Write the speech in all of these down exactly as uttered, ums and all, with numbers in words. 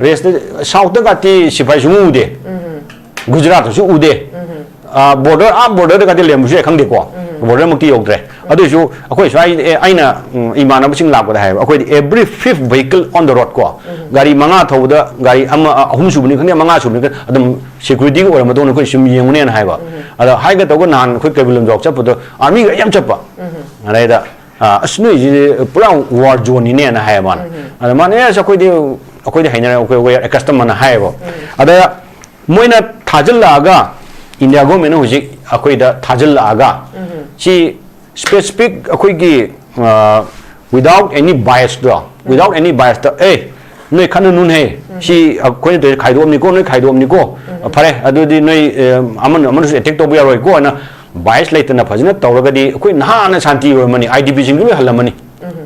Rest ꯁꯥꯎꯠꯇꯒꯗꯤ ꯁꯤꯐꯥꯏ ꯁꯨꯡꯎ ꯎꯗꯦ꯫ ꯒꯨꯖꯔꯥꯠꯇꯁꯨ ꯎꯗꯦ꯫ Border, ꯑꯥ, ꯕꯣꯔꯗꯔꯗꯒꯗꯤ ꯂꯩꯔꯝꯕꯁꯨ ꯌꯥꯏ, ꯈꯪꯗꯦꯀꯣ꯫ ꯕꯣꯔꯗꯔꯃꯛꯇꯤ ꯌꯧꯗ꯭ꯔꯦ꯫ ꯑꯗꯨꯏꯁꯨ ꯑꯩꯈꯣꯏ ꯁ꯭ꯋꯥꯏ, ꯑꯦ, ꯑꯩꯅ, ꯎꯝ, ꯏꯃꯥꯟꯅꯕꯁꯤꯡ ꯂꯥꯛꯄꯗ ꯍꯥꯏꯕ, ꯑꯩꯈꯣꯏꯗꯤ every fifth vehicle on the road ꯀꯣ, ꯒꯥꯔꯤ ꯃꯉꯥ ꯊꯧꯕꯗ ꯒꯥꯔꯤ ꯑꯃ, ꯑ, ꯑꯍꯨꯝ ꯁꯨꯕꯅꯤ ꯈꯪꯗꯦ, ꯃꯉꯥ ꯁꯨꯕꯅꯤ ꯈꯪꯗꯦ, ꯑꯗꯨꯝ ꯁꯦꯀ꯭ꯌꯨꯔꯤꯇꯤꯒꯤ ꯑꯣꯏꯔ ꯃꯇꯨꯡꯗ ꯑꯩꯈꯣꯏ ꯁꯨꯝ ꯌꯦꯡꯉꯨꯅꯦꯅ ꯍꯥꯏꯕ꯫ ꯑꯗ ꯍꯥꯏꯒ ꯇꯧꯒ ꯅꯍꯥꯟ ꯑꯩꯈꯣꯏ ꯀꯩꯕꯨꯜ ꯂꯝꯖꯥꯎ ꯆꯠꯄꯗꯣ ꯑꯥꯔꯃꯤꯒ ꯌꯥꯝ ꯆꯠꯄ꯫ ꯑꯗꯩꯗ, ꯑ, "ꯑꯁ, ꯅꯣꯏꯁꯤꯗꯤ ꯄꯨꯔꯥ ꯋꯥꯔ ꯖꯣꯟꯅꯤꯅꯦꯅ" ꯍꯥꯏꯌꯦ ꯃꯥꯅ꯫ ꯑꯗ ꯃꯥꯅ, "ꯑꯦꯁ, ꯑꯩꯈꯣꯏꯗꯤ, ꯑꯩꯈꯣꯏꯗꯤ ꯍꯩꯅꯔꯦ, ꯑꯩꯈꯣꯏ, we are accustomed" ꯑꯅ ꯍꯥꯏꯌꯦꯕ꯫ ꯑꯗ ꯃꯣꯏꯅ ꯊꯥꯖꯤꯜꯂꯛꯑꯒ, ꯏꯟꯗꯤꯌꯥ ꯒꯣꯔꯃꯦꯟꯅ ꯍꯧꯖꯤꯛ ꯑꯩꯈꯣꯏꯗ ꯊꯥꯖꯤꯜꯂꯛꯑꯒ, ꯁꯤ ꯁ꯭ꯄꯦꯁꯤꯐꯤꯛ ꯑꯩꯈꯣꯏꯒꯤ, ꯑ, without any biasꯇꯣ, without any biasꯇ, "ꯑꯦ, ꯅꯣꯏ ꯈꯠꯅꯅꯨꯅꯦ, ꯁꯤ ꯑꯩꯈꯣꯏꯅ ꯇꯧꯔꯤꯁꯦ ꯈꯥꯏꯗꯣꯛꯑꯝꯅꯤꯀꯣ, ꯅꯣꯏ ꯈꯥꯏꯗꯣꯛꯑꯝꯅꯤꯀꯣ, ꯐꯔꯦ, ꯑꯗꯨꯗꯤ ꯅꯣꯏ, ꯑ, ꯑꯃꯅ ꯑꯃꯅꯁꯨ ꯑꯦꯇꯦꯛ ꯇꯧꯕ ꯌꯥꯔꯣꯏꯀꯣ" ꯍꯥꯏꯅ bias ꯂꯩꯇꯅ ꯐꯖꯅ ꯇꯧꯔꯒꯗꯤ ꯑꯩꯈꯣꯏ ꯅꯍꯥꯟꯅ ꯁꯥꯟꯇꯤ ꯑꯣꯏꯔꯝꯃꯅꯤ, ꯑꯥꯏ ꯗꯤ ꯄꯤꯁꯤꯡꯗꯨ ꯂꯣꯏ ꯍꯜꯂꯝꯃꯅꯤ꯫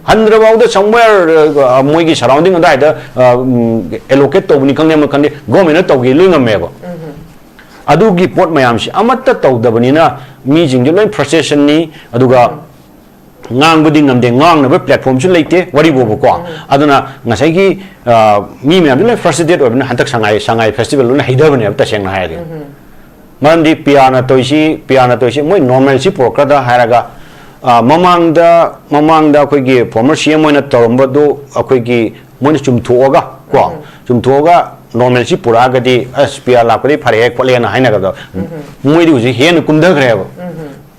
ꯍꯟꯗ꯭ꯔꯐꯥꯎꯗ somewhere, ꯑ, ꯃꯣꯏꯒꯤ surrounding ꯑꯗꯨꯋꯥꯏꯗ, ꯑ, ꯎꯝ, allocate ꯇꯧꯕꯅꯤ ꯈꯪꯗꯦ, ꯑꯃ ꯈꯪꯗꯦ, ꯒꯣꯔꯃꯦꯟꯅ ꯇꯧꯒꯦ ꯂꯣꯏ ꯉꯝꯃꯦꯕ꯫ ꯑꯗꯨꯒꯤ ꯄꯣꯠ ꯃꯌꯥꯝꯁꯤ ꯑꯃꯠꯇ ꯇꯧꯗꯕꯅꯤꯅ ꯃꯤꯁꯤꯡꯁꯦ ꯂꯣꯏ frustrationꯅꯤ, ꯑꯗꯨꯒ ꯉꯥꯡꯕꯗꯤ ꯉꯝꯗꯦ, ꯉꯥꯡꯅꯕ platformꯁꯨ ꯂꯩꯇꯦ, ꯋꯥꯔꯤ ꯐꯥꯎꯕꯀꯣ꯫ ꯑꯗꯨꯅ ꯉꯁꯥꯏꯒꯤ, ꯑ, ꯃꯤ ꯃꯌꯥꯝꯁꯦ ꯂꯣꯏ frustrated ꯑꯣꯏꯕꯅꯤꯅ ꯍꯟꯗꯛ ꯁꯉꯥꯏ, ꯁꯉꯥꯏ festival ꯂꯣꯏꯅ ꯍꯩꯊꯕꯅꯦꯕ, ꯇꯁꯦꯡꯅ ꯍꯥꯏꯔꯗꯤ꯫ ꯃꯔꯝꯗꯤ ꯄꯤ ꯑꯥꯔꯅ ꯇꯧꯔꯤꯁꯤ, ꯄꯤ ꯑꯥꯔꯅ ꯇꯧꯔꯤꯁꯤ ꯃꯣꯏ normalcy ꯄꯨꯔꯛꯀꯗ꯭ꯔꯥ ꯍꯥꯏꯔꯒ, ꯑ, ꯃꯃꯥꯡꯗ, ꯃꯃꯥꯡꯗ ꯑꯩꯈꯣꯏꯒꯤ former ꯁꯤ ꯑꯦꯝ ꯑꯣꯏꯅ ꯇꯧꯔꯝꯕꯗꯨ ꯑꯩꯈꯣꯏꯒꯤ ꯃꯣꯏꯅ ꯆꯨꯝꯊꯣꯛꯑꯒ ꯀꯣ, ꯆꯨꯝꯊꯣꯛꯑꯒ normalcy ꯄꯨꯔꯛꯑꯒꯗꯤ, "ꯑꯁ, ꯄꯤ ꯑꯥꯔ ꯂꯥꯛꯄꯗꯤ ꯐꯔꯦꯍꯦ ꯈꯣꯠꯂꯦꯅ" ꯍꯥꯏꯅꯒꯗꯕ꯫ ꯃꯣꯏꯗꯤ ꯍꯧꯖꯤꯛ ꯍꯦꯟꯅ ꯀꯨꯝꯊꯈ꯭ꯔꯦꯕ꯫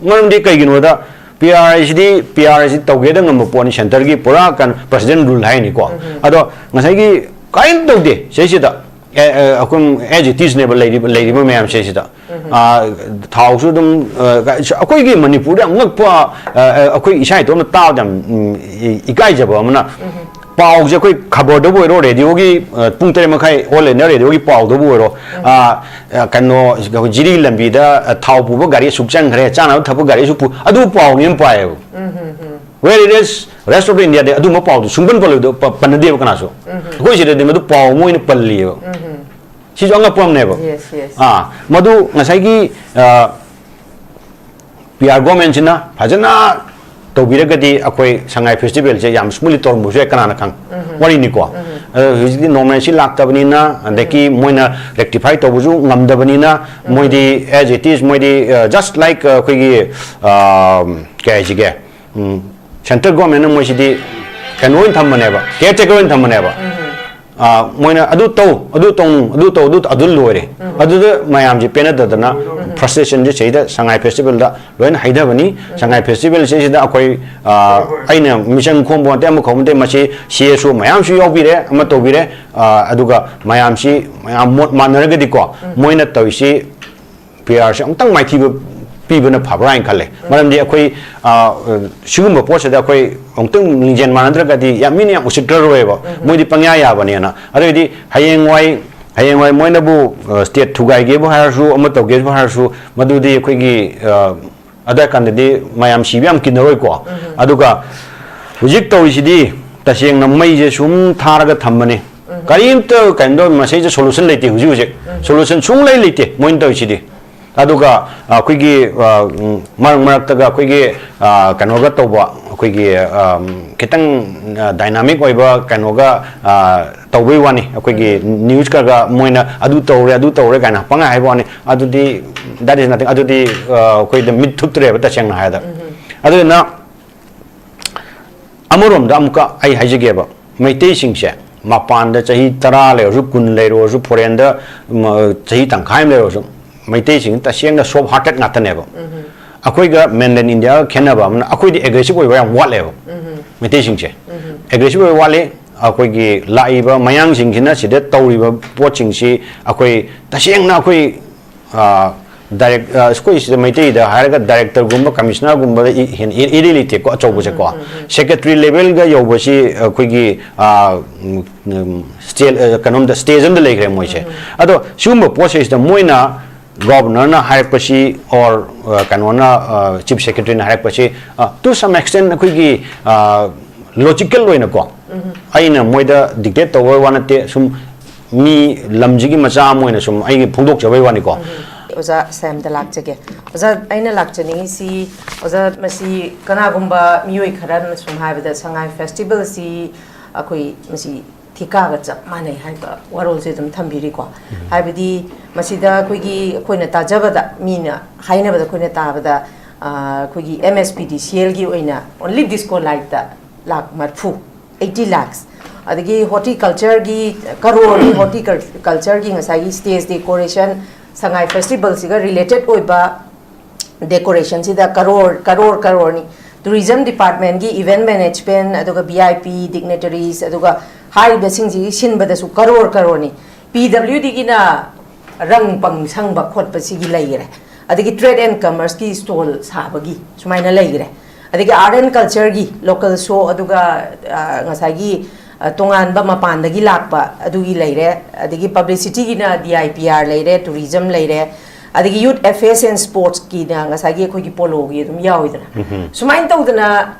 ꯃꯔꯝꯗꯤ ꯀꯩꯒꯤꯅꯣꯗ, ꯄꯤ ꯑꯥꯔ ꯍꯥꯏꯁꯤꯗꯤ, ꯄꯤ ꯑꯥꯔ ꯍꯥꯏꯁꯤ ꯇꯧꯒꯦꯗ ꯉꯝꯕ ꯄꯣꯠꯅꯤ, centreꯒꯤ ꯄꯨꯔꯥ ꯀꯩꯅꯣ president rule ꯍꯥꯏꯅꯤꯀꯣ꯫ ꯑꯗꯣ ꯉꯁꯥꯏꯒꯤ ꯀꯔꯤꯝ ꯇꯧꯗꯦ ꯁꯤꯁꯤꯗ꯫ ꯑꯦ, ꯑꯦ, ꯑꯩꯈꯣꯏ as it isꯅꯦꯕ ꯂꯩꯔꯤꯕ, ꯂꯩꯔꯤꯕ ꯃꯌꯥꯝꯁꯦ ꯁꯤꯗ꯫ ꯑꯥ, ꯊꯥꯎꯁꯨ ꯑꯗꯨꯝ, ꯑ, ꯑꯩꯈꯣꯏꯒꯤ ꯃꯅꯤꯄꯨꯔꯗ ꯌꯥꯝ ꯉꯛꯄ, ꯑ, ꯑ, ꯑꯩꯈꯣꯏ ꯏꯁꯥ ꯏꯇꯣꯝꯇ ꯇꯥꯕꯗ ꯌꯥꯝ, ꯎꯝ, ꯏ-, ꯏꯀꯥꯏꯖꯕ ꯑꯃꯅ, ꯄꯥꯎꯁꯦ ꯑꯩꯈꯣꯏ ꯈꯕꯔꯗꯕꯨ ꯑꯣꯏꯔꯣ, radioꯒꯤ, ꯑ, ꯄꯨꯡ ꯇꯔꯦꯠ ꯃꯈꯥꯏ All India Radioꯒꯤ ꯄꯥꯎꯗꯕꯨ ꯑꯣꯏꯔꯣ, ꯑ, ꯑ, ꯀꯩꯅꯣ, ꯖꯤꯔꯤ ꯂꯝꯕꯤꯗ, ꯑ, ꯊꯥꯎ ꯄꯨꯕ ꯒꯥꯔꯤ ꯑꯁꯨꯛ ꯆꯪꯈ꯭ꯔꯦ, ꯆꯥꯅꯕ ꯊꯛꯄ ꯒꯥꯔꯤ ꯑꯁꯨꯛ ꯄꯨ-, ꯑꯗꯨ ꯄꯥꯎꯅꯤ ꯌꯥꯝ ꯄꯥꯏꯌꯦꯕ꯫ Where it is, rest of the Indiaꯗ ꯑꯗꯨꯝꯕ ꯄꯥꯎꯗꯨ ꯁꯨꯡꯄꯟ ꯄꯜꯂꯣꯏꯗ-, ꯄ-, ꯄꯟꯅꯗꯦꯕ ꯀꯅꯥꯁꯨ꯫ ꯑꯩꯈꯣꯏ ꯁꯤꯗꯗꯤ ꯃꯗꯨ ꯄꯥꯎ ꯑꯃ ꯑꯣꯏꯅ ꯄꯜꯂꯤꯑꯕ꯫ ꯁꯤꯁꯨ ꯑꯉꯛꯄ ꯑꯃꯅꯦꯕ꯫ Yes, yes. ꯑꯥ, ꯃꯗꯨ ꯉꯁꯥꯏꯒꯤ, ꯑ, ꯄꯤ ꯑꯥꯔ ꯒꯣꯔꯃꯦꯟꯁꯤꯅ ꯐꯖꯅ ꯇꯧꯕꯤꯔꯒꯗꯤ ꯑꯩꯈꯣꯏ ꯁꯉꯥꯏ festivalꯁꯦ ꯌꯥꯝ smoothly ꯇꯧꯔꯝꯕꯁꯨ ꯌꯥꯏ, ꯀꯅꯥꯅ ꯈꯪ? ꯋꯥꯔꯤꯅꯤꯀꯣ꯫ ꯑꯗꯣ ꯍꯧꯖꯤꯛꯇꯤ normalcy ꯂꯥꯛꯇꯕꯅꯤꯅ, ꯑꯗꯒꯤ ꯃꯣꯏꯅ rectify ꯇꯧꯕꯁꯨ ꯉꯝꯗꯕꯅꯤꯅ, ꯃꯣꯏꯗꯤ as it is, ꯃꯣꯏꯗꯤ, uh, just like, uh, ꯑꯩꯈꯣꯏꯒꯤ, uh, ꯀꯩ ꯍꯥꯏꯁꯤꯒꯦ, ꯎꯝ, central governmentꯅ ꯃꯣꯏꯁꯤꯗꯤ ꯀꯩꯅꯣ ꯑꯣꯏꯅ ꯊꯝꯕꯅꯦꯕ, caretaker ꯑꯣꯏꯅ ꯊꯝꯕꯅꯦꯕ꯫ ꯑ, ꯃꯣꯏꯅ ꯑꯗꯨ ꯇꯧ, ꯑꯗꯨ ꯇꯧ, ꯑꯗꯨ ꯇꯧ, ꯑꯗꯨ, ꯑꯗꯨ ꯂꯣꯏꯔꯦ꯫ ꯑꯗꯨꯗ ꯃꯌꯥꯝꯁꯦ ꯄꯦꯟꯅꯗꯗꯅ frustrationꯁꯦ ꯁꯤꯗ ꯁꯉꯥꯏ festivalꯗ ꯂꯣꯏꯅ ꯍꯩꯊꯕꯅꯤ꯫ ꯁꯉꯥꯏ festivalꯁꯤꯗ ꯑꯩꯈꯣꯏ, ꯑ, ꯑꯩꯅ ꯃꯤꯆꯪ ꯈꯣꯝꯕ ꯅꯠꯇꯦ, ꯑꯃ ꯈꯣꯝꯕ ꯅꯠꯇꯦ, ꯃꯁꯤ CSO ꯃꯌꯥꯝꯁꯨ ꯌꯥꯎꯕꯤꯔꯦ, ꯑꯃ ꯇꯧꯕꯤꯔꯦ, ꯑ, ꯑꯗꯨꯒ ꯃꯌꯥꯝꯁꯤ ꯃꯌꯥꯝ ꯃꯣꯠ ꯃꯥꯟꯅꯔꯒꯗꯤꯀꯣ, ꯃꯣꯏꯅ ꯇꯧꯔꯤꯁꯤ PRꯁꯦ ꯑꯃꯨꯛꯇꯪ ꯃꯥꯏꯊꯤꯕ ꯄꯤꯕꯅ ꯐꯕ꯭ꯔꯥ ꯍꯥꯏꯅ ꯈꯜꯂꯦ꯫ ꯃꯔꯝꯗꯤ ꯑꯩꯈꯣꯏ, ꯑ, ꯁꯤꯒꯨꯝꯕ ꯄꯣꯠꯁꯤꯗ ꯑꯩꯈꯣꯏ ꯑꯃꯨꯛꯇꯪ ꯂꯤꯡꯖꯦꯜ ꯃꯥꯟꯅꯗ꯭ꯔꯒꯗꯤ ꯌꯥꯝ, ꯃꯤꯅ ꯌꯥꯝ ꯎꯁꯤꯠꯇ꯭ꯔꯔꯣꯏꯕ꯫ ꯃꯣꯏꯗꯤ ꯄꯪꯌꯥ ꯌꯥꯕꯅꯦꯅ꯫ ꯑꯗꯨꯑꯣꯏꯗꯤ ꯍꯌꯦꯡꯋꯥꯏ, ꯍꯌꯦꯡꯋꯥꯏ ꯃꯣꯏꯅꯕꯨ, ꯑ, state ꯊꯨꯒꯥꯏꯒꯦꯕꯨ ꯍꯥꯏꯔꯁꯨ, ꯑꯃ ꯇꯧꯒꯦꯕꯨ ꯍꯥꯏꯔꯁꯨ, ꯃꯗꯨꯗꯤ ꯑꯩꯈꯣꯏꯒꯤ, ꯑ, ꯑꯗꯨ ꯀꯥꯟꯗꯗꯤ ꯃꯌꯥꯝ ꯁꯤꯕ ꯌꯥꯝ ꯀꯤꯅꯔꯣꯏꯀꯣ꯫ ꯑꯗꯨꯒ ꯍꯧꯖꯤꯛ ꯇꯧꯔꯤꯁꯤꯗꯤ ꯇꯁꯦꯡꯅ ꯃꯩꯁꯦ ꯁꯨꯝ ꯊꯥꯔꯒ ꯊꯝꯕꯅꯤ꯫ ꯀꯔꯤꯝꯇ ꯀꯩꯅꯣ ꯃꯁꯤꯗ solution ꯂꯩꯇꯦ ꯍꯧꯖꯤꯛ ꯍꯧꯖꯤꯛ꯫ Solution ꯁꯨꯡꯂꯩ ꯂꯩꯇꯦ ꯃꯣꯏꯅ ꯇꯧꯔꯤꯁꯤꯗꯤ꯫ ꯑꯗꯨꯒ, ꯑ, ꯑꯩꯈꯣꯏꯒꯤ, ꯑ, ꯎꯝ, ꯃꯔꯛ ꯃꯔꯛꯇꯒ ꯑꯩꯈꯣꯏꯒꯤ, ꯑ, ꯀꯩꯅꯣꯒ ꯇꯧꯕ, ꯑꯩꯈꯣꯏꯒꯤ, ꯑ, ꯈꯤꯇꯪ, ꯑ, dynamic ꯑꯣꯏꯕ ꯀꯩꯅꯣꯒ, ꯑ, ꯇꯧꯕꯩ ꯋꯥꯅꯤ꯫ ꯑꯩꯈꯣꯏꯒꯤ news ꯈꯔꯒ ꯃꯣꯏꯅ ꯑꯗꯨ ꯇꯧꯔꯦ, ꯑꯗꯨ ꯇꯧꯔꯦ ꯀꯥꯏꯅ ꯄꯪꯍꯥꯏ ꯍꯥꯏꯕ ꯋꯥꯅꯤ꯫ ꯑꯗꯨꯗꯤ, that is nothing. ꯑꯗꯨꯗꯤ, ꯑ, ꯑꯩꯈꯣꯏꯗ ꯃꯤꯠ ꯊꯨꯞꯇ꯭ꯔꯦꯕ, ꯇꯁꯦꯡꯅ ꯍꯥꯏꯔꯗ꯫ ꯑꯗꯨꯗꯨꯅ ꯑꯃꯔꯣꯝꯗ ꯑꯃꯨꯛꯀ ꯑꯩ ꯍꯥꯏꯖꯒꯦꯕ, ꯃꯩꯇꯩꯁꯤꯡꯁꯦ ꯃꯄꯥꯟꯗ ꯆꯍꯤ ꯇꯔꯥ ꯂꯩꯔꯁꯨ, ꯀꯨꯟ ꯂꯩꯔꯨꯔꯁꯨ, foreignꯗ, ꯃ, ꯆꯍꯤ ꯇꯪꯈꯥꯏ ꯑꯃ ꯂꯩꯔꯨꯔꯁꯨ, ꯃꯩꯇꯩꯁꯤꯡ ꯇꯁꯦꯡꯅ soft hearted ꯉꯥꯛꯇꯅꯦꯕ꯫ ꯑꯩꯈꯣꯏꯒ mainland Indiaꯒ ꯈꯦꯠꯅꯕ ꯑꯃꯅ, ꯑꯩꯈꯣꯏꯗꯤ aggressive ꯑꯣꯏꯕ ꯌꯥꯝ ꯋꯥꯠꯂꯦꯕ꯫ ꯃꯩꯇꯩꯁꯤꯡꯁꯦ aggressive ꯑꯣꯏꯕ ꯋꯥꯠꯂꯤ꯫ ꯑꯩꯈꯣꯏꯒꯤ ꯂꯥꯛꯏꯕ ꯃꯌꯥꯡꯁꯤꯡꯁꯤꯅ ꯁꯤꯗ ꯇꯧꯔꯤꯕ ꯄꯣꯠꯁꯤꯡꯁꯤ ꯑꯩꯈꯣꯏ ꯇꯁꯦꯡꯅ ꯑꯩꯈꯣꯏ, ꯑ, direct-, ꯑ, ꯑꯩꯈꯣꯏ ꯁꯤꯗ ꯃꯩꯇꯩꯗ ꯍꯥꯏꯔꯒ directorꯒꯨꯝꯕ, commissionerꯒꯨꯝꯕꯗ ꯏ-, ꯍꯦꯟ-, ꯏ-, ꯏꯔꯩ ꯂꯩꯇꯦꯀꯣ, ꯑꯆꯧꯕꯁꯦꯀꯣ꯫ Secretary levelꯒ ꯌꯧꯕꯁꯤ ꯑꯩꯈꯣꯏꯒꯤ, ꯑ, ꯎꯝ, ꯎꯝ, state-, ꯑ, ꯀꯩꯅꯣꯝꯗ, stage ꯑꯃꯗ ꯂꯩꯈ꯭ꯔꯦ ꯃꯣꯏꯁꯦ꯫ ꯑꯗꯣ ꯁꯤꯒꯨꯝꯕ ꯄꯣꯠꯁꯤꯗꯩꯁꯤꯗ ꯃꯣꯏꯅ governorꯅ ꯍꯥꯏꯔꯛꯄꯁꯤ or, ꯑ, ꯀꯩꯅꯣꯅ, ꯑ, chief secretaryꯅ ꯍꯥꯏꯔꯛꯄꯁꯤ, ꯑ, to some extent ꯑꯩꯈꯣꯏꯒꯤ, ꯑ, logical ꯑꯣꯏꯅꯀꯣ, ꯑꯩꯅ ꯃꯣꯏꯗ dictate ꯇꯧꯕ ꯋꯥ ꯅꯠꯇꯦ, ꯁꯨꯝ ꯃꯤ ꯂꯝꯁꯤꯒꯤ ꯃꯆꯥ ꯑꯃ ꯑꯣꯏꯅ ꯁꯨꯝ ꯑꯩꯒꯤ ꯐꯣꯡꯗꯣꯛꯆꯕꯩ ꯋꯥꯅꯤꯀꯣ꯫ ꯑꯣꯖꯥ ꯁꯦꯝꯗ ꯂꯥꯛꯆꯒꯦ꯫ ꯑꯣꯖꯥ, ꯑꯩꯅ ꯂꯥꯛꯆꯅꯤꯡꯉꯤꯁꯤ, ꯑꯣꯖꯥ, ꯃꯁꯤ ꯀꯅꯥꯒꯨꯝꯕ ꯃꯤꯑꯣꯏ ꯈꯔꯅ ꯁꯨꯝ ꯍꯥꯏꯕꯗ ꯁꯉꯥꯏ festivalꯁꯤ ꯑꯩꯈꯣꯏ ꯃꯁꯤ ꯊꯤꯀꯥꯒ ꯆꯞ ꯃꯥꯟꯅꯩ ꯍꯥꯏꯕ ꯋꯥꯔꯣꯜꯁꯦ ꯑꯗꯨꯝ ꯊꯝꯕꯤꯔꯤꯀꯣ꯫ ꯍꯥꯏꯕꯗꯤ ꯃꯁꯤꯗ ꯑꯩꯈꯣꯏꯒꯤ, ꯑꯩꯈꯣꯏꯅ ꯇꯥꯖꯕꯗ, ꯃꯤꯅ ꯍꯥꯏꯅꯕꯗ, ꯑꯩꯈꯣꯏꯅ ꯇꯥꯕꯗ, ꯑ, ꯑꯩꯈꯣꯏꯒꯤ M S P D C L ꯒꯤ ꯑꯣꯏꯅ only disco light ꯇ ꯂꯥꯈ ꯃꯔꯤꯐꯨ, eighty lakhs, ꯑꯗꯒꯤ horticulture ꯒꯤ ꯀꯔꯣꯔꯅꯤ, horticulture ꯒꯤ ꯉꯁꯥꯏꯒꯤ stage decoration, ꯁꯉꯥꯏ festival ꯁꯤꯒ related ꯑꯣꯏꯕ decoration ꯁꯤꯗ ꯀꯔꯣꯔ, ꯀꯔꯣꯔ, ꯀꯔꯣꯔꯅꯤ꯫ Tourism department ꯀꯤ event management, ꯑꯗꯨꯒ V I P dignitaries, ꯑꯗꯨꯒ ꯍꯥꯏꯔꯤꯕꯁꯤꯡꯁꯤꯒꯤ ꯁꯤꯟꯕꯗꯁꯨ ꯀꯔꯣꯔ, ꯀꯔꯣꯔꯅꯤ꯫ P W D ꯒꯤꯅ ꯔꯪ ꯄꯪ ꯁꯪꯕ ꯈꯣꯠꯄꯁꯤꯒꯤ ꯂꯩꯈꯔꯦ, ꯑꯗꯒꯤ trade and commerce ꯀꯤ stall ꯁꯥꯕꯒꯤ ꯁꯨꯃꯥꯏꯅ ꯂꯩꯈꯔꯦ, ꯑꯗꯒꯤ art and culture ꯒꯤ local show, ꯑꯗꯨꯒ, ꯑ, ꯉꯁꯥꯏꯒꯤ, ꯑ, ꯇꯣꯉꯥꯟꯕ ꯃꯄꯥꯟꯗꯒꯤ ꯂꯥꯛꯄ ꯑꯗꯨꯒꯤ ꯂꯩꯔꯦ, ꯑꯗꯒꯤ publicity ꯒꯤꯅ D I P R ꯂꯩꯔꯦ, tourism ꯂꯩꯔꯦ, ꯑꯗꯒꯤ youth affairs and sports ꯀꯤꯅ ꯉꯁꯥꯏꯒꯤ ꯑꯩꯈꯣꯏꯒꯤ polo ꯒꯤ ꯑꯗꯨꯝ ꯌꯥꯎꯋꯤꯗꯅ꯫ ꯁꯨꯃꯥꯏꯅ ꯇꯧꯗꯅ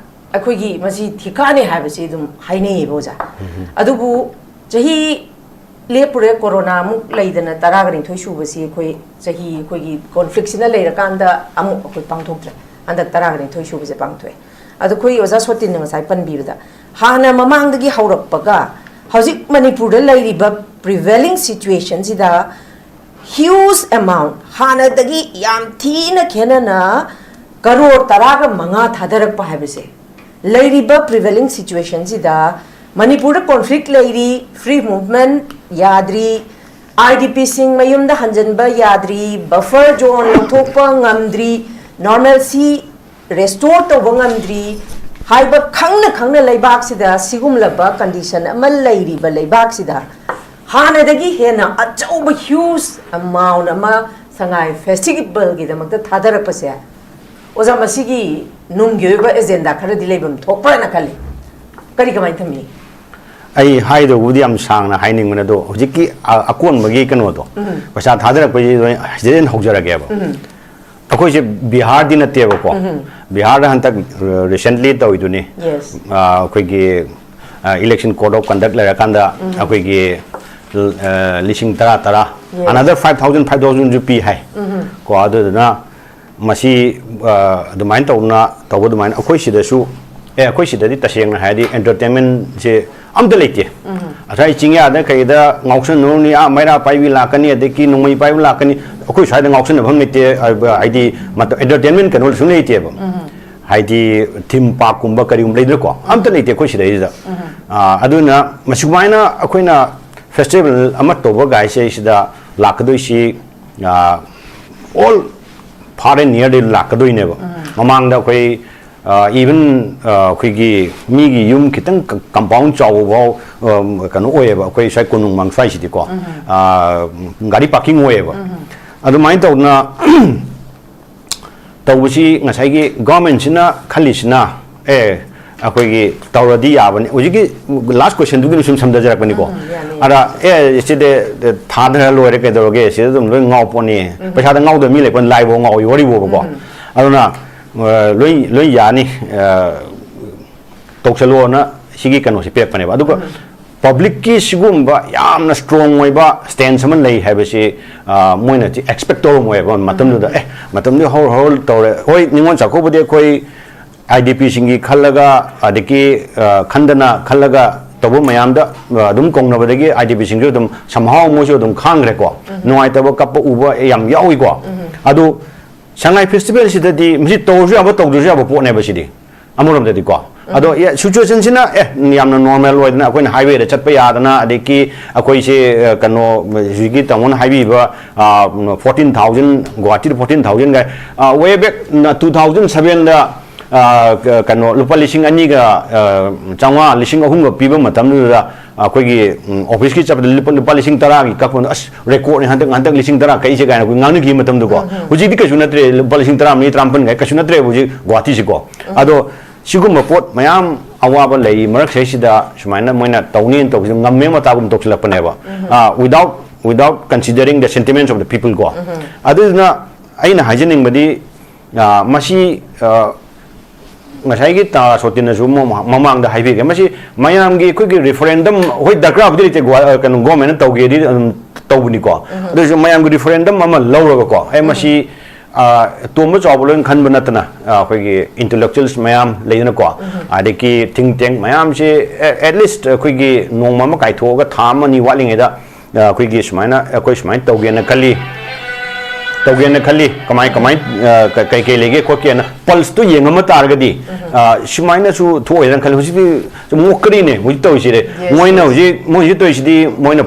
ꯑꯩꯈꯣꯏꯒꯤ ꯃꯁꯤ ꯊꯤꯀꯥꯅꯦ ꯍꯥꯏꯕꯁꯤ ꯑꯗꯨꯝ ꯍꯥꯏꯅꯩꯌꯦꯕ, ꯑꯣꯖꯥ꯫ ꯑꯗꯨꯕꯨ ꯆꯍꯤ ꯂꯦꯞꯄꯨꯔꯦ, corona ꯑꯃꯨꯛ ꯂꯩꯗꯅ, ꯇꯔꯥꯒ ꯅꯤꯊꯣꯏ ꯁꯨꯕꯁꯤ ꯑꯩꯈꯣꯏ ꯆꯍꯤ, ꯑꯩꯈꯣꯏꯒꯤ conflict ꯁꯤꯅ ꯂꯩꯔꯀꯥꯟꯗ ꯑꯃꯨꯛ ꯑꯩꯈꯣꯏ ꯄꯥꯡꯊꯣꯛꯇ꯭ꯔꯦ꯫ ꯍꯟꯗꯛ ꯇꯔꯥꯒ ꯅꯤꯊꯣꯏ ꯁꯨꯕꯁꯦ ꯄꯥꯡꯊꯣꯛꯑꯦ꯫ ꯑꯗꯣ ꯑꯩꯈꯣꯏ ꯑꯣꯖꯥ ꯁꯣꯇꯤꯟꯅ ꯉꯁꯥꯏ ꯄꯟꯕꯤꯕꯗ, ꯍꯥꯟꯅ ꯃꯃꯥꯡꯗꯒꯤ ꯍꯧꯔꯛꯄꯒ ꯍꯧꯖꯤꯛ ꯃꯅꯤꯄꯨꯔꯗ ꯂꯩꯔꯤꯕ prevailing situation ꯁꯤꯗ huge amount, ꯍꯥꯟꯅꯗꯒꯤ ꯌꯥꯝ ꯊꯤꯅ ꯈꯦꯠꯅꯅ ꯀꯔꯣꯔ ꯇꯔꯥꯒ ꯃꯉꯥ ꯊꯥꯗꯔꯛꯄ ꯍꯥꯏꯕꯁꯦ, ꯂꯩꯔꯤꯕ prevailing situation ꯁꯤꯗ ꯃꯅꯤꯄꯨꯔꯗ conflict ꯂꯩꯔꯤ, free movement ꯌꯥꯗ꯭ꯔꯤ, I D P ꯁꯤꯡ ꯃꯌꯨꯝꯗ ꯍꯟꯖꯤꯟꯕ ꯌꯥꯗ꯭ꯔꯤ, buffer zone ꯂꯧꯊꯣꯛꯄ ꯉꯝꯗ꯭ꯔꯤ, normalcy restore ꯇꯧꯕ ꯉꯝꯗ꯭ꯔꯤ ꯍꯥꯏꯕ ꯈꯪꯅ ꯈꯪꯅ ꯂꯩꯕꯥꯛꯁꯤꯗ ꯁꯤꯒꯨꯝꯂꯕ condition ꯑꯃ ꯂꯩꯔꯤꯕ ꯂꯩꯕꯥꯛꯁꯤꯗ ꯍꯥꯟꯅꯗꯒꯤ ꯍꯦꯟꯅ ꯑꯆꯧꯕ huge amount ꯑꯃ ꯁꯉꯥꯏ festival ꯒꯤꯗꯃꯛꯇ ꯊꯥꯗꯔꯛꯄꯁꯦ, ꯑꯣꯖꯥ, ꯃꯁꯤꯒꯤ ꯅꯨꯡꯒꯤ ꯑꯣꯏꯕ agenda ꯈꯔꯗꯤ ꯂꯩꯐꯝ ꯊꯣꯛꯄ꯭ꯔꯥꯅ ꯈꯜꯂꯤ꯫ ꯀꯔꯤ, ꯀꯃꯥꯏꯅ ꯊꯝꯃꯤ? ꯑꯩ ꯍꯥꯏꯗꯧꯕꯕꯨꯗꯤ ꯌꯥꯝ ꯁꯥꯡꯅ ꯍꯥꯏꯅꯤꯡꯕꯅꯦ, ꯑꯗꯣ ꯍꯧꯖꯤꯛꯀꯤ ꯑ-, ꯑꯀꯣꯟꯕꯒꯤ ꯀꯩꯅꯣꯗꯣ, ꯄꯩꯁꯥ ꯊꯥꯗꯔꯛꯄꯒꯤ ꯁꯤꯗ ꯑꯣꯏꯅ ꯍꯧꯖꯔꯒꯦꯕ꯫ ꯑꯩꯈꯣꯏꯁꯦ ꯕꯤꯍꯥꯔꯗꯤ ꯅꯠꯇꯦꯕꯀꯣ꯫ ꯕꯤꯍꯥꯔꯗ ꯍꯟꯗꯛ, ꯑ, recently ꯇꯧꯔꯤꯗꯨꯅꯤ꯫ Yes. ꯑ, ꯑꯩꯈꯣꯏꯒꯤ, ꯑ, election code of conduct ꯂꯩꯔꯀꯥꯟꯗ ꯑꯩꯈꯣꯏꯒꯤ, ꯑ, ꯂꯤꯁꯤꯡ ꯇꯔꯥ ꯇꯔꯥ, Yes. another five thousand, five thousand ꯁꯨ ꯄꯤ ꯍꯥꯏ꯫ ꯀꯣ, ꯑꯗꯨꯗꯨꯅ ꯃꯁꯤ, ꯑ, ꯑꯗꯨꯃꯥꯏꯅ ꯇꯧꯅ ꯇꯧꯕ ꯑꯗꯨꯃꯥꯏꯅ ꯑꯩꯈꯣꯏ ꯁꯤꯗꯁꯨ, ꯑꯦ, ꯑꯩꯈꯣꯏ ꯁꯤꯗꯗꯤ ꯇꯁꯦꯡꯅ ꯍꯥꯏꯔꯗꯤ entertainment ꯁꯦ ꯑꯝꯇ ꯂꯩꯇꯦ꯫ ꯉꯁꯥꯏ ꯆꯤꯡꯌꯥꯗ ꯀꯩꯗ ꯉꯥꯎꯁꯟꯅꯔꯨꯅꯤ, ꯑꯥ ꯃꯩꯔꯥ ꯄꯥꯏꯕꯤ ꯂꯥꯛꯀꯅꯤ, ꯑꯗꯒꯤ ꯅꯣꯡꯃꯩ ꯄꯥꯏꯕ ꯂꯥꯛꯀꯅꯤ, ꯑꯩꯈꯣꯏ ꯁ꯭ꯋꯥꯏꯗ ꯉꯥꯎꯁꯟꯅꯐꯝ ꯂꯩꯇꯦ꯫ ꯍꯥꯏꯗꯤ ꯃꯇꯝ ꯑꯦꯟꯇꯔꯇꯦꯟꯃꯦꯟ ꯀꯩꯅꯣ ꯁꯨꯝ ꯂꯩꯇꯦꯕ꯫ ꯍꯥꯏꯗꯤ ꯊꯤꯝ ꯄꯥꯔꯛꯀꯨꯝꯕ ꯀꯔꯤꯒꯨꯝꯕ ꯂꯩꯗꯅꯀꯣ, ꯑꯝꯇ ꯂꯩꯇꯦ ꯑꯩꯈꯣꯏ ꯁꯤꯗꯩꯁꯤꯗ꯫ ꯑꯥ, ꯑꯗꯨꯅ ꯃꯁꯨꯃꯥꯏꯅ ꯑꯩꯈꯣꯏꯅ ꯐꯦꯁꯇꯤꯚꯦꯜ ꯑꯃ ꯇꯧꯕ ꯀꯥꯏꯁꯦ ꯁꯤꯗ ꯂꯥꯛꯀꯗꯣꯏꯁꯤ ꯑꯣꯜ ꯐꯥꯔ ꯑꯦꯟ ꯅꯤꯌꯔꯗꯩ ꯂꯥꯛꯀꯗꯣꯏꯅꯦꯕ꯫ ꯃꯃꯥꯡꯗ ꯑꯩꯈꯣꯏ ꯏꯚꯟ ꯑꯩꯈꯣꯏꯒꯤ ꯃꯤꯒꯤ ꯌꯨꯝ ꯈꯤꯇꯪ ꯀꯝꯄꯥꯎꯟ ꯆꯥꯎꯕ ꯐꯥꯎ ꯀꯩꯅꯣ ꯑꯣꯏꯌꯦꯕ, ꯑꯩꯈꯣꯏ ꯁ꯭ꯋꯥꯏ ꯀꯣꯅꯨꯡꯃꯥꯡ ꯁ꯭ꯋꯥꯏꯁꯤꯗꯤꯀꯣ꯫ ꯒꯥꯔꯤ ꯄꯥꯔꯀꯤꯡ ꯑꯣꯏꯌꯦꯕ꯫ ꯑꯗꯨꯃꯥꯏꯅ ꯇꯧꯗꯅ ꯇꯧꯕꯁꯤ ꯉꯁꯥꯏꯒꯤ ꯒꯣꯔꯃꯦꯟꯁꯤꯅ ꯈꯜꯂꯤꯁꯤꯅ, ꯑꯦ, ꯑꯩꯈꯣꯏꯒꯤ ꯇꯧꯔꯗꯤ ꯌꯥꯕꯅꯤ꯫ ꯍꯧꯖꯤꯛꯀꯤ ꯂꯥꯁ ꯀꯣꯏꯁꯟꯗꯨꯒꯤꯅ ꯁꯨꯝ ꯁꯝꯊꯖꯔꯛꯄꯅꯤꯀꯣ꯫ ꯎꯝ, ꯌꯥꯅꯤ, ꯌꯥꯅꯤ꯫ ꯑꯗ, ꯑꯦ, ꯁꯤꯗꯤ ꯊꯥꯗꯔ ꯂꯣꯏꯔꯦ, ꯀꯩꯗꯧꯔꯒꯦ, ꯁꯤꯗ ꯑꯗꯨꯝ ꯂꯣꯏ ꯉꯥꯎ ꯄꯣꯠꯅꯤ꯫ ꯎꯝ꯫ ꯄꯩꯁꯥꯗ ꯉꯥꯎꯗꯕ ꯃꯤ ꯂꯩꯄꯣꯠ, ꯂꯥꯏꯐꯥꯎ ꯉꯥꯎꯏ, ꯋꯥꯔꯤꯐꯥꯎꯕꯀꯣ꯫ ꯎꯝ꯫ ꯑꯗꯨꯅ, ꯑ, ꯂꯣꯏ, ꯂꯣꯏ ꯌꯥꯅꯤ, ꯑ, ꯇꯧꯁꯜꯂꯣꯅ ꯁꯤꯒꯤ ꯀꯩꯅꯣꯁꯤ ꯄꯤꯔꯛꯄꯅꯦꯕ꯫ ꯑꯗꯨꯒ ꯎꯝ꯫ ꯄꯕ꯭ꯂꯤꯛꯀꯤ ꯁꯤꯒꯨꯝꯕ ꯌꯥꯝꯅ ꯁ꯭ꯇꯔꯣꯡ ꯑꯣꯏꯕ ꯁ꯭ꯇꯦꯟꯁ ꯑꯃ ꯂꯩ ꯍꯥꯏꯕꯁꯤ, ꯑ, ꯃꯣꯏꯅꯗꯤ ꯑꯦꯛꯁꯄꯦꯛ ꯇꯧꯔꯝꯃꯣꯏꯕ ꯃꯇꯝꯗꯨꯗ꯫ ꯎꯝ꯫ ꯑꯦ, ꯃꯇꯝꯗꯨꯗ ꯍꯧꯔ ꯍꯧꯔ ꯇꯧꯔꯦ꯫ ꯍꯣꯏ, ꯅꯤꯉꯣꯜ ꯆꯥꯛꯀꯧꯕꯗꯤ ꯑꯩꯈꯣꯏ ꯑꯥꯏ ꯗꯤ ꯄꯤꯁꯤꯡꯒꯤ ꯈꯜꯂꯒ, ꯑꯗꯒꯤ, ꯑ, ꯈꯟꯗꯅ ꯈꯜꯂꯒ ꯇꯧꯕ ꯃꯌꯥꯝꯗ, ꯑ, ꯑꯗꯨꯝ ꯀꯧꯅꯕꯗꯒꯤ ꯑꯥꯏ ꯗꯤ ꯄꯤꯁꯤꯡꯁꯨ ꯑꯗꯨꯝ somehow ꯃꯣꯏꯁꯨ ꯑꯗꯨꯝ ꯈꯥꯡꯈ꯭ꯔꯦꯀꯣ꯫ ꯎꯝ꯫ ꯅꯨꯡꯉꯥꯏꯇꯕ ꯀꯞꯄ ꯎꯕ ꯌꯥꯝ ꯌꯥꯎꯏꯀꯣ꯫ ꯎꯝ꯫ ꯑꯗꯨ ꯁꯉꯥꯏ ꯐꯦꯁꯇꯤꯚꯦꯜꯁꯤꯗꯗꯤ ꯃꯁꯤ ꯇꯧꯔꯁꯨ ꯌꯥꯕ, ꯇꯧꯗ꯭ꯔꯁꯨ ꯌꯥꯕ ꯄꯣꯠꯅꯦꯕ ꯁꯤꯗꯤ꯫ ꯑꯃꯔꯣꯝꯗꯗꯤꯀꯣ꯫ ꯎꯝ꯫ ꯑꯗꯣ, ꯌꯥ-, ꯁꯤꯆꯨꯋꯦꯁꯟꯁꯤꯅ, ꯑꯦ, ꯌꯥꯝꯅ ꯅꯣꯔꯃꯦꯜ ꯑꯣꯏꯗꯅ ꯑꯩꯈꯣꯏꯅ ꯍꯥꯏꯋꯦꯗ ꯆꯠꯄ ꯌꯥꯗꯅ, ꯑꯗꯒꯤ ꯑꯩꯈꯣꯏꯁꯦ, ꯑ, ꯀꯩꯅꯣ, ꯍꯧꯖꯤꯛꯀꯤ ꯇꯥꯃꯣꯅ ꯍꯥꯏꯕꯤꯕ, ꯑ, fourteen thousand, ꯒꯨꯍꯥꯇꯤꯗ fourteen thousand ꯒꯥꯏ, ꯑ, way back ꯅ two thousand sevenꯗ, ꯑ, ꯀ-, ꯀꯩꯅꯣ, ꯂꯨꯄꯥ ꯂꯤꯁꯤꯡ ꯑꯅꯤꯒ, ꯑ, ꯆꯥꯝꯃꯉꯥ, ꯂꯤꯁꯤꯡ ꯑꯍꯨꯝꯒ ꯄꯤꯕ ꯃꯇꯝꯗꯨꯗ ꯑꯩꯈꯣꯏꯒꯤ, ꯎꯝ, ꯑꯣꯐꯤꯁꯀꯤ ꯆꯠꯄꯗ ꯂꯨꯄꯥ, ꯂꯨꯄꯥ ꯂꯤꯁꯤꯡ ꯇꯔꯥꯒꯤ ꯀꯛꯄꯗꯣ, "ꯑꯁ, ꯔꯦꯀꯣꯔꯗꯅꯤ ꯍꯟꯗꯛ, ꯍꯟꯗꯛ ꯂꯤꯁꯤꯡ ꯇꯔꯥ ꯀꯛꯏꯁꯦ" ꯀꯥꯏꯅ ꯑꯩꯈꯣꯏ ꯉꯥꯡꯅꯈꯤꯕ ꯃꯇꯝꯗꯗꯀꯣ꯫ ꯎꯝ, ꯎꯝ꯫ ꯍꯧꯖꯤꯛꯇꯤ ꯀꯩꯁꯨ ꯅꯠꯇ꯭ꯔꯦ, ꯂꯨꯄꯥ ꯂꯤꯁꯤꯡ ꯇꯔꯥꯃꯔꯤ, ꯇꯔꯥꯃꯥꯄꯟ ꯀꯥꯏ ꯀꯩꯁꯨ ꯅꯠꯇ꯭ꯔꯦꯕ ꯍꯧꯖꯤꯛ ꯒꯨꯍꯥꯇꯤꯁꯤꯀꯣ꯫ ꯎꯝ꯫ ꯑꯗꯣ ꯁꯤꯒꯨꯝꯕ ꯄꯣꯠ ꯃꯌꯥꯝ ꯑꯋꯥꯕ ꯂꯩꯔꯤ ꯃꯔꯛꯁꯤꯗꯩꯁꯤꯗ ꯁꯨꯃꯥꯏꯅ ꯃꯣꯏꯅ ꯇꯧꯅꯦꯅ ꯇꯧꯕꯁꯤꯗ ꯉꯝꯃꯦ ꯃꯇꯥꯒꯨꯝ ꯇꯧꯁꯤꯜꯂꯛꯄꯅꯦꯕ꯫ ꯎꯝ꯫ ꯑ, without, without considering the sentiments of the people ꯀꯣ꯫ ꯎꯝ꯫ ꯑꯗꯨꯗꯨꯅ ꯑꯩꯅ ꯍꯥꯏꯖꯅꯤꯡꯕꯗꯤ, ꯑ, ꯃꯁꯤ, ꯑ, ꯉꯁꯥꯏꯒꯤ ꯇꯥ ꯁꯣꯇꯤꯅꯁꯨ ꯃꯃꯥ-, ꯃꯃꯥꯡꯗ ꯍꯥꯏꯕꯤꯈ꯭ꯔꯦ, ꯃꯁꯤ ꯃꯌꯥꯝꯒꯤ ꯑꯩꯈꯣꯏꯒꯤ ꯔꯤꯐꯔꯦꯟꯗꯝ, ꯍꯣꯏ, ꯗꯔꯀꯥꯔꯕꯨꯗꯤ ꯂꯩꯇꯦ, ꯒꯣ-, ꯑ, ꯀꯩꯅꯣ, ꯒꯣꯔꯃꯦꯟꯅ ꯇꯧꯒꯦꯗꯤ ꯑꯗꯨꯝ ꯇꯧꯕꯅꯤꯀꯣ꯫ ꯎꯝ꯫ ꯑꯗꯨ ꯑꯣꯏꯔꯁꯨ ꯃꯌꯥꯝꯒꯤ ꯔꯤꯐꯔꯦꯟꯗꯝ ꯑꯃ ꯂꯧꯔꯒꯀꯣ, ꯑꯦ, ꯎꯝ꯫ ꯃꯁꯤ, ꯑ, ꯇꯣꯝꯕ ꯆꯥꯎꯕ ꯂꯣꯏꯅ ꯈꯟꯕ ꯅꯠꯇꯅ, ꯑ, ꯑꯩꯈꯣꯏꯒꯤ intellectuals ꯃꯌꯥꯝ ꯂꯩꯗꯅꯀꯣ, ꯑꯗꯒꯤ think tank ꯃꯌꯥꯝꯁꯤ, ꯑꯦ, at least ꯑꯩꯈꯣꯏꯒꯤ ꯅꯣꯡꯃ ꯑꯃ ꯀꯥꯏꯊꯣꯛꯑꯒ ꯊꯥ ꯑꯃ ꯑꯅꯤ ꯋꯥꯠꯂꯤꯉꯩꯗ, ꯑ, ꯑꯩꯈꯣꯏꯒꯤ ꯁꯨꯃꯥꯏꯅ, ꯑꯩꯈꯣꯏ ꯁꯨꯃꯥꯏꯅ ꯇꯧꯒꯦꯅ ꯈꯜꯂꯤ, ꯇꯧꯒꯦꯅ ꯈꯜꯂꯤ, ꯀꯃꯥꯏ, ꯀꯃꯥꯏ, ꯑ, ꯀ-, ꯀꯩ ꯀꯩ ꯂꯩꯒꯦ ꯈꯣꯠꯀꯦꯅ pulse ꯇꯨ ꯌꯦꯡꯉꯝꯕ ꯇꯥꯔꯒꯗꯤ, ꯑ, ꯁꯨꯃꯥꯏꯅꯁꯨ ꯊꯣꯛꯑꯣꯏꯗ꯭ꯔꯅ ꯈꯜꯂꯤ꯫ ꯍꯧꯖꯤꯛꯇꯤ ꯁꯨꯝ ꯃꯣꯛꯀꯔꯤꯅꯦ ꯍꯧꯖꯤꯛ ꯇꯧꯔꯤꯁꯤꯗꯤ꯫ Yes, ꯃꯣꯏꯅ yes. ꯍꯧꯖꯤꯛ, ꯃꯣꯏ ꯍꯧꯖꯤꯛ ꯇꯧꯔꯤꯁꯤꯗꯤ ꯃꯣꯏꯅ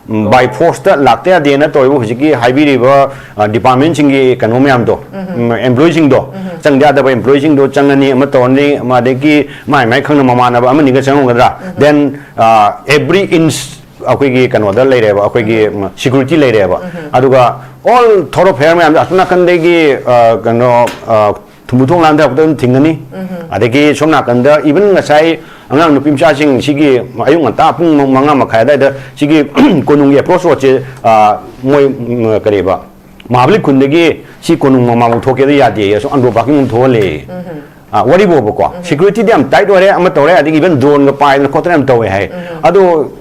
ꯎꯝ, by force ꯇ ꯂꯥꯛꯇ ꯌꯥꯗꯦꯅ ꯇꯧꯔꯤꯕ ꯍꯧꯖꯤꯛꯀꯤ ꯍꯥꯏꯕꯤꯔꯤꯕ, ꯑ, department ꯁꯤꯡꯒꯤ ꯀꯩꯅꯣ ꯃꯌꯥꯝꯗꯣ, ꯎꯝ, employee ꯁꯤꯡꯗꯣ, ꯆꯪꯗ ꯌꯥꯗꯕ employee ꯁꯤꯡꯗꯣ ꯆꯪꯉꯅꯤ, ꯑꯃ ꯇꯧꯔꯅꯤ, ꯑꯃ ꯑꯗꯒꯤ ꯃꯥꯏ ꯃꯥꯏ ꯈꯪꯅ ꯃꯃꯥꯟꯅꯕ ꯑꯃꯅꯤꯒ ꯆꯪꯉꯝꯒꯗ꯭ꯔꯥ? Then, ꯑ, every inch ꯑꯩꯈꯣꯏꯒꯤ ꯀꯩꯅꯣꯗ ꯂꯩꯔꯦꯕ, ꯑꯩꯈꯣꯏꯒꯤ, ꯎꯝ, security ꯂꯩꯔꯦꯕ꯫ ꯑꯗꯨꯒ all thoroughfare ꯃꯌꯥꯝꯗꯣ ꯑꯁꯣꯝ ꯅꯥꯀꯟꯗꯒꯤ, ꯑ, ꯀꯩꯅꯣ, ꯑ, ꯊꯨꯝꯕꯨ ꯊꯣꯡ ꯂꯥꯟꯊꯔꯛꯄꯗ ꯑꯗꯨꯝ ꯊꯤꯡꯒꯅꯤ꯫ ꯑꯗꯒꯤ ꯁꯣꯝ ꯅꯥꯀꯟꯗ even ꯉꯁꯥꯏ ꯑꯉꯥꯡ ꯅꯨꯄꯤ ꯃꯆꯥꯁꯤꯡ ꯁꯤꯒꯤ ꯑꯌꯨꯛ ꯉꯟꯇꯥ ꯄꯨꯡ ꯃꯉꯥ ꯃꯈꯥꯏ ꯑꯗꯨꯋꯥꯏꯗ ꯁꯤꯒꯤ ꯀꯣꯅꯨꯡꯒꯤ approach road ꯁꯦ, ꯑ, ꯃꯣꯏ, ꯎꯝ, ꯀꯔꯤꯕ, ꯃꯍꯥꯕꯂꯤ ꯈꯨꯟꯗꯒꯤ ꯁꯤ ꯀꯣꯅꯨꯡ ꯃꯃꯥꯡꯕꯨꯛ ꯊꯣꯛꯀꯦꯗ ꯌꯥꯗꯦ, ꯑꯁꯨꯝ ꯑꯟꯗ꯭ꯔꯣ parking ꯑꯃ ꯊꯣꯛꯍꯜꯂꯦ꯫ ꯑ, ꯋꯥꯔꯤꯕꯣꯕꯀꯣ, security ꯗꯤ ꯌꯥꯝ tight ꯑꯣꯏꯔꯦ, ꯑꯃ ꯇꯧꯔꯦ, ꯑꯗꯒꯤ even drone ꯒ ꯄꯥꯏꯗꯅ ꯈꯣꯠꯇꯅ ꯌꯥꯝ ꯇꯧꯋꯦ ꯍꯥꯏ꯫ ꯑꯗꯣ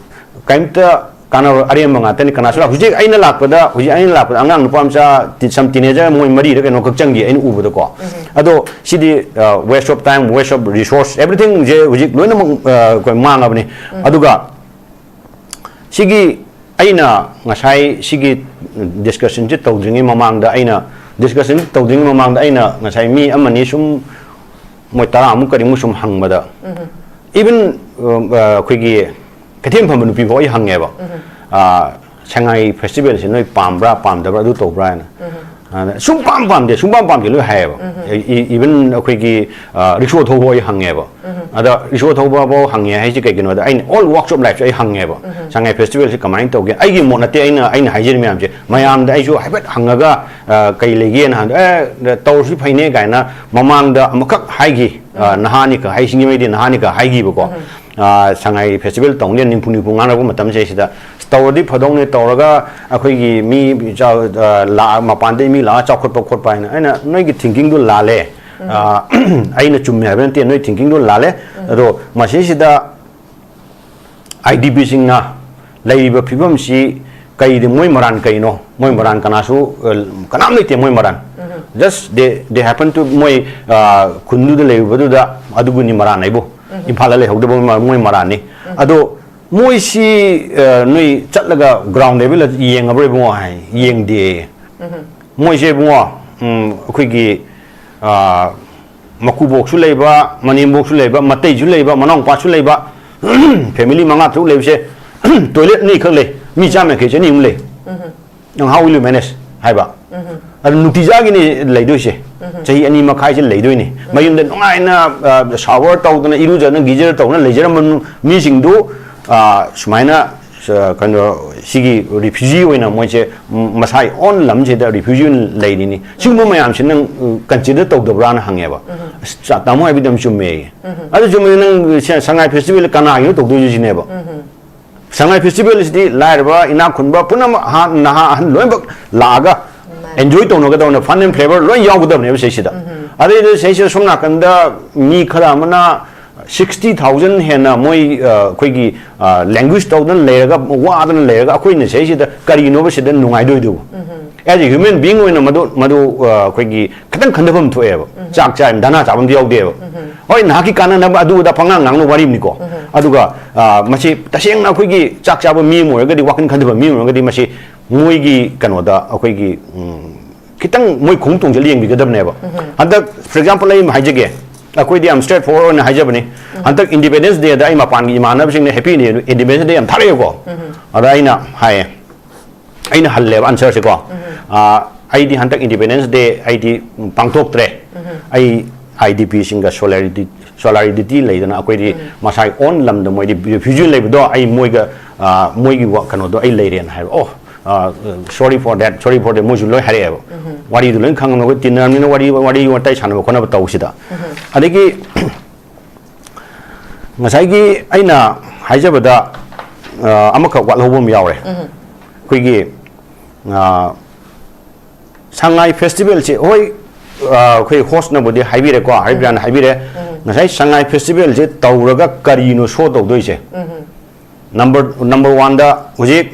ꯀꯩꯝꯇ ꯀꯥꯟꯅꯔꯣꯏ, ꯑꯔꯦꯝꯕ ꯉꯥꯛꯇꯅꯤ꯫ ꯀꯅꯥꯁꯨ ꯂꯥꯛ-, ꯍꯧꯖꯤꯛ ꯑꯩꯅ ꯂꯥꯛꯄꯗ, ꯍꯧꯖꯤꯛ ꯑꯩꯅ ꯂꯥꯛꯄꯗ ꯑꯉꯥꯡ ꯅꯨꯄꯥ ꯃꯆꯥ ꯇꯤ-, some teenager ꯃꯣꯏ ꯃꯔꯤꯔ ꯀꯩꯅꯣ ꯈꯛ ꯆꯪꯈꯤ ꯑꯩꯅ ꯎꯕꯗꯀꯣ꯫ ꯑꯗꯣ ꯁꯤꯗꯤ, ꯑ, waste of time, waste of resource, everything ꯁꯦ ꯍꯧꯖꯤꯛ ꯂꯣꯏꯅꯃꯛ, ꯑ, ꯑꯩꯈꯣꯏ ꯃꯥꯡꯉꯕꯅꯤ꯫ ꯑꯗꯨꯒ ꯁꯤꯒꯤ ꯑꯩꯅ ꯉꯁꯥꯏ ꯁꯤꯒꯤ discussion ꯁꯦ ꯇꯧꯗ꯭ꯔꯤꯉꯩ ꯃꯃꯥꯡꯗ, ꯑꯩꯅ discussion ꯇꯧꯗ꯭ꯔꯤꯉꯩ ꯃꯃꯥꯡꯗ ꯑꯩꯅ ꯉꯁꯥꯏ ꯃꯤ ꯑꯃꯅꯤ ꯁꯨꯝ ꯃꯣꯏ ꯇꯔꯥꯃꯨꯛ ꯀꯔꯤꯃꯨꯛ ꯁꯨꯝ ꯍꯪꯕꯗ, even, ꯑ, ꯑ, ꯑꯩꯈꯣꯏꯒꯤ ꯀꯩꯊꯦꯜ ꯐꯝꯕ ꯅꯨꯄꯤ ꯐꯥꯎ ꯑꯩ ꯍꯪꯉꯦꯕ꯫ ꯑ, ꯁꯉꯥꯏ festival ꯁꯦ ꯅꯣꯏ ꯄꯥꯝꯕ꯭ꯔꯥ, ꯄꯥꯝꯗꯕ꯭ꯔꯥ, ꯑꯗꯨ ꯇꯧꯕ꯭ꯔꯥ ꯍꯥꯏꯅ꯫ ꯑꯗ ꯁꯨꯡ ꯄꯥꯝ ꯄꯥꯝꯗꯦ, ꯁꯨꯡ ꯄꯥꯝ ꯄꯥꯝꯗꯦ ꯂꯣꯏ ꯍꯥꯏꯌꯦꯕ꯫ ꯏ-, ꯏ-, even ꯑꯩꯈꯣꯏꯒꯤ, ꯑ, ꯔꯤꯛꯁꯣ ꯊꯧꯕ ꯑꯩ ꯍꯪꯉꯦꯕ꯫ ꯑꯗ ꯔꯤꯛꯁꯣ ꯊꯧꯕ ꯐꯥꯎ ꯍꯪꯉꯦ ꯍꯥꯏꯁꯦ ꯀꯩꯒꯤꯅꯣꯗ, ꯑꯩꯅ all walks of life ꯁꯦ ꯑꯩ ꯍꯪꯉꯦꯕ꯫ ꯁꯉꯥꯏ festival ꯁꯦ ꯀꯃꯥꯏꯅ ꯇꯧꯒꯦ? ꯑꯩꯒꯤ ꯃꯣꯠ ꯅꯠꯇꯦ ꯑꯩꯅ, ꯑꯩꯅ ꯍꯥꯏꯖꯔꯤ ꯃꯌꯥꯝꯁꯦ꯫ ꯃꯌꯥꯝꯗ ꯑꯩꯁꯨ ꯍꯥꯏꯐꯦꯠ ꯍꯪꯉꯒ, ꯑ, ꯀꯩ ꯂꯩꯒꯦꯅ ꯍꯪꯗꯣ, "ꯑꯦ, ꯇꯧꯔꯁꯨ ꯐꯩꯅꯦ" ꯀꯥꯏꯅ ꯃꯃꯥꯡꯗ ꯑꯃꯈꯛ ꯍꯥꯏꯈꯤ꯫ ꯑ, ꯅꯍꯥꯅꯤ ꯈꯛ ꯍꯥꯏ, ꯁꯤꯡꯖꯃꯩꯗꯤ ꯅꯍꯥꯅꯤ ꯈꯛ ꯍꯥꯏꯈꯤꯕꯀꯣ꯫ ꯑ, ꯁꯉꯥꯏ festival ꯇꯧꯅꯤ ꯅꯤꯝꯐꯨ ꯅꯤꯝꯐꯨ ꯉꯥꯡꯅꯔꯛꯄ ꯃꯇꯝꯁꯦ ꯁꯤꯗ ꯇꯧꯔꯗꯤ ꯐꯗꯧꯅꯦ, ꯇꯧꯔꯒ ꯑꯩꯈꯣꯏꯒꯤ ꯃꯤ ꯆꯥ-, ꯑ, ꯂꯥꯛꯑ-, ꯃꯄꯥꯟꯗꯒꯤ ꯃꯤ ꯂꯥꯛꯑ ꯆꯥꯎꯈꯠꯄ ꯈꯣꯠꯄ ꯍꯥꯏꯅ꯫ ꯑꯩꯅ, "ꯅꯣꯏꯒꯤ thinking ꯗꯨ ꯂꯥꯜꯂꯦ꯫ ꯑ, ꯑꯩꯅ ꯆꯨꯝꯃꯦ ꯍꯥꯏꯕ ꯅꯠꯇꯦ, ꯅꯣꯏ thinking ꯗꯨ ꯂꯥꯜꯂꯦ꯫ ꯑꯗꯣ ꯃꯁꯤꯁꯤꯗ IDP ꯁꯤꯡꯅ ꯂꯩꯔꯤꯕ ꯐꯤꯕꯝꯁꯤ ꯀꯩꯗꯤ, ꯃꯣꯏ ꯃꯔꯥꯟ ꯀꯩꯅꯣ? ꯃꯣꯏ ꯃꯔꯥꯟ ꯀꯅꯥꯁꯨ, ꯑ, ꯀꯅꯥꯝ ꯂꯩꯇꯦ ꯃꯣꯏ ꯃꯔꯥꯟ꯫ Just they they happen to, ꯃꯣꯏ ꯑ, ꯈꯨꯟꯗꯨꯗ ꯂꯩꯔꯨꯕꯗꯨꯗ ꯑꯗꯨꯒꯨꯅꯤ ꯃꯔꯥꯟ ꯍꯥꯏꯕꯨ꯫ ꯏꯝꯐꯥꯜꯗ ꯂꯩꯍꯧꯗꯕ ꯃ- ꯃꯣꯏ ꯃꯔꯥꯟꯅꯤ꯫ ꯑꯗꯣ ꯃꯣꯏꯁꯤ ꯑ, ꯅꯣꯏ ꯆꯠꯂꯒ ground level ꯌꯦꯡꯉꯕ꯭ꯔꯥ ꯏꯕꯨꯡꯉꯣ ꯍꯥꯏ꯫ ꯌꯦꯡꯗꯦ꯫ ꯃꯣꯏꯁꯦ ꯏꯕꯨꯡꯉꯣ, ꯎꯝ, ꯑꯩꯈꯣꯏꯒꯤ ꯑ, ꯃꯀꯨꯕꯣꯛꯁꯨ ꯂꯩꯕ, ꯃꯅꯦꯝꯕꯣꯛꯁꯨ ꯂꯩꯕ, ꯃꯇꯩꯁꯨ ꯂꯩꯕ, ꯃꯅꯥꯎꯄꯥꯁꯨ ꯂꯩꯕ, family ꯃꯉꯥ ꯇꯔꯨꯛ ꯂꯩꯕꯁꯦ, toilet ꯑꯅꯤꯈꯛ ꯂꯩ, ꯃꯤ ꯆꯥꯝꯃ ꯌꯥꯡꯈꯩ ꯆꯅꯤꯃꯨꯛ ꯂꯩ꯫ ꯅꯪ how will you manage ꯍꯥꯏꯕ? ꯑꯗꯨ ꯅꯨꯡꯇꯤꯖꯥꯒꯤꯅꯤ ꯂꯩꯗꯣꯏꯁꯦ꯫ ꯆꯍꯤ ꯑꯅꯤ ꯃꯈꯥꯏꯁꯦ ꯂꯩꯗꯣꯏꯅꯤ꯫ ꯃꯌꯨꯝꯗ ꯅꯨꯡꯉꯥꯏꯅ ꯑ, shower ꯇꯧꯗꯅ, ꯏꯔꯨꯖꯅ, geyser ꯇꯧꯅ ꯂꯩꯖꯔꯝꯕ ꯃꯤꯁꯤꯡꯗꯨ ꯑ, ꯁꯨꯃꯥꯏꯅ ꯑ, ꯀꯩꯅꯣ, ꯁꯤꯒꯤ refugee ꯑꯣꯏꯅ ꯃꯣꯏꯁꯦ, ꯎꯝ, ꯃꯁꯥꯒꯤ own ꯂꯝꯁꯤꯗ refugee ꯑꯣꯏꯅ ꯂꯩꯔꯤꯅꯤ꯫ ꯁꯤꯒꯨꯝꯕ ꯃꯌꯥꯝꯁꯦ ꯅꯪ, ꯎꯝ, consider ꯇꯧꯗꯕ꯭ꯔꯥꯅ ꯍꯪꯉꯦꯕ꯫ ꯑꯁ, ꯆꯥ-, ꯇꯥꯃꯣ ꯍꯥꯏꯕꯗꯤ ꯌꯥꯝ ꯆꯨꯝꯃꯦ꯫ ꯑꯗꯨ ꯆꯨꯝꯃꯦ, ꯅꯪ ꯁꯦ-, ꯁꯉꯥꯏ festival ꯀꯅꯥꯒꯤꯅꯣ ꯇꯧꯗꯣꯏꯁꯦ ꯁꯤꯅꯦꯕ꯫ ꯁꯉꯥꯏ festival ꯁꯤꯗꯤ ꯂꯥꯏꯔꯕ, ꯏꯅꯥꯛ ꯈꯨꯟꯕ ꯄꯨꯝꯅꯃꯛ, ꯑꯍꯟ, ꯅꯍꯥ, ꯑꯍꯟ ꯂꯣꯏꯅꯃꯛ ꯂꯥꯛꯑꯒ enjoy ꯇꯧꯅꯒꯗꯧꯅ, fun and flavor ꯂꯣꯏ ꯌꯥꯎꯒꯗꯕꯅꯦꯕ ꯁꯤꯁꯤꯗ꯫ ꯑꯗꯩꯗ ꯁꯤꯁꯤꯗ ꯁꯣꯝ ꯅꯥꯀꯟꯗ ꯃꯤ ꯈꯔ ꯑꯃꯅ sixty thousand ꯍꯦꯟꯅ ꯃꯣꯏ, ꯑ, ꯑꯩꯈꯣꯏꯒꯤ, ꯑ, languish ꯇꯧꯗꯅ ꯂꯩꯔꯒ, ꯋꯥꯗꯅ ꯂꯩꯔꯒ, ꯑꯩꯈꯣꯏꯅ ꯁꯤꯁꯤꯗ ꯀꯔꯤꯅꯣꯕ ꯁꯤꯗ ꯅꯨꯡꯉꯥꯏꯗꯣꯏꯗꯨꯕꯨ? As a human being ꯑꯣꯏꯅ ꯃꯗꯨ, ꯃꯗꯨ, ꯑ, ꯑꯩꯈꯣꯏꯒꯤ ꯈꯤꯇꯪ ꯈꯟꯊꯐꯝ ꯊꯣꯛꯑꯦꯕ꯫ ꯆꯥꯛ ꯆꯥꯏ, ꯙꯔꯅꯥ ꯆꯥꯐꯝꯗꯤ ꯌꯥꯎꯗꯦꯕ꯫ ꯍꯣꯏ, ꯅꯍꯥꯛꯀꯤ ꯀꯥꯟꯅꯅꯕ ꯑꯗꯨꯗ ꯄꯉꯥꯡ ꯉꯥꯡꯅ ꯋꯥꯔꯤꯕꯅꯤꯀꯣ꯫ ꯑꯗꯨꯒ, ꯑ, ꯃꯁꯤ ꯇꯁꯦꯡꯅ ꯑꯩꯈꯣꯏꯒꯤ ꯆꯥꯛ ꯆꯥꯕ ꯃꯤ ꯑꯃ ꯑꯣꯏꯔꯒꯗꯤ, ꯋꯥꯈꯜ ꯈꯟꯊꯕ ꯃꯤ ꯑꯃ ꯑꯣꯏꯔꯒꯗꯤ, ꯃꯁꯤ ꯃꯣꯏꯒꯤ ꯀꯩꯅꯣꯗ ꯑꯩꯈꯣꯏꯒꯤ, ꯎꯝ, ꯈꯤꯇꯪ ꯃꯣꯏ ꯈꯣꯡ ꯇꯣꯡꯁꯤꯜꯂ ꯌꯦꯡꯕꯤꯒꯗꯕꯅꯦꯕ꯫ ꯍꯟꯗꯛ, for example, ꯑꯩ ꯑꯃ ꯍꯥꯏꯖꯒꯦ, ꯑꯩꯈꯣꯏꯗꯤ ꯌꯥꯝ straight forward ꯑꯣꯏꯅ ꯍꯥꯏꯖꯕꯅꯤ꯫ ꯍꯟꯗꯛ Independence Day ꯗ ꯑꯩ ꯃꯄꯥꯟꯒꯤ ꯏꯃꯥꯟꯅꯕꯁꯤꯡꯅ Happy Independence Day ꯌꯥꯝ ꯊꯥꯔꯛꯑꯦꯀꯣ꯫ ꯑꯗ ꯑꯩꯅ ꯍꯥꯏꯌꯦ, ꯑꯩꯅ ꯍꯜꯂꯦꯕ answer ꯁꯦꯀꯣ꯫ ꯑꯥ, ꯑꯩꯗꯤ ꯍꯟꯗꯛ Independence Day ꯑꯩꯗꯤ ꯄꯥꯡꯊꯣꯛꯇ꯭ꯔꯦ꯫ ꯑꯩ I D P ꯁꯤꯡꯒ solidarity, solidarity ꯂꯩꯗꯅ, ꯑꯩꯈꯣꯏꯗꯤ ꯃꯁꯥꯒꯤ own ꯂꯝꯗ ꯃꯣꯏꯗꯤ refugee ꯂꯩꯕꯗꯣ, ꯑꯩ ꯃꯣꯏꯒ, ꯑꯥ, ꯃꯣꯏꯒꯤ ꯋꯥ-, ꯀꯩꯅꯣꯗꯣ ꯑꯩ ꯂꯩꯔꯦꯅ ꯍꯥꯏꯕ꯫ ꯑꯣ, ꯑꯥ, sorry for that, sorry for that, ꯃꯣꯏꯁꯨ ꯂꯣꯏ ꯍꯥꯏꯔꯛꯑꯦꯕ꯫ ꯋꯥꯔꯤꯗꯨ ꯂꯣꯏ ꯈꯪꯉꯝꯅꯤ, ꯑꯩꯈꯣꯏ ꯇꯤꯟꯅꯔꯕꯅꯤꯅ ꯋꯥꯔꯤ, ꯋꯥꯔꯤ ꯋꯥꯇꯥꯏ ꯁꯥꯟꯅꯕ ꯈꯣꯠꯅꯕ ꯇꯧꯕꯁꯤꯗ꯫ ꯑꯗꯒꯤ ꯉꯁꯥꯏꯒꯤ ꯑꯩꯅ ꯍꯥꯏꯖꯕꯗ, ꯑ, ꯑꯃꯈꯛ ꯋꯥꯠꯍꯧꯕ ꯑꯃ ꯌꯥꯎꯔꯦ꯫ ꯑꯩꯈꯣꯏꯒꯤ, ꯑ, ꯁꯉꯥꯏ festival ꯁꯦ, ꯍꯣꯏ, ꯑ, ꯑꯩꯈꯣꯏ host ꯅꯕꯨꯗꯤ ꯍꯥꯏꯕꯤꯔꯦꯀꯣ, ꯍꯔꯤꯄ꯭ꯔꯤꯌꯥꯅ ꯍꯥꯏꯕꯤꯔꯦ꯫ ꯉꯁꯥꯏ ꯁꯉꯥꯏ festival ꯁꯦ ꯇꯧꯔꯒ ꯀꯔꯤꯅꯣ show ꯇꯧꯗꯣꯏꯁꯦ? Number, number one ꯗ ꯍꯧꯖꯤꯛ,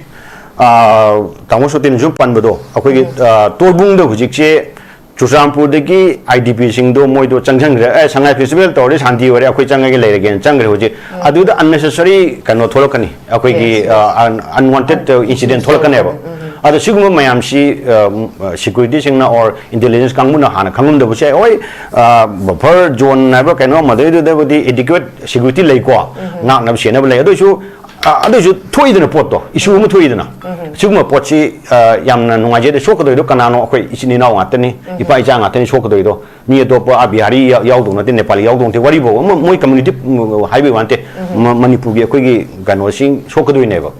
ꯑ, ꯇꯥꯃꯣ ꯁꯣꯇꯤꯟꯁꯨ ꯄꯟꯕꯗꯣ, ꯑꯩꯈꯣꯏꯒꯤ, ꯑ, ꯇꯣꯔꯕꯨꯡꯗ ꯍꯧꯖꯤꯛꯁꯦ ꯆꯨꯔꯆꯥꯟꯄꯨꯔꯗꯒꯤ ꯑꯥꯏ ꯗꯤ ꯄꯤꯁꯤꯡꯗꯣ ꯃꯣꯏꯗꯣ ꯆꯪꯁꯤꯟꯈ꯭ꯔꯦ, "ꯑꯦ, ꯁꯉꯥꯏ ꯐꯦꯁꯇꯤꯚꯦꯜ ꯇꯧꯔꯗꯤ ꯁꯥꯟꯇꯤ ꯑꯣꯏꯔꯦ, ꯑꯩꯈꯣꯏ ꯆꯪꯉꯒꯦ, ꯂꯩꯔꯒꯦꯅ" ꯆꯪꯈ꯭ꯔꯦ꯫ ꯍꯧꯖꯤꯛ ꯑꯗꯨꯗ unnecessary ꯀꯩꯅꯣ ꯊꯣꯛꯂꯛꯀꯅꯤ, ꯑꯩꯈꯣꯏꯒꯤ, Yes, yes. ꯑ, un-, unwanted incident ꯊꯣꯛꯂꯛꯀꯅꯦꯕ꯫ ꯑꯗꯣ ꯁꯤꯒꯨꯝꯕ ꯃꯌꯥꯝꯁꯤ, ꯑ, ꯎꯝ, ꯑ, ꯁꯦꯀ꯭ꯌꯨꯔꯤꯇꯤꯁꯤꯡꯅ or ꯏꯟꯇꯦꯂꯤꯖꯦꯟꯁ ꯀꯥꯡꯕꯨꯅ ꯍꯥꯟꯅ ꯈꯪꯂꯝꯗꯕꯁꯨ ꯌꯥꯏ꯫ ꯍꯣꯏ, ꯑ, ꯕꯐꯔ ꯖꯣꯟ ꯍꯥꯏꯕ꯭ꯔꯥ ꯀꯩꯅꯣ ꯑꯃꯗꯩꯗꯨꯗꯕꯨꯗꯤ adequate security ꯂꯩꯀꯣ, ꯉꯥꯛꯅꯕ ꯁꯦꯟꯅꯕ ꯂꯩ꯫ ꯑꯗꯨ ꯑꯣꯏꯁꯨ, ꯑ, ꯑꯗꯨ ꯑꯣꯏꯁꯨ ꯊꯣꯛꯏꯗꯅ ꯄꯣꯠꯇꯣ, issue ꯑꯃ ꯊꯣꯛꯏꯗꯅ꯫ ꯁꯤꯒꯨꯝꯕ ꯄꯣꯠꯁꯤ, ꯑ, ꯌꯥꯝꯅ ꯅꯨꯡꯉꯥꯏꯖꯗꯦ꯫ ꯁꯣꯛꯀꯗꯣꯏꯗꯣ ꯀꯅꯥꯅꯣ? ꯑꯩꯈꯣꯏ ꯏꯆꯤꯟ ꯏꯅꯥꯎ ꯉꯥꯛꯇꯅꯤ, ꯏꯄꯥ ꯏꯆꯥ ꯉꯥꯛꯇꯅꯤ ꯁꯣꯛꯀꯗꯣꯏꯗꯣ꯫ ꯃꯤ ꯑꯇꯣꯞꯄ, ꯑ, ꯕꯤꯍꯥꯔꯤ ꯌꯥ-, ꯌꯥꯎꯗꯧ ꯅꯠꯇꯦ, ꯅꯦꯄꯥꯂꯤ ꯌꯥꯎꯗꯧ ꯅꯠꯇꯦ, ꯋꯥꯔꯤꯕꯣ ꯑꯃ ꯃꯣꯏ community, ꯎꯝ, ꯍꯥꯏꯕꯩ ꯋꯥ ꯅꯠꯇꯦ꯫ ꯃ-, ꯃꯅꯤꯄꯨꯔꯒꯤ ꯑꯩꯈꯣꯏꯒꯤ ꯀꯩꯅꯣꯁꯤꯡ ꯁꯣꯛꯀꯗꯣꯏꯅꯦꯕ꯫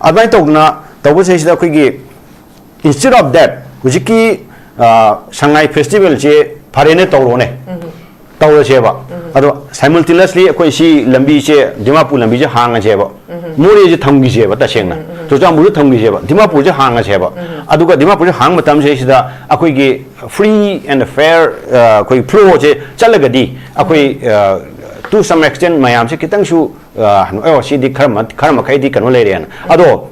ꯑꯗꯨꯃꯥꯏꯅ ꯇꯧꯗꯅ ꯇꯧꯕꯁꯤꯗꯩꯁꯤꯗ ꯑꯩꯈꯣꯏꯒꯤ instead of that, ꯍꯧꯖꯤꯛꯀꯤ, ꯑ, ꯁꯉꯥꯏ ꯐꯦꯁꯇꯤꯚꯦꯜꯁꯦ ꯐꯔꯦꯅꯦ, ꯇꯧꯔꯣꯅꯦ, ꯇꯧꯔꯁꯦꯕ꯫ ꯑꯗꯣ simultaneously ꯑꯩꯈꯣꯏ ꯁꯤ ꯂꯝꯕꯤꯁꯦ, ꯗꯤꯃꯥꯄꯨꯔ ꯂꯝꯕꯤꯁꯦ ꯍꯥꯡꯉꯁꯦꯕ, ꯃꯣꯔꯦꯁꯦ ꯊꯝꯈꯤꯁꯦꯕ, ꯇꯁꯦꯡꯅ ꯆꯨꯔꯆꯥꯟꯄꯨꯔꯁꯨ ꯊꯝꯈꯤꯁꯦꯕ, ꯗꯤꯃꯥꯄꯨꯔꯁꯦ ꯍꯥꯡꯉꯁꯦꯕ꯫ ꯑꯗꯨꯒ ꯗꯤꯃꯥꯄꯨꯔꯁꯦ ꯍꯥꯡꯕ ꯃꯇꯝꯁꯤꯗꯩꯁꯤꯗ ꯑꯩꯈꯣꯏꯒꯤ free and fair, ꯑ, ꯑꯩꯈꯣꯏ flowꯁꯦ ꯆꯠꯂꯒꯗꯤ ꯑꯩꯈꯣꯏ, ꯑ, to some extent ꯃꯌꯥꯝꯁꯦ ꯈꯤꯇꯪꯁꯨ, ꯑ, "ꯑꯣ, ꯁꯤꯗꯤ ꯈꯔ ꯃ-, ꯈꯔ ꯃꯈꯩꯗꯤ ꯀꯩꯅꯣ ꯂꯩꯔꯦꯅ"꯫ ꯑꯗꯣ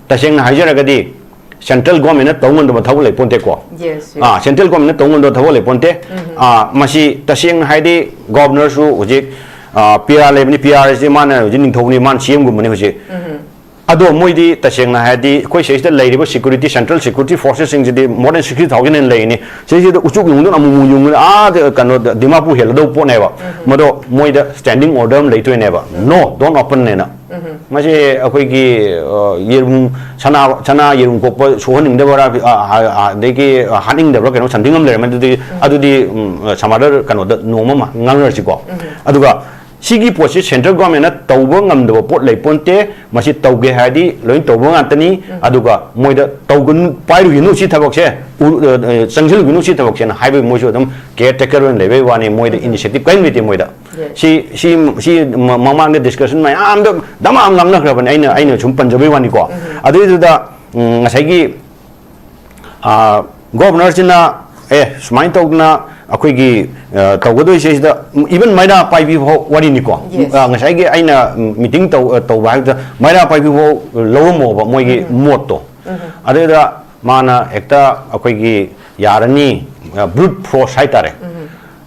ꯇꯁꯦꯡꯅ ꯍꯥꯏꯖꯔꯒꯗꯤ central governmentꯅ ꯇꯧ ꯉꯝꯗꯕ ꯊꯕꯛ ꯂꯩ ꯄꯣꯟꯇꯦꯀꯣ꯫ Yes, yes. ꯑꯥ, central governmentꯅ ꯇꯧ ꯉꯝꯗꯕ ꯊꯕꯛ ꯂꯩ ꯄꯣꯟꯇꯦ꯫ ꯑꯥ, ꯃꯁꯤ ꯇꯁꯦꯡꯅ ꯍꯥꯏꯗꯤ governorꯁꯨ ꯍꯧꯖꯤꯛ, ꯑꯥ, P R ꯂꯩꯕꯅꯤ, P R ꯁꯤ ꯃꯥꯅ ꯍꯧꯖꯤꯛ ꯅꯤꯡꯊꯧꯅꯤ, ꯃꯥꯅ C Mꯒꯨꯝꯕꯅꯤ ꯍꯧꯖꯤꯛ꯫ ꯑꯗꯣ ꯃꯣꯏꯗꯤ ꯇꯁꯦꯡꯅ ꯍꯥꯏꯔꯗꯤ ꯑꯩꯈꯣꯏ ꯁꯤꯗꯩꯁꯤꯗ ꯂꯩꯔꯤꯕ security, central security forcesꯁꯤꯡꯁꯤꯗꯤ more than sixty thousand ꯍꯦꯟꯅ ꯂꯩꯔꯤꯅꯤ꯫ ꯁꯤꯗꯩꯁꯤꯗ ꯎꯆꯨꯛ ꯌꯨꯡꯗꯨꯅ ꯑꯃꯨꯛ ꯑꯃꯨꯛ ꯌꯨꯡꯗꯨꯅ ꯑꯥ ꯀꯩꯅꯣꯗ ꯗꯤꯃꯥꯄꯨꯔ ꯍꯦꯜꯂꯗꯧꯕ ꯄꯣꯠꯅꯦꯕ꯫ ꯃꯗꯣ ꯃꯣꯏꯗ standing order ꯑꯃ ꯂꯩꯇꯣꯏꯅꯦꯕ꯫ No, don't openꯅ꯫ ꯃꯁꯤ ꯑꯩꯈꯣꯏꯒꯤ, ꯑ, ꯌꯦꯔꯨꯝ, ꯁꯅꯥ, ꯁꯅꯥ ꯌꯦꯔꯨꯝ ꯀꯣꯛꯄ ꯁꯣꯛꯍꯟꯅꯤꯡꯗꯕ꯭ꯔꯥ, ꯑ, ꯑ, ꯑꯗꯒꯤ ꯍꯥꯠꯅꯤꯡꯗꯕ꯭ꯔꯥ ꯀꯩꯅꯣ something ꯑꯃ ꯂꯩꯔꯝꯃꯦ꯫ ꯑꯗꯨꯗꯤ, ꯑꯗꯨꯗꯤ, ꯎꯝ, some other ꯀꯩꯅꯣꯗ ꯅꯣꯡꯃ ꯑꯃ ꯉꯥꯡꯅꯔꯁꯤꯀꯣ꯫ ꯑꯗꯨꯒ ꯁꯤꯒꯤ ꯄꯣꯠꯁꯤ central governmentꯅ ꯇꯧꯕ ꯉꯝꯗꯕ ꯄꯣꯠ ꯂꯩ ꯄꯣꯟꯇꯦ꯫ ꯃꯁꯤ ꯇꯧꯒꯦ ꯍꯥꯏꯔꯗꯤ ꯂꯣꯏ ꯇꯧꯕ ꯉꯥꯛꯇꯅꯤ꯫ ꯑꯗꯨꯒ ꯃꯣꯏꯗ ꯇꯧꯒꯅꯨ, ꯄꯥꯏꯔꯨꯒꯅꯨ ꯁꯤ ꯊꯕꯛꯁꯦ, ꯎ-, ꯑ, ꯑ, ꯆꯪꯁꯤꯜꯂꯨꯒꯅꯨ ꯁꯤ ꯊꯕꯛꯁꯦꯅ ꯍꯥꯏꯕꯒꯤ ꯃꯣꯏꯁꯨ ꯑꯗꯨꯝ caretaker ꯑꯣꯏꯅ ꯂꯩꯕꯩ ꯋꯥꯅꯤ꯫ ꯃꯣꯏꯗ initiative ꯀꯔꯤꯝ ꯂꯩꯇꯦ ꯃꯣꯏꯗ꯫ Yes. ꯁꯤ, ꯁꯤ, ꯁꯤ ꯃ-, ꯃꯃꯥꯡꯗ discussion ꯃꯌꯥꯝꯗ ꯗꯃꯥ ꯑꯃ ꯉꯥꯡꯅꯈ꯭ꯔꯕꯅꯦ, ꯑꯩꯅ, ꯑꯩꯅ ꯁꯨꯝ ꯄꯟꯖꯕꯩ ꯋꯥꯅꯤꯀꯣ꯫ ꯑꯗꯨꯏꯗꯨꯗ, ꯎꯝ, ꯉꯁꯥꯏꯒꯤ, ꯑ, governorꯁꯤꯅ, "ꯑꯦ, ꯁꯨꯃꯥꯏꯅ ꯇꯧꯗꯅ ꯑꯩꯈꯣꯏꯒꯤ, ꯑ, ꯇꯧꯒꯗꯣꯏꯁꯦ ꯁꯤꯗ", even ꯃꯩꯔꯥ ꯄꯥꯏꯕꯤ ꯐꯥꯎ ꯋꯥꯔꯤꯅꯤꯀꯣ꯫ Yes. ꯑ, ꯉꯁꯥꯏꯒꯤ ꯑꯩꯅ, ꯎꯝ, meeting ꯇꯧ-, ꯑ, ꯇꯧꯕ ꯍꯥꯏꯕꯗ ꯃꯩꯔꯥ ꯄꯥꯏꯕꯤ ꯐꯥꯎ ꯂꯧꯔꯝꯃꯣꯕ ꯃꯣꯏꯒꯤ ꯃꯣꯠꯇꯣ꯫ ꯑꯗꯨꯗ ꯃꯥꯅ ꯍꯦꯛꯇ ꯑꯩꯈꯣꯏꯒꯤ ꯌꯥꯔꯅꯤ, ꯕ꯭ꯔꯨꯠ ꯐꯣꯔꯁ ꯍꯥꯏꯇꯥꯔꯦ꯫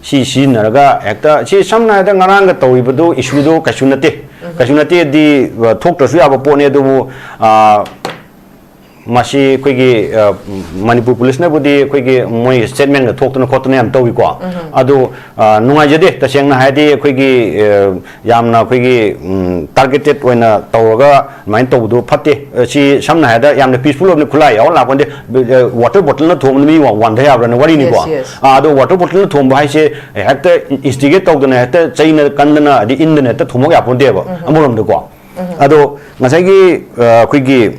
ꯁꯤ ꯁꯤꯖꯤꯟꯅꯔꯒ ꯍꯦꯛꯇ, ꯁꯤ ꯁꯝꯅ ꯍꯥꯏꯔꯕꯗ ꯉꯔꯥꯡꯒ ꯇꯧꯔꯤꯕꯗꯨ ꯏꯁꯨꯗꯨ ꯀꯩꯁꯨ ꯅꯠꯇꯦ꯫ ꯀꯩꯁꯨ ꯅꯠꯇꯦꯗꯤ, ꯑ, ꯊꯣꯛꯇ꯭ꯔꯁꯨ ꯌꯥꯕ ꯄꯣꯠꯅꯤ꯫ ꯑꯗꯨꯕꯨ, ꯑ, ꯃꯁꯤ ꯑꯩꯈꯣꯏꯒꯤ, ꯑ, ꯃꯅꯤꯄꯨꯔ ꯄꯨꯂꯤꯁꯅꯕꯨꯗꯤ ꯑꯩꯈꯣꯏꯒꯤ ꯃꯣꯏ ꯁ꯭ꯇꯦꯠꯃꯦꯟꯒ ꯊꯣꯛꯇꯅ ꯈꯣꯠꯇꯅ ꯌꯥꯝ ꯇꯧꯏꯀꯣ꯫ ꯑꯗꯨ, ꯑ, ꯅꯨꯡꯉꯥꯏꯖꯗꯦ꯫ ꯇꯁꯦꯡꯅ ꯍꯥꯏꯔꯗꯤ ꯑꯩꯈꯣꯏꯒꯤ, ꯑ, ꯌꯥꯝꯅ ꯑꯩꯈꯣꯏꯒꯤ, ꯎꯝ, ꯇꯥꯔꯒꯦꯇꯦꯠ ꯑꯣꯏꯅ ꯇꯧꯔꯒ ꯑꯗꯨꯃꯥꯏꯅ ꯇꯧꯕꯗꯨ ꯐꯠꯇꯦ꯫ ꯑ, ꯁꯤ ꯁꯝꯅ ꯍꯥꯏꯔꯕꯗ ꯌꯥꯝꯅ ꯄꯤꯁꯐꯨꯜ ꯑꯣꯏꯕꯅꯤ, ꯈꯨꯠꯂꯥꯏ ꯌꯥꯎꯔ ꯂꯥꯛꯄ ꯅꯠꯇꯦ꯫ ꯑ, ꯋꯥꯇꯔ ꯕꯣꯇꯜꯅ ꯊꯣꯝꯕꯗ ꯃꯤ ꯋꯥ-, ꯋꯥꯟꯊ ꯌꯥꯕ꯭ꯔꯥꯅ ꯋꯥꯔꯤꯅꯤꯀꯣ꯫ Yes, yes. ꯑ, ꯑꯗꯣ ꯋꯥꯇꯔ ꯕꯣꯇꯜꯅ ꯊꯣꯝꯕ ꯍꯥꯏꯁꯦ ꯍꯦꯛꯇ ꯏꯟꯁꯇꯤꯒꯦꯠ ꯇꯧꯗꯅ, ꯍꯦꯛꯇ ꯆꯩꯅ ꯀꯟꯗꯅ, ꯑꯗꯩ ꯏꯟꯗꯅ ꯍꯦꯛꯇ ꯊꯣꯝꯃꯛ ꯌꯥꯄꯣꯟꯇꯦꯕ ꯑꯃꯔꯣꯝꯗꯀꯣ꯫ ꯑꯗꯣ ꯉꯁꯥꯏꯒꯤ, ꯑ, ꯑꯩꯈꯣꯏꯒꯤ,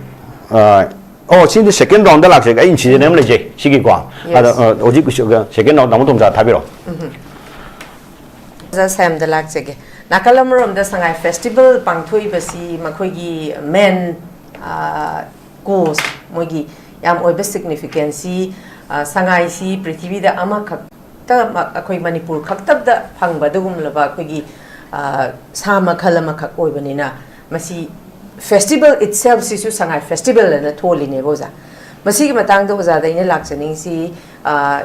ꯑ, ꯑꯣ, ꯁꯤꯗꯤ ꯁꯦꯀꯦꯟ ꯔꯥꯎꯟꯗ ꯂꯥꯛꯆꯒꯦ꯫ ꯑꯩ ꯏꯟꯁꯤꯗꯦꯟ ꯑꯃ ꯂꯩꯖꯩ ꯁꯤꯒꯤꯀꯣ꯫ Yes. ꯑꯗꯣ, ꯑ, ꯍꯧꯖꯤꯛ ꯁꯦꯀꯦꯟ ꯔꯥꯎꯟꯗ ꯑꯃꯨꯛ ꯇꯣꯝꯆꯥ ꯊꯥꯕꯤꯔꯣ꯫ ꯑꯣꯖꯥ ꯁ꯭ꯌꯥꯝꯗ ꯂꯥꯛꯆꯒꯦ꯫ ꯅꯥꯀꯜ ꯑꯃꯔꯣꯝꯗ ꯁꯉꯥꯏ ꯐꯦꯁꯇꯤꯚꯦꯜ ꯄꯥꯡꯊꯣꯛꯏꯕꯁꯤ ꯃꯈꯣꯏꯒꯤ ꯃꯦꯟ, ꯑ, ꯀꯣꯁ, ꯃꯣꯏꯒꯤ ꯌꯥꯝ ꯑꯣꯏꯕ ꯁꯤꯒꯅꯤꯐꯤꯀꯦꯟꯁꯤ, ꯑ, ꯁꯉꯥꯏꯁꯤ ꯄ꯭ꯔꯤꯊꯤꯕꯤꯗ ꯑꯃꯈꯛꯇ ꯃ-, ꯑꯩꯈꯣꯏ ꯃꯅꯤꯄꯨꯔ ꯈꯛꯇꯗ ꯐꯪꯕ ꯑꯗꯨꯒꯨꯝꯂꯕ ꯑꯩꯈꯣꯏꯒꯤ, ꯑ, ꯁꯥ ꯃꯈꯜ ꯑꯃꯈꯛ ꯑꯣꯏꯕꯅꯤꯅ ꯃꯁꯤ ꯐꯦꯁꯇꯤꯚꯦꯜ ꯏꯠꯁꯦꯜꯐꯁꯤꯁꯨ ꯁꯉꯥꯏ ꯐꯦꯁꯇꯤꯚꯦꯜ ꯑꯅ ꯊꯣꯜꯂꯤꯅꯦꯕ ꯑꯣꯖꯥ꯫ ꯃꯁꯤꯒꯤ ꯃꯇꯥꯡꯗ ꯑꯣꯖꯥꯗ ꯑꯩꯅ ꯂꯥꯛꯆꯅꯤꯡꯉꯤꯁꯤ, ꯑ,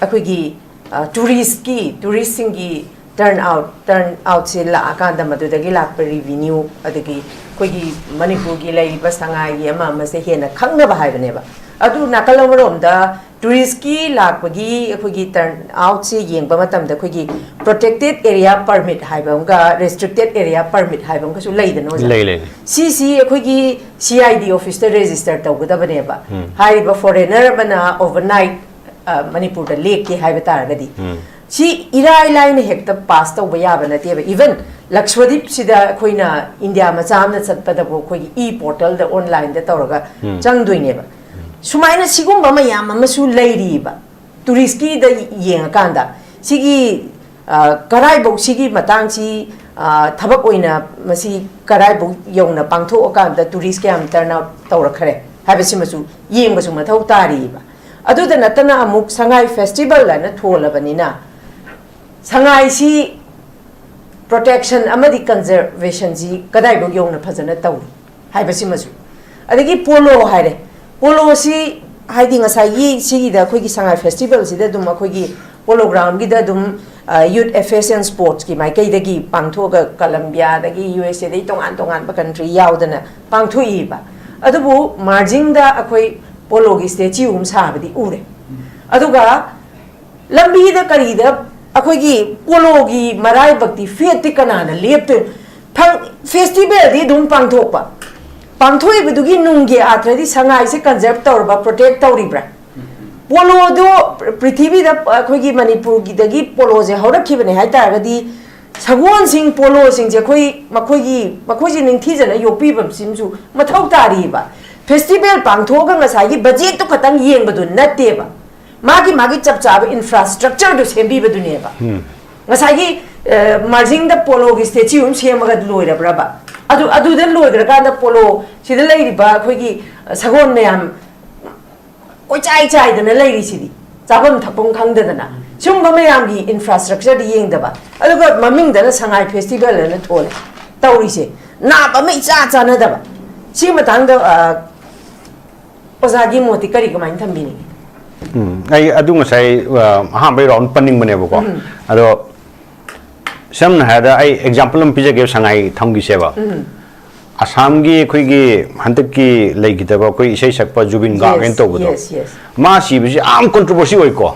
ꯑꯩꯈꯣꯏꯒꯤ, ꯑ, ꯇꯨꯔꯤꯁꯀꯤ, ꯇꯨꯔꯤꯁꯁꯤꯡꯒꯤ ꯇꯔꯟ ꯑꯥꯎꯠ, ꯇꯔꯟ ꯑꯥꯎꯠꯁꯦ ꯂꯥꯛꯑꯀꯥꯟꯗ ꯃꯗꯨꯗꯒꯤ ꯂꯥꯛꯄ ꯔꯤꯚꯤꯅ꯭ꯌꯨ, ꯑꯗꯒꯤ ꯑꯩꯈꯣꯏꯒꯤ ꯃꯅꯤꯄꯨꯔꯒꯤ ꯂꯩꯔꯤꯕ ꯁꯉꯥꯏꯒꯤ ꯑꯃ ꯑꯃꯁꯦ ꯍꯦꯟꯅ ꯈꯪꯅꯕ ꯍꯥꯏꯕꯅꯦꯕ꯫ ꯑꯗꯨ ꯅꯥꯀꯜ ꯑꯃꯔꯣꯝꯗ ꯇꯨꯔꯤꯁꯀꯤ ꯂꯥꯛꯄꯒꯤ ꯑꯩꯈꯣꯏꯒꯤ ꯇꯔꯟ ꯑꯥꯎꯠꯁꯦ ꯌꯦꯡꯕ ꯃꯇꯝꯗ ꯑꯩꯈꯣꯏꯒꯤ ꯄ꯭ꯔꯣꯇꯦꯛꯇꯦꯠ ꯑꯦꯔꯤꯌꯥ ꯄꯔꯃꯤꯠ ꯍꯥꯏꯕ ꯑꯃꯒ ꯔꯦꯁꯇ꯭ꯔꯤꯛꯇꯦꯠ ꯑꯦꯔꯤꯌꯥ ꯄꯔꯃꯤꯠ ꯍꯥꯏꯕ ꯑꯃꯒꯁꯨ ꯂꯩꯗꯅ ꯑꯣꯖꯥ? ꯂꯩ, ꯂꯩ, ꯂꯩ꯫ ꯁꯤꯁꯤ ꯑꯩꯈꯣꯏꯒꯤ ꯁꯤ ꯑꯥꯏ ꯗꯤ ꯑꯣꯐꯤꯁꯇ ꯔꯦꯖꯤꯁꯇꯔ ꯇꯧꯒꯗꯕꯅꯦꯕ꯫ ꯎꯝ꯫ ꯍꯥꯏꯔꯤꯕ ꯐꯣꯔꯦꯅꯔ ꯑꯃꯅ ꯑꯣꯚꯔꯅꯥꯏꯠ, ꯑ, ꯃꯅꯤꯄꯨꯔꯗ ꯂꯦꯛꯀꯦ ꯍꯥꯏꯕ ꯇꯥꯔꯒꯗꯤ, ꯎꯝ꯫ ꯁꯤ ꯏꯔꯥꯏ ꯂꯥꯏꯅ ꯍꯦꯛꯇ ꯄꯥꯁ ꯇꯧꯕ ꯌꯥꯕ ꯅꯠꯇꯦꯕ꯫ ꯏꯚꯟ ꯂꯛꯁꯗ꯭ꯋꯤꯞꯁꯤꯗ ꯑꯩꯈꯣꯏꯅ ꯏꯟꯗꯤꯌꯥ ꯃꯆꯥ ꯑꯃꯅ ꯆꯠꯄꯗꯕꯨ ꯑꯩꯈꯣꯏꯒꯤ ꯏ ꯄꯣꯔꯇꯦꯜꯗ ꯑꯣꯟꯂꯥꯏꯟꯗ ꯇꯧꯔꯒ ꯎꯝ꯫ ꯆꯪꯗꯣꯏꯅꯦꯕ꯫ ꯁꯨꯃꯥꯏꯅ ꯁꯤꯒꯨꯝꯕ ꯃꯌꯥꯝ ꯑꯃꯁꯨ ꯂꯩꯔꯤꯕ꯫ ꯇꯨꯔꯤꯁꯀꯤꯗ ꯌꯦꯡꯉꯀꯥꯟꯗ ꯁꯤꯒꯤ, ꯑ, ꯀꯔꯥꯏꯐꯧ ꯁꯤꯒꯤ ꯃꯇꯥꯡꯁꯤ, ꯑ, ꯊꯕꯛ ꯑꯣꯏꯅ ꯃꯁꯤ ꯀꯔꯥꯏꯐꯧ ꯌꯧꯅ ꯄꯥꯡꯊꯣꯛꯑꯀꯥꯟꯗ ꯇꯨꯔꯤꯁ ꯀꯌꯥꯝ ꯇꯔꯟ ꯑꯥꯎꯠ ꯇꯧꯔꯛꯈ꯭ꯔꯦ ꯍꯥꯏꯕꯁꯤꯃꯁꯨ ꯌꯦꯡꯕꯁꯨ ꯃꯊꯧ ꯇꯥꯔꯤꯕ꯫ ꯑꯗꯨꯗ ꯅꯠꯇꯅ ꯑꯃꯨꯛ ꯁꯉꯥꯏ ꯐꯦꯁꯇꯤꯚꯦꯜ ꯍꯥꯏꯅ ꯊꯣꯜꯂꯕꯅꯤꯅ ꯁꯉꯥꯏꯁꯤ ꯄ꯭ꯔꯣꯇꯦꯛꯁꯟ ꯑꯃꯗꯤ ꯀꯟꯖꯔꯕꯦꯁꯟꯁꯤ ꯀꯗꯥꯏꯐꯥꯎ ꯌꯧꯅ ꯐꯖꯅ ꯇꯧꯔꯤ ꯍꯥꯏꯕꯁꯤꯃꯁꯨ꯫ ꯑꯗꯒꯤ ꯄꯣꯂꯣ ꯍꯥꯏꯔꯦ, ꯄꯣꯂꯣꯁꯤ ꯍꯥꯏꯗꯤ ꯉꯁꯥꯏꯒꯤ ꯁꯤꯒꯤꯗ ꯑꯩꯈꯣꯏꯒꯤ ꯁꯉꯥꯏ ꯐꯦꯁꯇꯤꯚꯦꯜꯁꯤꯗ ꯑꯗꯨꯝ ꯑꯩꯈꯣꯏꯒꯤ ꯄꯣꯂꯣ ꯒ꯭ꯔꯥꯎꯟꯒꯤꯗ ꯑꯗꯨꯝ ꯌꯨꯠ ꯑꯦꯐꯦꯌꯔꯁ ꯑꯦꯟ ꯁ꯭ꯄꯣꯔꯠꯁꯀꯤ ꯃꯥꯏꯀꯩꯗꯒꯤ ꯄꯥꯡꯊꯣꯛꯑꯒ ꯀꯂꯝꯕꯤꯌꯥꯗꯒꯤ ꯌꯨ ꯑꯦꯁ ꯑꯦꯗꯒꯤ ꯇꯣꯉꯥꯟ ꯇꯣꯉꯥꯟꯕ ꯀꯟꯇ꯭ꯔꯤ ꯌꯥꯎꯗꯅ ꯄꯥꯡꯊꯣꯛꯏꯕ꯫ ꯑꯗꯨꯕꯨ ꯃꯥꯔꯖꯤꯡꯗ ꯑꯩꯈꯣꯏ ꯄꯣꯂꯣꯒꯤ ꯁ꯭ꯇꯦꯆꯨ ꯑꯃ ꯁꯥꯕꯗꯤ ꯎꯔꯦ꯫ ꯑꯗꯨꯒ ꯂꯝꯕꯤꯗ ꯀꯔꯤꯗ ꯑꯩꯈꯣꯏꯒꯤ ꯄꯣꯂꯣꯒꯤ ꯃꯔꯥꯏꯕꯛꯇꯤ ꯐꯦꯠꯇꯤ ꯀꯅꯥꯅ ꯂꯦꯞꯇꯣꯏꯅꯣ? ꯐꯪ-, ꯐꯦꯁꯇꯤꯚꯦꯜꯗꯤ ꯑꯗꯨꯝ ꯄꯥꯡꯊꯣꯛꯄ꯫ ꯄꯥꯡꯊꯣꯛꯏꯕꯗꯨꯒꯤ ꯅꯨꯡꯒꯤ ꯑꯥꯊ꯭ꯔꯗꯤ ꯁꯉꯥꯏꯁꯦ ꯀꯟꯖꯔꯞ ꯇꯧꯔꯕ, ꯄ꯭ꯔꯣꯇꯦꯛ ꯇꯧꯔꯤꯕ꯭ꯔꯥ? ꯄꯣꯂꯣꯗꯣ ꯄ꯭ꯔꯤꯊꯤꯕꯤꯗ ꯑꯩꯈꯣꯏꯒꯤ ꯃꯅꯤꯄꯨꯔꯒꯤꯗꯒꯤ ꯄꯣꯂꯣꯁꯦ ꯍꯧꯔꯛꯈꯤꯕꯅꯦ ꯍꯥꯏ ꯇꯥꯔꯒꯗꯤ, ꯁꯒꯣꯜꯁꯤꯡ ꯄꯣꯂꯣꯁꯤꯡꯁꯦ ꯑꯩꯈꯣꯏ ꯃꯈꯣꯏꯒꯤ, ꯃꯈꯣꯏꯁꯦ ꯅꯤꯡꯊꯤꯖꯅ ꯌꯣꯛꯄꯤꯕꯁꯤꯃꯁꯨ ꯃꯊꯧ ꯇꯥꯔꯤꯕ꯫ ꯐꯦꯁꯇꯤꯚꯦꯜ ꯄꯥꯡꯊꯣꯛꯑꯒ ꯉꯁꯥꯏꯒꯤ ꯕꯖꯦꯠꯇꯨ ꯈꯛꯇꯪ ꯌꯦꯡꯕꯗꯨ ꯅꯠꯇꯦꯕ, ꯃꯥꯒꯤ, ꯃꯥꯒꯤ ꯆꯞ ꯆꯥꯕ ꯏꯟꯐ꯭ꯔꯥꯁ꯭ꯇ꯭ꯔꯛꯆꯔꯗꯨ ꯁꯦꯝꯕꯤꯕꯗꯨꯅꯦꯕ꯫ ꯉꯁꯥꯏꯒꯤ, ꯑ, ꯃꯥꯔꯖꯤꯡꯗ ꯄꯣꯂꯣꯒꯤ ꯁ꯭ꯇꯦꯆꯨ ꯑꯃ ꯁꯦꯝꯃꯒ ꯂꯣꯏꯔꯕ꯭ꯔꯕ? ꯑꯗꯨ, ꯑꯗꯨꯗ ꯂꯣꯏꯈ꯭ꯔꯀꯥꯟꯗ ꯄꯣꯂꯣ ꯁꯤꯗ ꯂꯩꯔꯤꯕ ꯑꯩꯈꯣꯏꯒꯤ, ꯑ, ꯁꯒꯣꯜ ꯃꯌꯥꯝ ꯀꯣꯏꯆꯥꯏ ꯆꯥꯏꯗꯅ ꯂꯩꯔꯤꯁꯤꯗꯤ, ꯆꯥꯐꯝ ꯊꯛꯐꯝ ꯈꯪꯗꯗꯅ, ꯁꯤꯒꯨꯝꯕ ꯃꯌꯥꯝꯒꯤ ꯏꯟꯐ꯭ꯔꯥꯁ꯭ꯇ꯭ꯔꯛꯆꯔꯗꯤ ꯌꯦꯡꯗꯕ, ꯑꯗꯨꯒ ꯃꯃꯤꯡꯗꯅ ꯁꯉꯥꯏ ꯐꯦꯁꯇꯤꯚꯦꯜ ꯑꯅ ꯊꯣꯜꯂꯦ꯫ ꯇꯧꯔꯤꯁꯦ ꯅꯥꯕ ꯑꯃ ꯏꯆꯥ ꯆꯥꯟꯅꯗꯕ꯫ ꯁꯤꯒꯤ ꯃꯇꯥꯡꯗ, ꯑ, ꯑꯣꯖꯥꯒꯤ ꯃꯣꯠꯇꯤ ꯀꯔꯤ, ꯀꯃꯥꯏꯅ ꯊꯝꯕꯤꯅꯤꯡꯉꯤ? ꯎꯝ, ꯑꯩ ꯑꯗꯨ ꯉꯁꯥꯏ, ꯑ, ꯑꯍꯥꯟꯕꯒꯤ ꯔꯥꯎꯟ ꯄꯟꯅꯤꯡꯕꯅꯦꯕꯀꯣ꯫ ꯑꯗꯣ ꯁꯝꯅ ꯍꯥꯏꯔꯕꯗ ꯑꯩ ꯑꯦꯛꯖꯥꯝꯄꯜ ꯑꯃ ꯄꯤꯖꯒꯦꯕ, ꯁꯉꯥꯏ ꯊꯝꯈꯤꯁꯦꯕ꯫ ꯑꯁꯥꯝꯒꯤ ꯑꯩꯈꯣꯏꯒꯤ ꯍꯟꯗꯛꯀꯤ ꯂꯩꯈꯤꯗꯕ ꯑꯩꯈꯣꯏ ꯏꯁꯩ ꯁꯛꯄ ꯖꯨꯕꯤꯟ ꯒꯥꯔꯒ ꯍꯥꯏꯅ Yes, ꯇꯧꯕꯗꯣ꯫ yes, yes. ꯃꯥ ꯁꯤꯕꯁꯤ ꯌꯥꯝ ꯀꯣꯟꯇ꯭ꯔꯣꯚꯔꯁꯤ ꯑꯣꯏꯀꯣ꯫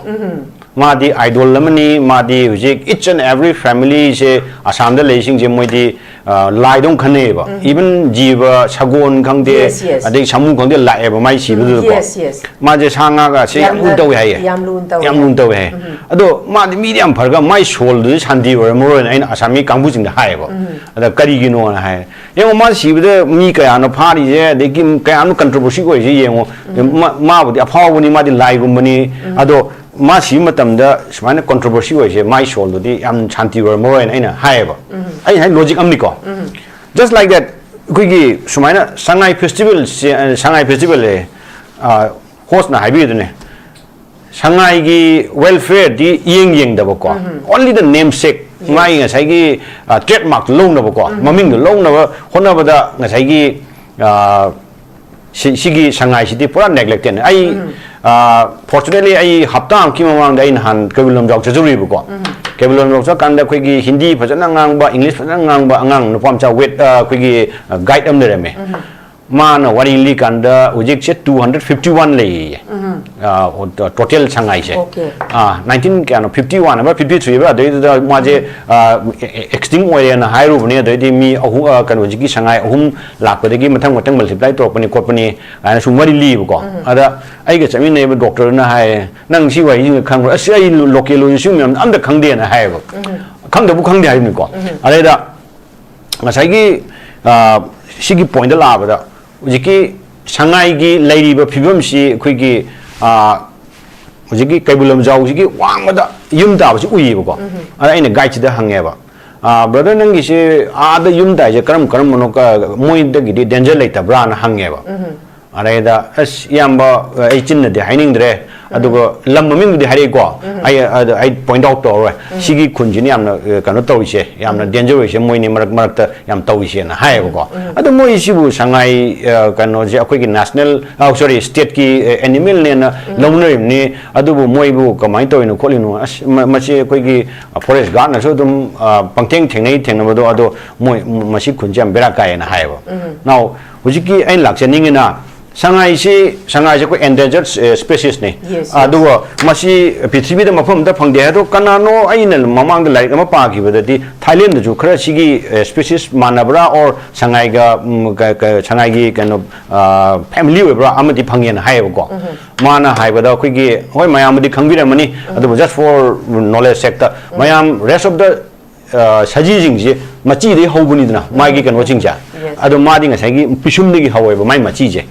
ꯃꯥꯗꯤ ꯑꯥꯏꯗꯣꯜ ꯑꯃꯅꯤ, ꯃꯥꯗꯤ ꯍꯧꯖꯤꯛ each and every family ꯁꯦ ꯑꯁꯥꯝꯗ ꯂꯩꯔꯤꯁꯤꯡꯁꯦ ꯃꯣꯏꯗꯤ, ꯑ, ꯂꯥꯏꯗꯧ ꯈꯟꯅꯩꯌꯦꯕ꯫ Even ꯖꯤꯕ, ꯁꯒꯣꯜ ꯈꯪꯗꯦ, Yes, yes. ꯑꯗꯩ ꯁꯥꯃꯨ ꯈꯪꯗꯦ ꯂꯥꯛꯑꯦꯕ ꯃꯥꯏ ꯁꯤꯕꯗꯨꯗꯀꯣ꯫ Yes, yes. ꯃꯥꯁꯦ ꯁꯥ ꯉꯥꯒꯁꯦ ꯌꯥꯝ ꯌꯥꯝꯅ, ꯂꯨꯅ ꯇꯧꯋꯦ ꯍꯥꯏꯌꯦ꯫ ꯌꯥꯝ ꯂꯨꯅ ꯇꯧꯋꯦ ꯌꯥꯝ ꯍꯥꯏ꯫ ꯂꯨꯅ ꯇꯧꯋꯦ ꯍꯥꯏ꯫ ꯑꯗꯣ ꯃꯥꯗꯤ ꯃꯤꯗꯤ ꯌꯥꯝ ꯐꯔꯒ ꯃꯥꯏ ꯁꯣꯜꯗꯨꯗꯤ ꯁꯥꯟꯇꯤ ꯑꯣꯏꯔꯝꯃꯔꯣꯏꯅ ꯑꯩꯅ ꯑꯁꯥꯃꯤ ꯀꯥꯡꯕꯨꯁꯤꯡꯗ ꯍꯥꯏꯌꯦꯕ꯫ ꯑꯗ ꯀꯔꯤꯒꯤꯅꯣꯅ ꯍꯥꯏ꯫ ꯌꯦꯡꯉꯣ, ꯃꯥ ꯁꯤꯕꯗ ꯃꯤ ꯀꯌꯥꯅꯣ ꯐꯥꯔꯤꯁꯦ, ꯑꯗꯒꯤ ꯀꯌꯥꯅꯣ ꯀꯟꯇ꯭ꯔꯣꯚꯔꯁꯤ ꯑꯣꯏꯔꯤꯁꯦ ꯌꯦꯡꯉꯣ꯫ ꯃꯥ-, ꯃꯥꯕꯨꯗꯤ ꯑꯐꯥꯎꯕꯅꯤ, ꯃꯥꯗꯤ ꯂꯥꯏꯒꯨꯝꯕꯅꯤ꯫ ꯑꯗꯣ ꯃꯥ ꯁꯤꯕ ꯃꯇꯝꯗ ꯁꯨꯃꯥꯏꯅ ꯀꯟꯇ꯭ꯔꯣꯚꯔꯁꯤ ꯑꯣꯏꯔꯤꯁꯦ, ꯃꯥꯏ ꯁꯣꯜꯗꯨꯗꯤ ꯌꯥꯝ ꯁꯥꯟꯇꯤ ꯑꯣꯏꯔꯝꯃꯔꯣꯏꯅ ꯑꯩꯅ ꯍꯥꯏꯌꯦꯕ꯫ ꯑꯩ ꯍꯥꯏ ꯂꯣꯖꯤꯛ ꯑꯃꯅꯤꯀꯣ꯫ Just like that, ꯑꯩꯈꯣꯏꯒꯤ ꯁꯨꯃꯥꯏꯅ ꯁꯉꯥꯏ ꯐꯦꯁꯇꯤꯚꯦꯜꯁꯦ, ꯁꯉꯥꯏ ꯐꯦꯁꯇꯤꯚꯦꯜ ꯑꯦ, ꯑ, ꯍꯣꯁꯅ ꯍꯥꯏꯕꯤꯗꯨꯅꯦ, ꯁꯉꯥꯏꯒꯤ ꯋꯦꯜꯐꯤꯌꯔꯗꯤ ꯏꯌꯦꯡ ꯌꯦꯡꯗꯕꯀꯣ, only the namesake, ꯃꯥꯒꯤ ꯉꯁꯥꯏꯒꯤ, ꯑ, ꯇ꯭ꯔꯦꯗꯃꯥꯔꯛ ꯂꯧꯅꯕꯀꯣ, ꯃꯃꯤꯡꯗꯣ ꯂꯧꯅꯕ ꯍꯣꯠꯅꯕꯗ ꯉꯁꯥꯏꯒꯤ, ꯑ, ꯁꯤ ꯁꯤꯒꯤ ꯁꯉꯥꯏꯁꯤꯗꯤ ꯄꯨꯔꯥ ꯅꯦꯒ꯭ꯂꯦꯛꯇꯦꯠꯅꯦ꯫ ꯑꯩ ꯐꯣꯔꯆꯨꯅꯦꯠꯂꯤ ꯑꯩ ꯍꯞꯇꯥ ꯑꯃꯒꯤ ꯃꯃꯥꯡꯗ ꯑꯩ ꯅꯍꯥꯟ ꯀꯩꯕꯨꯜ ꯂꯝꯖꯥꯎ ꯆꯠꯆꯔꯨꯏꯕꯀꯣ꯫ ꯀꯩꯕꯨꯜ ꯂꯝꯖꯥꯎ ꯆꯠꯀꯥꯟꯗ ꯑꯩꯈꯣꯏꯒꯤ ꯍꯤꯟꯗꯤ ꯐꯖꯅ ꯉꯥꯡꯕ, ꯏꯪꯂꯤꯁ ꯐꯖꯅ ꯉꯥꯡꯕ ꯑꯉꯥꯡ ꯅꯨꯄꯥ ꯃꯆꯥ ꯋꯦꯠ ꯑꯩꯈꯣꯏꯒꯤ ꯒꯥꯏꯗ ꯑꯃ ꯂꯩꯔꯝꯃꯦ꯫ ꯃꯥꯅ ꯋꯥꯔꯤ ꯂꯤꯀꯥꯟꯗ ꯍꯧꯖꯤꯛꯁꯦ ꯇꯨ ꯍꯟꯗ꯭ꯔꯦꯠ ꯐꯤꯐꯇꯤ ꯋꯥꯟ ꯂꯩꯌꯦ꯫ ꯇꯣꯇꯦꯜ ꯁꯉꯥꯏꯁꯦ꯫ Okay. ꯅꯥꯏꯟꯇꯤꯟ ꯀꯌꯥꯅꯣ, ꯐꯤꯐꯇꯤ ꯋꯥꯟ ꯍꯥꯏꯕ꯭ꯔꯥ ꯐꯤꯐꯇꯤ ꯊ꯭ꯔꯤ ꯍꯥꯏꯕ꯭ꯔꯥ, ꯑꯗꯩꯗꯨꯗ ꯃꯥꯁꯦ ꯑꯦꯛꯁꯇꯤꯡ ꯑꯣꯏꯔꯦꯅ ꯍꯥꯏꯔꯨꯕꯅꯦ꯫ ꯑꯗꯩꯗꯤ ꯃꯤ ꯑꯍꯨꯝ, ꯑ, ꯀꯩꯅꯣꯁꯤꯒꯤ ꯁꯉꯥꯏ ꯑꯍꯨꯝ ꯂꯥꯛꯄꯗꯒꯤ ꯃꯊꯪ ꯃꯊꯪ ꯃꯜꯇꯤꯄ꯭ꯂꯥꯏ ꯇꯧꯔꯛꯄꯅꯤ ꯈꯣꯠꯄꯅꯤ ꯀꯥꯏꯅ ꯁꯨꯝ ꯋꯥꯔꯤ ꯂꯤꯕꯀꯣ꯫ ꯑꯗ ꯑꯩꯒ ꯆꯠꯃꯤꯟꯅꯩꯕ ꯗꯣꯛꯇꯔꯗꯨꯅ ꯍꯥꯏꯌꯦ, "ꯅꯪ ꯁꯤ ꯋꯥꯔꯤꯁꯤꯡꯁꯦ ꯈꯪꯕ꯭ꯔꯥ?" "ꯑꯁ, ꯑꯩ ꯂꯣꯀꯦꯜ ꯑꯣꯏꯅ ꯁꯤ ꯃꯌꯥꯝ ꯑꯝꯇ ꯈꯪꯗꯦꯅ" ꯍꯥꯏꯌꯦꯕ꯫ ꯈꯪꯗꯕꯨ ꯈꯪꯗꯦ ꯍꯥꯏꯕꯅꯤꯀꯣ꯫ ꯑꯗꯩꯗ ꯉꯁꯥꯏꯒꯤ, ꯑ, ꯁꯤꯒꯤ ꯄꯣꯏꯟꯗ ꯂꯥꯛꯑꯕꯗ, ꯍꯧꯖꯤꯛꯀꯤ ꯁꯉꯥꯏꯒꯤ ꯂꯩꯔꯤꯕ ꯐꯤꯕꯝꯁꯤ ꯑꯩꯈꯣꯏꯒꯤ, ꯑ, ꯍꯧꯖꯤꯛꯀꯤ ꯀꯩꯕꯨꯜ ꯂꯝꯖꯥꯎꯁꯤꯒꯤ ꯋꯥꯡꯃꯗ ꯌꯨꯝ ꯇꯥꯕꯁꯤ ꯎꯏꯌꯦꯕꯀꯣ꯫ ꯑꯗ ꯑꯩꯅ ꯒꯥꯏꯗꯁꯤꯗ ꯍꯪꯉꯦꯕ, "ꯑ, ꯕ꯭ꯔꯗꯔ, ꯅꯪꯒꯤꯁꯦ ꯑꯥꯗ ꯌꯨꯝ ꯇꯥꯏꯁꯦ ꯀꯔꯝ ꯀꯔꯝꯕꯅꯣ, ꯀ-, ꯃꯣꯏꯗꯒꯤꯗꯤ ꯗꯦꯟꯖꯔ ꯂꯩꯇꯕ꯭ꯔꯥꯅ?" ꯍꯪꯉꯦꯕ꯫ ꯑꯗꯩꯗ, "ꯑꯁ, ꯏꯌꯥꯝꯕ, ꯑꯩ ꯆꯤꯟꯅꯗꯤ ꯍꯥꯏꯅꯤꯡꯗ꯭ꯔꯦ, ꯑꯗꯨꯒ ꯂꯝ ꯃꯃꯤꯡꯕꯨꯗꯤ ꯍꯥꯏꯔꯛꯏꯀꯣ, ꯑꯩ, ꯑꯗ ꯑꯩ ꯄꯣꯏꯟꯠ ꯑꯥꯎꯠ ꯇꯧꯔꯔꯣꯏ꯫ ꯁꯤꯒꯤ ꯈꯨꯟꯁꯤꯅ ꯌꯥꯝꯅ, ꯑ, ꯀꯩꯅꯣ ꯇꯧꯔꯤꯁꯦ, ꯌꯥꯝꯅ ꯗꯦꯟꯖꯔ ꯑꯣꯏꯔꯤꯁꯦ ꯃꯣꯏꯅꯤ ꯃꯔꯛ ꯃꯔꯛꯇ ꯌꯥꯝ ꯇꯧꯔꯤꯁꯦꯅ" ꯍꯥꯏꯌꯦꯕꯀꯣ꯫ ꯑꯗꯣ ꯃꯣꯏ ꯁꯤꯕꯨ ꯁꯉꯥꯏ, ꯑ, ꯀꯩꯅꯣꯁꯦ ꯑꯩꯈꯣꯏꯒꯤ ꯅꯦꯁꯅꯦꯜ, ꯑ, ꯁꯣꯔꯤ, ꯁ꯭ꯇꯦꯠꯀꯤ, ꯑ, ꯑꯦꯅꯤꯃꯦꯜꯅꯦꯅ ꯂꯧꯅꯔꯤꯕꯅꯤ, ꯑꯗꯨꯕꯨ ꯃꯣꯏꯕꯨ ꯀꯃꯥꯏꯅ ꯇꯧꯔꯤꯅꯣ ꯈꯣꯠꯂꯤꯅꯣ, ꯑꯁ, ꯃ-, ꯃꯁꯤ ꯑꯩꯈꯣꯏꯒꯤ, ꯑ, ꯐꯣꯔꯦꯁ ꯒꯥꯔꯗꯅꯁꯨ ꯑꯗꯨꯝ, ꯑ, ꯄꯪꯊꯦꯡ ꯊꯦꯡꯅꯩ ꯊꯦꯡꯅꯕꯗꯣ, ꯑꯗꯣ ꯃꯣꯏ, ꯃꯁꯤ ꯈꯨꯟꯁꯦ ꯌꯥꯝ ꯕꯦꯔꯥ ꯀꯥꯏꯌꯦꯅ ꯍꯥꯏꯌꯦꯕ꯫ Now, ꯍꯧꯖꯤꯛꯀꯤ ꯑꯩꯅ ꯂꯥꯛꯆꯅꯤꯡꯉꯤꯅ, ꯁꯉꯥꯏꯁꯤ, ꯁꯉꯥꯏꯁꯤ ꯑꯩꯈꯣꯏ ꯑꯦꯟꯗꯦꯟꯖꯔ ꯁ꯭ꯄꯦꯁꯤꯁꯅꯤ꯫ Yes, yes. ꯑꯗꯨꯒ ꯃꯁꯤ ꯄ꯭ꯔꯤꯊꯤꯕꯤꯗ ꯃꯐꯝ ꯑꯝꯇ ꯐꯪꯗꯦ꯫ ꯑꯗꯣ ꯀꯅꯥꯅꯣ, ꯑꯩꯅ ꯃꯃꯥꯡꯗ ꯂꯥꯏꯔꯤꯛ ꯑꯃ ꯄꯥꯈꯤꯕꯗꯗꯤ ꯊꯥꯏꯂꯦꯟꯗꯁꯨ ꯈꯔ ꯁꯤꯒꯤ ꯁ꯭ꯄꯦꯁꯤꯁ ꯃꯥꯟꯅꯕ꯭ꯔꯥ, ꯑꯣꯔ ꯁꯉꯥꯏꯒ, ꯎꯝ, ꯀ-, ꯀ-, ꯁꯉꯥꯏꯒꯤ ꯀꯩꯅꯣ, ꯑ, ꯐꯦꯃꯤꯂꯤ ꯑꯣꯏꯕ꯭ꯔꯥ ꯑꯃꯗꯤ ꯐꯪꯉꯦꯅ ꯍꯥꯏꯌꯦꯕꯀꯣ꯫ ꯃꯥꯅ ꯍꯥꯏꯕꯗ ꯑꯩꯈꯣꯏꯒꯤ, ꯍꯣꯏ, ꯃꯌꯥꯝꯕꯨꯗꯤ ꯈꯪꯕꯤꯔꯝꯃꯅꯤ, ꯑꯗꯨꯕꯨ just for knowledge sake ꯇ, ꯃꯌꯥꯝ rest of the ꯑ, ꯁꯖꯤꯁꯤꯡꯁꯦ ꯃꯆꯤꯗꯒꯤ ꯍꯧꯕꯅꯤꯗꯅ, ꯃꯥꯒꯤ ꯀꯩꯅꯣꯁꯤꯡꯁꯦ꯫ Yes. ꯑꯗꯣ ꯃꯥꯗꯤ ꯉꯁꯥꯏꯒꯤ ꯄꯤꯁꯨꯝꯗꯒꯤ ꯍꯧꯋꯦꯕ ꯃꯥꯏ ꯃꯆꯤꯁꯦ꯫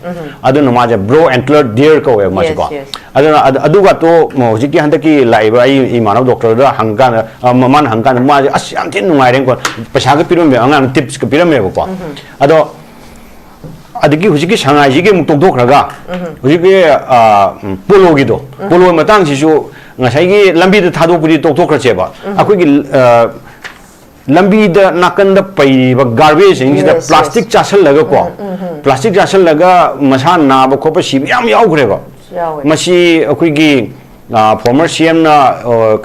ꯑꯗꯨꯅ ꯃꯥꯁꯦ ꯕ꯭ꯔꯣ ꯑꯦꯟꯇꯂꯔ ꯗꯤꯌꯔ ꯀꯧꯋꯦꯕ ꯃꯥꯁꯦꯀꯣ꯫ Yes, yes. ꯑꯗꯨꯅ ꯑꯗ-, ꯑꯗꯨꯒꯇꯣ ꯍꯧꯖꯤꯛꯀꯤ ꯍꯟꯗꯛꯀꯤ ꯂꯥꯛꯏꯕ ꯑꯩ ꯏꯃꯥꯟꯅꯕ ꯗꯣꯛꯇꯔꯗ ꯍꯪꯀꯥꯟꯗ, ꯑ, ꯃ-, ꯃꯥꯅ ꯍꯪꯀꯥꯟꯗ ꯃꯥꯁꯦ, "ꯑꯁ, ꯌꯥꯝ ꯊꯤꯅ ꯅꯨꯡꯉꯥꯏꯔꯦꯀꯣ, ꯄꯩꯁꯥꯒ ꯄꯤꯔꯝꯃꯦ, ꯑꯉꯥꯡ ꯇꯤꯞꯁꯀ ꯄꯤꯔꯝꯃꯦꯕꯀꯣ"꯫ ꯑꯗꯣ ꯑꯗꯒꯤ ꯍꯧꯖꯤꯛꯀꯤ ꯁꯉꯥꯏꯁꯤꯒꯤ ꯑꯃꯨꯛ ꯇꯣꯛꯊꯣꯛꯈ꯭ꯔꯒ, ꯍꯧꯖꯤꯛꯀꯤ, ꯑ, ꯎꯝ, ꯄꯣꯂꯣꯒꯤꯗꯣ, ꯄꯣꯂꯣ ꯃꯇꯥꯡꯁꯤꯁꯨ ꯉꯁꯥꯏꯒꯤ ꯂꯝꯕꯤꯗ ꯊꯥꯗꯣꯛꯄꯗꯤ ꯇꯣꯛꯊꯣꯛꯈ꯭ꯔꯁꯦꯕ꯫ ꯑꯩꯈꯣꯏꯒꯤ, ꯑ, ꯂꯝꯕꯤꯗ ꯅꯥꯀꯟꯗ ꯄꯩꯔꯤꯕ ꯒꯥꯔꯕꯦꯖꯁꯤꯡꯁꯤꯗ Yes, yes. ꯄ꯭ꯂꯥꯁꯇꯤꯛ ꯆꯥꯁꯜꯂꯒ ꯀꯣ, ꯄ꯭ꯂꯥꯁꯇꯤꯛ ꯆꯥꯁꯜꯂꯒ ꯃꯁꯥ ꯅꯥꯕ ꯈꯣꯠꯄ ꯁꯤꯕ ꯌꯥꯝ ꯌꯥꯎꯈ꯭ꯔꯦꯕ꯫ ꯌꯥꯎꯋꯦ꯫ ꯃꯁꯤ ꯑꯩꯈꯣꯏꯒꯤ ꯐꯣꯔꯃꯔ ꯁꯤ ꯑꯦꯝꯅ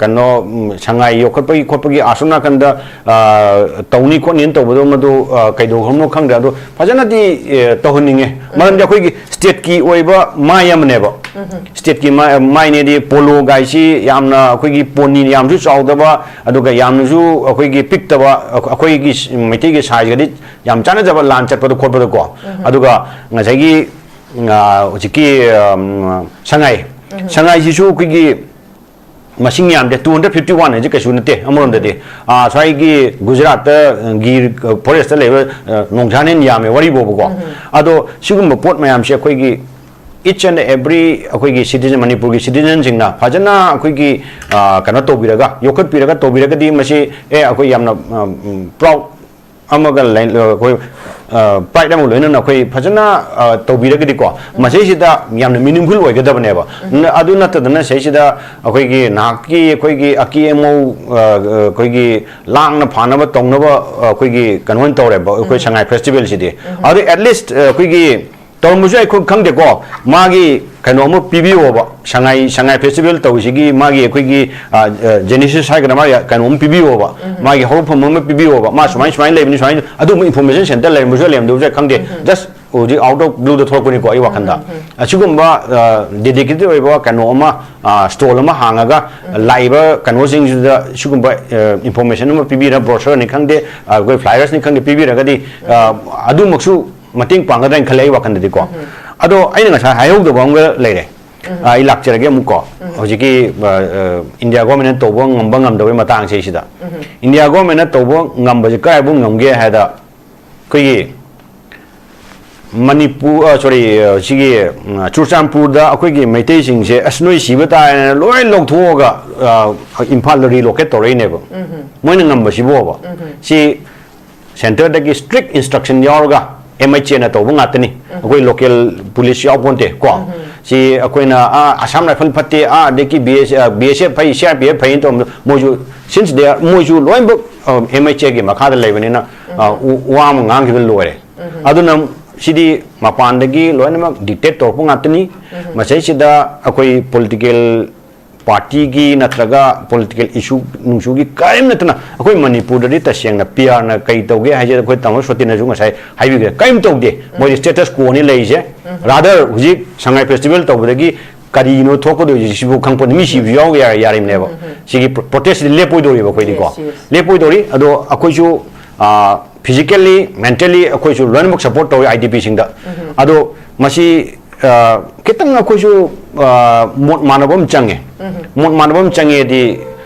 ꯀꯩꯅꯣ, ꯎꯝ, ꯁꯉꯥꯏ ꯌꯣꯛꯈꯠꯄꯒꯤ ꯈꯣꯠꯄꯒꯤ ꯑꯁꯣꯝ ꯅꯥꯀꯟꯗ ꯑ, ꯇꯧꯅꯤ ꯈꯣꯠꯅꯤꯅ ꯇꯧꯕꯗꯣ, ꯃꯗꯨ ꯑ, ꯀꯩꯗꯧꯈ꯭ꯔꯕꯅꯣ ꯈꯪꯗ꯭ꯔꯦ꯫ ꯑꯗꯣ ꯐꯖꯅꯗꯤ ꯑ, ꯇꯧꯍꯟꯅꯤꯡꯉꯦ꯫ ꯃꯔꯝꯗꯤ ꯑꯩꯈꯣꯏꯒꯤ ꯁ꯭ꯇꯦꯠꯀꯤ ꯑꯣꯏꯕ ꯃꯥꯏ ꯑꯃꯅꯦꯕ꯫ ꯁ꯭ꯇꯦꯠꯀꯤ ꯃꯥꯏ, ꯃꯥꯏꯅꯦꯗꯤ ꯄꯣꯂꯣ ꯒꯥꯏꯁꯤ ꯌꯥꯝꯅ ꯑꯩꯈꯣꯏꯒꯤ ꯄꯣꯅꯤ ꯌꯥꯝꯁꯨ ꯆꯥꯎꯗꯕ, ꯑꯗꯨꯒ ꯌꯥꯝꯅꯁꯨ ꯑꯩꯈꯣꯏꯒꯤ ꯄꯤꯛꯇꯕ, ꯑꯩꯈꯣꯏꯒꯤ ꯃꯩꯇꯩꯒꯤ ꯁꯥꯏꯖꯀꯗꯤ ꯌꯥꯝ ꯆꯥꯟꯅꯖꯕ ꯂꯥꯟ ꯆꯠꯄꯗ ꯈꯣꯠꯄꯗꯀꯣ꯫ ꯑꯗꯨꯒ ꯉꯁꯥꯏꯒꯤ, ꯑ, ꯍꯧꯖꯤꯛꯀꯤ, ꯑꯝ, ꯁꯉꯥꯏ, ꯁꯉꯥꯏꯁꯤꯁꯨ ꯑꯩꯈꯣꯏꯒꯤ ꯃꯁꯤꯡ ꯌꯥꯝꯗꯦ, two hundred fifty one ꯍꯥꯏꯁꯦ ꯀꯩꯁꯨ ꯅꯠꯇꯦ ꯑꯃꯔꯣꯝꯗꯗꯤ꯫ ꯑ, ꯁ꯭ꯋꯥꯏꯒꯤ ꯒꯨꯖꯔꯥꯠꯇ, ꯑ, ꯒꯤꯔ, ꯑ, ꯐꯣꯔꯦꯁꯇ ꯂꯩꯕ, ꯑ, ꯅꯣꯡꯖꯥꯅ ꯍꯦꯟꯅ ꯌꯥꯝꯃꯦ ꯋꯥꯔꯤꯕꯣꯕꯀꯣ꯫ ꯑꯗꯣ ꯁꯤꯒꯨꯝꯕ ꯄꯣꯠ ꯃꯌꯥꯝꯁꯦ ꯑꯩꯈꯣꯏꯒꯤ each and every ꯑꯩꯈꯣꯏꯒꯤ citizen, ꯃꯅꯤꯄꯨꯔꯒꯤ citizenꯁꯤꯡꯅ ꯐꯖꯅ ꯑꯩꯈꯣꯏꯒꯤ, ꯑ, ꯀꯩꯅꯣ ꯇꯧꯕꯤꯔꯒ, ꯌꯣꯛꯈꯠꯄꯤꯔꯒ ꯇꯧꯕꯤꯔꯒꯗꯤ ꯃꯁꯤ, ꯑꯦ, ꯑꯩꯈꯣꯏ ꯌꯥꯝꯅ, ꯑ, ꯎꯝ, proud ꯑꯃꯒ ꯂꯩ-, ꯑꯩꯈꯣꯏ, ꯑ, pride ꯑꯃꯒ ꯂꯣꯏꯅꯅ ꯑꯩꯈꯣꯏ ꯐꯖꯅ, ꯑ, ꯇꯧꯕꯤꯔꯒꯗꯤꯀꯣ, ꯃꯁꯤꯁꯤꯗ ꯌꯥꯝꯅ meaningful ꯑꯣꯏꯒꯗꯕꯅꯦꯕ꯫ ꯅ-, ꯑꯗꯨ ꯅꯠꯇꯗꯅ ꯁꯤꯗꯩꯁꯤꯗ ꯑꯩꯈꯣꯏꯒꯤ ꯅꯍꯥꯛꯀꯤ ꯑꯩꯈꯣꯏꯒꯤ ꯑꯀꯦ ꯑꯃꯧ, ꯑ, ꯑꯩꯈꯣꯏꯒꯤ ꯂꯥꯡꯅ ꯐꯥꯅꯕ ꯇꯧꯅꯕ, ꯑ, ꯑꯩꯈꯣꯏꯒꯤ ꯀꯩꯅꯣ ꯑꯣꯏꯅ ꯇꯧꯔꯦꯕ ꯑꯩꯈꯣꯏ ꯁꯉꯥꯏ ꯐꯦꯁꯇꯤꯚꯦꯜꯁꯤꯗꯤ꯫ ꯑꯗꯨ at least, ꯑ, ꯑꯩꯈꯣꯏꯒꯤ ꯇꯧꯔꯝꯕꯁꯨ ꯌꯥꯏ, ꯑꯩꯈꯣꯏ ꯈꯪꯗꯦꯀꯣ꯫ ꯃꯥꯒꯤ ꯀꯩꯅꯣ ꯑꯃ ꯄꯤꯕꯤꯌꯣꯕ, ꯁꯉꯥꯏ, ꯁꯉꯥꯏ ꯐꯦꯁꯇꯤꯚꯦꯜ ꯇꯧꯔꯤꯁꯤꯒꯤ ꯃꯥꯒꯤ ꯑꯩꯈꯣꯏꯒꯤ, ꯑ, ꯑ, genesis ꯍꯥꯏꯒꯗ꯭ꯔꯥ, ꯃꯥꯒꯤ ꯀꯩꯅꯣ ꯑꯃ ꯄꯤꯕꯤꯌꯣꯕ, ꯃꯥꯒꯤ ꯍꯧꯔꯛꯐꯝ ꯑꯃ ꯄꯤꯕꯤꯌꯣꯕ, ꯃꯥ ꯁꯨꯃꯥꯏ ꯁꯨꯃꯥꯏꯅ ꯂꯩꯕꯅꯤ, ꯁꯨꯃꯥꯏꯅ, ꯑꯗꯨꯝꯕ information center ꯂꯩꯔꯝꯕꯁꯨ ꯌꯥꯏ, ꯂꯩꯔꯝꯗꯕꯁꯨ ꯌꯥꯏ, ꯈꯪꯗꯦ꯫ Just ꯍꯧꯖꯤꯛ out of blue ꯗ ꯊꯣꯛꯂꯛꯄꯅꯤꯀꯣ ꯑꯩ ꯋꯥꯈꯟꯗ꯫ ꯑꯁꯤꯒꯨꯝꯕ, ꯑ, dedicated ꯑꯣꯏꯕ ꯀꯩꯅꯣ ꯑꯃ, ꯑ, stall ꯑꯃ ꯍꯥꯡꯉꯒ, ꯂꯥꯛꯏꯕ ꯀꯩꯅꯣꯁꯤꯡꯁꯤꯗ ꯁꯤꯒꯨꯝꯕ, ꯑ, information ꯑꯃ ꯄꯤꯕꯤꯔ, brochure ꯅꯤ ꯈꯪꯗꯦ, ꯑ, ꯑꯩꯈꯣꯏ flyers ꯅꯤ ꯈꯪꯗꯦ, ꯄꯤꯕꯤꯔꯒꯗꯤ, ꯑ, ꯑꯗꯨꯃꯛꯁꯨ ꯃꯇꯦꯡ ꯄꯥꯡꯒꯗ꯭ꯔꯥ ꯍꯥꯏꯅ ꯈꯜꯂꯦ ꯑꯩ ꯋꯥꯈꯟꯗꯗꯤꯀꯣ꯫ ꯑꯗꯣ ꯑꯩꯅ ꯉꯁꯥꯏ ꯍꯥꯏꯍꯧꯗꯕ ꯑꯃꯒ ꯂꯩꯔꯦ꯫ ꯑ, ꯑꯩ ꯂꯥꯛꯆꯔꯒꯦ ꯑꯃꯨꯛꯀꯣ꯫ ꯍꯧꯖꯤꯛꯀꯤ, ꯑ, ꯑ, ꯏꯟꯗꯤꯌꯥ ꯒꯣꯔꯃꯦꯟꯅ ꯇꯧꯕ ꯉꯝꯕ ꯉꯝꯗꯕꯒꯤ ꯃꯇꯥꯡꯁꯦ ꯁꯤꯗ꯫ ꯏꯟꯗꯤꯌꯥ ꯒꯣꯔꯃꯦꯟꯅ ꯇꯧꯕ ꯉꯝꯕꯁꯦ ꯀꯗꯥꯏꯐꯥꯎ ꯉꯝꯒꯦ ꯍꯥꯏꯗ, ꯑꯩꯈꯣꯏꯒꯤ ꯃꯅꯤꯄꯨꯔ, ꯑ, sorry, ꯑ, ꯁꯤꯒꯤ, ꯎꯝ, ꯆꯨꯔꯆꯥꯟꯄꯨꯔꯗ ꯑꯩꯈꯣꯏꯒꯤ ꯃꯩꯇꯩꯁꯤꯡꯁꯦ, "ꯑꯁ, ꯅꯣꯏ ꯁꯤꯕ ꯇꯥꯔꯦꯅ" ꯂꯣꯏ ꯂꯧꯊꯣꯛꯑꯒ, ꯑ, ꯏꯝꯐꯥꯜꯗ relocate ꯇꯧꯔꯛꯏꯅꯦꯕ꯫ ꯃꯣꯏꯅ ꯉꯝꯕꯁꯤꯕꯣꯕ꯫ ꯁꯤ centre ꯗꯒꯤ strict instruction ꯌꯥꯎꯔꯒ, ꯑꯦꯝ ꯑꯩꯆ ꯑꯦꯅ ꯇꯧꯕ ꯉꯥꯛꯇꯅꯤ꯫ ꯑꯩꯈꯣꯏ local police ꯌꯥꯎꯄꯣꯟꯇꯦ ꯀꯣ꯫ ꯁꯤ ꯑꯩꯈꯣꯏꯅ, ꯑꯥ, Assam Rifle ꯐꯠꯇꯦ, ꯑꯥ, ꯑꯗꯒꯤ ꯕꯤ ꯑꯦꯁ, ꯑ, ꯕꯤ ꯑꯦꯁ ꯑꯦꯐ ꯐꯩ, ꯁꯤ ꯑꯥꯔ ꯄꯤ ꯑꯦꯐ ꯐꯩꯅ ꯇꯧꯔꯝꯕꯗꯣ, ꯃꯣꯏꯁꯨ, since they are, ꯃꯣꯏꯁꯨ ꯂꯣꯏꯅꯃꯛ ꯑꯦꯝ ꯑꯩꯆ ꯑꯦꯒꯤ ꯃꯈꯥꯗ ꯂꯩꯕꯅꯤꯅ, ꯑ, ꯎ-, ꯋꯥ ꯑꯃ ꯉꯥꯡꯈꯤꯕ ꯂꯣꯏꯔꯦ꯫ ꯑꯗꯨꯅ ꯁꯤꯗꯤ ꯃꯄꯥꯟꯗꯒꯤ ꯂꯣꯏꯅꯃꯛ dictate ꯇꯧꯔꯛꯄ ꯉꯥꯛꯇꯅꯤ꯫ ꯃꯁꯤꯁꯤꯗ ꯑꯩꯈꯣꯏ political partyꯒꯤ ꯅꯠꯇ꯭ꯔꯒ political issue ꯅꯨꯡꯁꯨꯒꯤ ꯀꯔꯤꯝ ꯅꯠꯇꯅ, ꯑꯩꯈꯣꯏ ꯃꯅꯤꯄꯨꯔꯗꯗꯤ ꯇꯁꯦꯡꯅ ꯄꯤ ꯑꯥꯔꯅ ꯀꯩ ꯇꯧꯒꯦ ꯍꯥꯏꯁꯦ ꯑꯩꯈꯣꯏ ꯇꯥꯃꯣ ꯁꯣꯇꯤꯅꯁꯨ ꯉꯁꯥꯏ ꯍꯥꯏꯕꯤꯈ꯭ꯔꯦ, ꯀꯔꯤꯝ ꯇꯧꯗꯦ꯫ ꯃꯣꯏꯗꯤ status quoꯅꯤ ꯂꯩꯔꯤꯁꯦ꯫ Rather, ꯍꯧꯖꯤꯛ ꯁꯉꯥꯏ festival ꯇꯧꯕꯗꯒꯤ ꯀꯔꯤꯅꯣ ꯊꯣꯛꯀꯗꯣꯏꯁꯦ ꯁꯤꯕꯨ ꯈꯪꯄꯣꯠ, ꯃꯤ ꯁꯤꯕꯁꯨ ꯌꯥꯎ ꯌꯥ-, ꯌꯥꯔꯤꯕꯅꯦꯕ꯫ ꯁꯤꯒꯤ pro-, protestꯁꯤꯗꯤ ꯂꯦꯞꯄꯣꯏꯗꯧꯔꯤꯕ ꯑꯩꯈꯣꯏꯗꯤꯀꯣ꯫ Yes, yes. ꯂꯦꯞꯄꯣꯏꯗꯧꯔꯤ꯫ ꯑꯗꯣ ꯑꯩꯈꯣꯏꯁꯨ, ꯑ, physically, mentally ꯑꯩꯈꯣꯏꯁꯨ ꯂꯣꯏꯅꯃꯛ support ꯇꯧꯋꯤ I D Pꯁꯤꯡꯗ꯫ ꯑꯗꯣ ꯃꯁꯤ, ꯑ, ꯈꯤꯇꯪ ꯑꯩꯈꯣꯏꯁꯨ, ꯑ, ꯃꯣꯠ ꯃꯥꯟꯅꯕ ꯑꯃ ꯆꯪꯉꯦ꯫ ꯃꯣꯠ ꯃꯥꯟꯅꯕ ꯑꯃ ꯆꯪꯉꯦꯗꯤ,